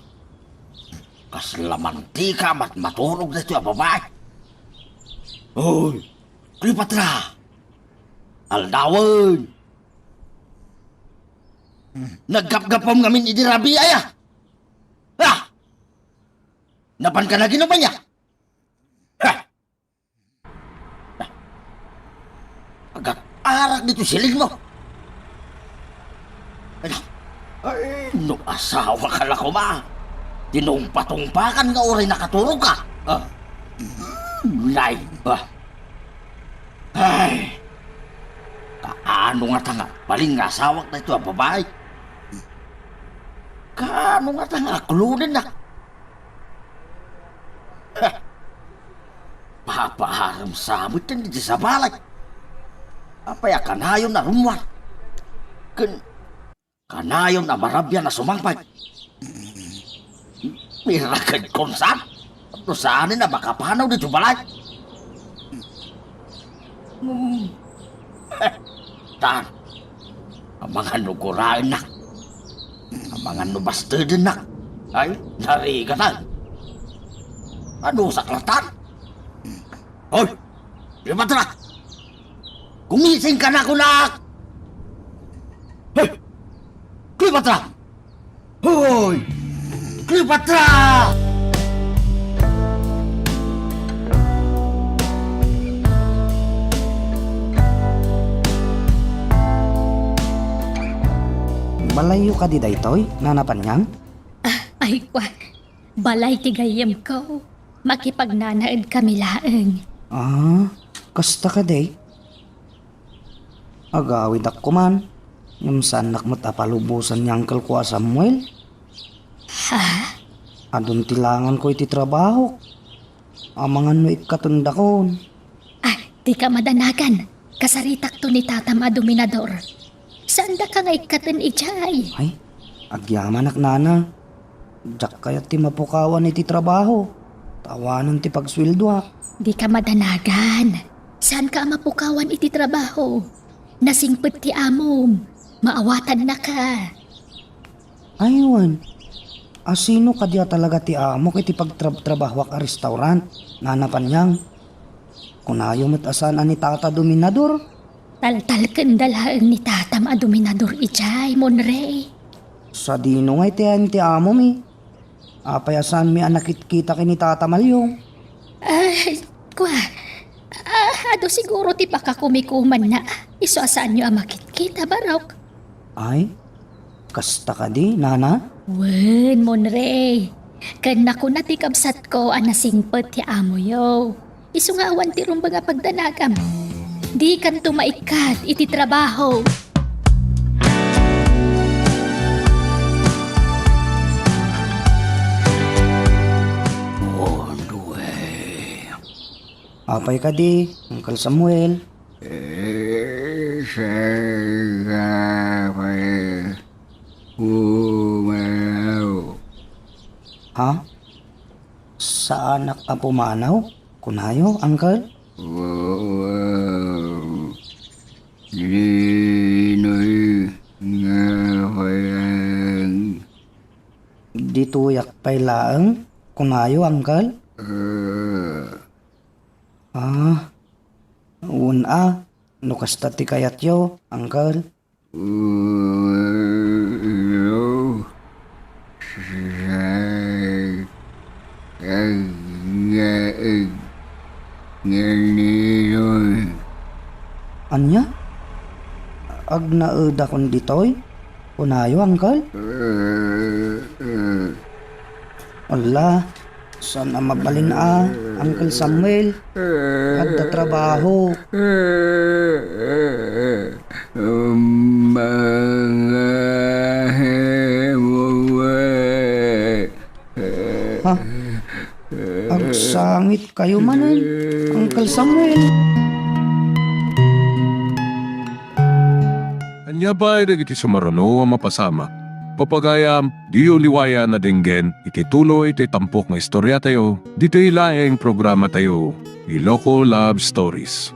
kasla mantika a matmaturog daytoy a babai. Oy, Cleopatra! Aldawen! Naggapgapum ngamin idi rabii aya? Ha? Napanka na ginuman niya? Ha? Agat-arak ditoy siligmo. Ay, no asawaka la koma. Tinungpatungpakan nga uray nakaturogka. Ah. Nay, ah. Ay. Kaano ngata nga agbalin nga asawak daytoy a babai? Kaano ngata nga aklodennak? Heh. Papaarem sa met ken iti sabali. Apay a kanayon a rummuar? Ken kanayon a marabian a sumangpet? Mirakedkon sa? No saanen a makapanaw ditoy balay? Hmm. Heh. Tan. Amangan no guraennak. Amangan no bastedennak. Ay, narigatan. Adusak latta. Hoy! Cleopatra! Gumising ka na, kunak! Hoy! Cleopatra! Hoy! Cleopatra! Balayyo kadi daytoy, Nana Panyang? Ah, ay, kwa. Balay ti gayyemko. Makipagnanaedkami laeng. Ah, kasta kadi? Agawidak koman, ngem saannak met a palubosan ni uncle ko a Samuel. Ha? Adun ti langanko iti trabahok. Amangan no ikkatendakon. Ah, dika madanagan. Kasaritakto ni tatam a dominador. Saandaka nga ikkaten idiay? Ay, Agyamanak, nana. Diak kayat ti mapukawan iti trabaho. Ta awanen ti pagsueldoak. Dika madanagan. Saanka a mapukawan iti trabaho. Nasingpet ti amom. Maawatannaka. Ay wen, asino kadi a talaga ti amok iti pagtrabtrabahoak a restaurant, Nana Panyang? Kunayo met a saan a ni Tata Dominador? Taltalkenda laeng ni Tatam a Dominador idiay, Monrey. Sadino ngay ti ayan ti amomi? Apay a saanmi a nakitkita ken ni Tata Malyong? Ay, kua, ah, adu siguro ti pakakumikumanna. Isu a saanyo a makitkita, Barok. Ay, kasta kadi, nana? Wen, Monrey. Ken nakuna ti kabsatko a nasingpet ti amoyo. Isu nga awan ti rumbeng a pagdanagam. Dikanto maikkat iti trabaho. Monrey. Apay kadi, Uncle Samuel? Eh, saan ka pay pumanaw? Ha? Saanak a pumanaw? Kunayo, Uncle? Wow. Dinoy nga payag. Ditoyak pay laeng? Kunayo, Uncle? Eh. Ah, wen a, no kasta ti kayatyo, Uncle. Ulo, say, agnaed, nganiron. Ania? Agnaedakon ditoy? Kunayo, Uncle? Eh, eh. Ala, saan a mabalin a, Uncle Samuel? Adda trabaho. Mga hewe. Ha? Agsangit kayo manen, Uncle Samuel. Ania pay dagiti sumaruno a mapasamak? Papagayam, diyo liwayan a denggen iti tuloy ti tampok nga istoriatayo, ditoy laeng programatayo, Iloko Love Stories.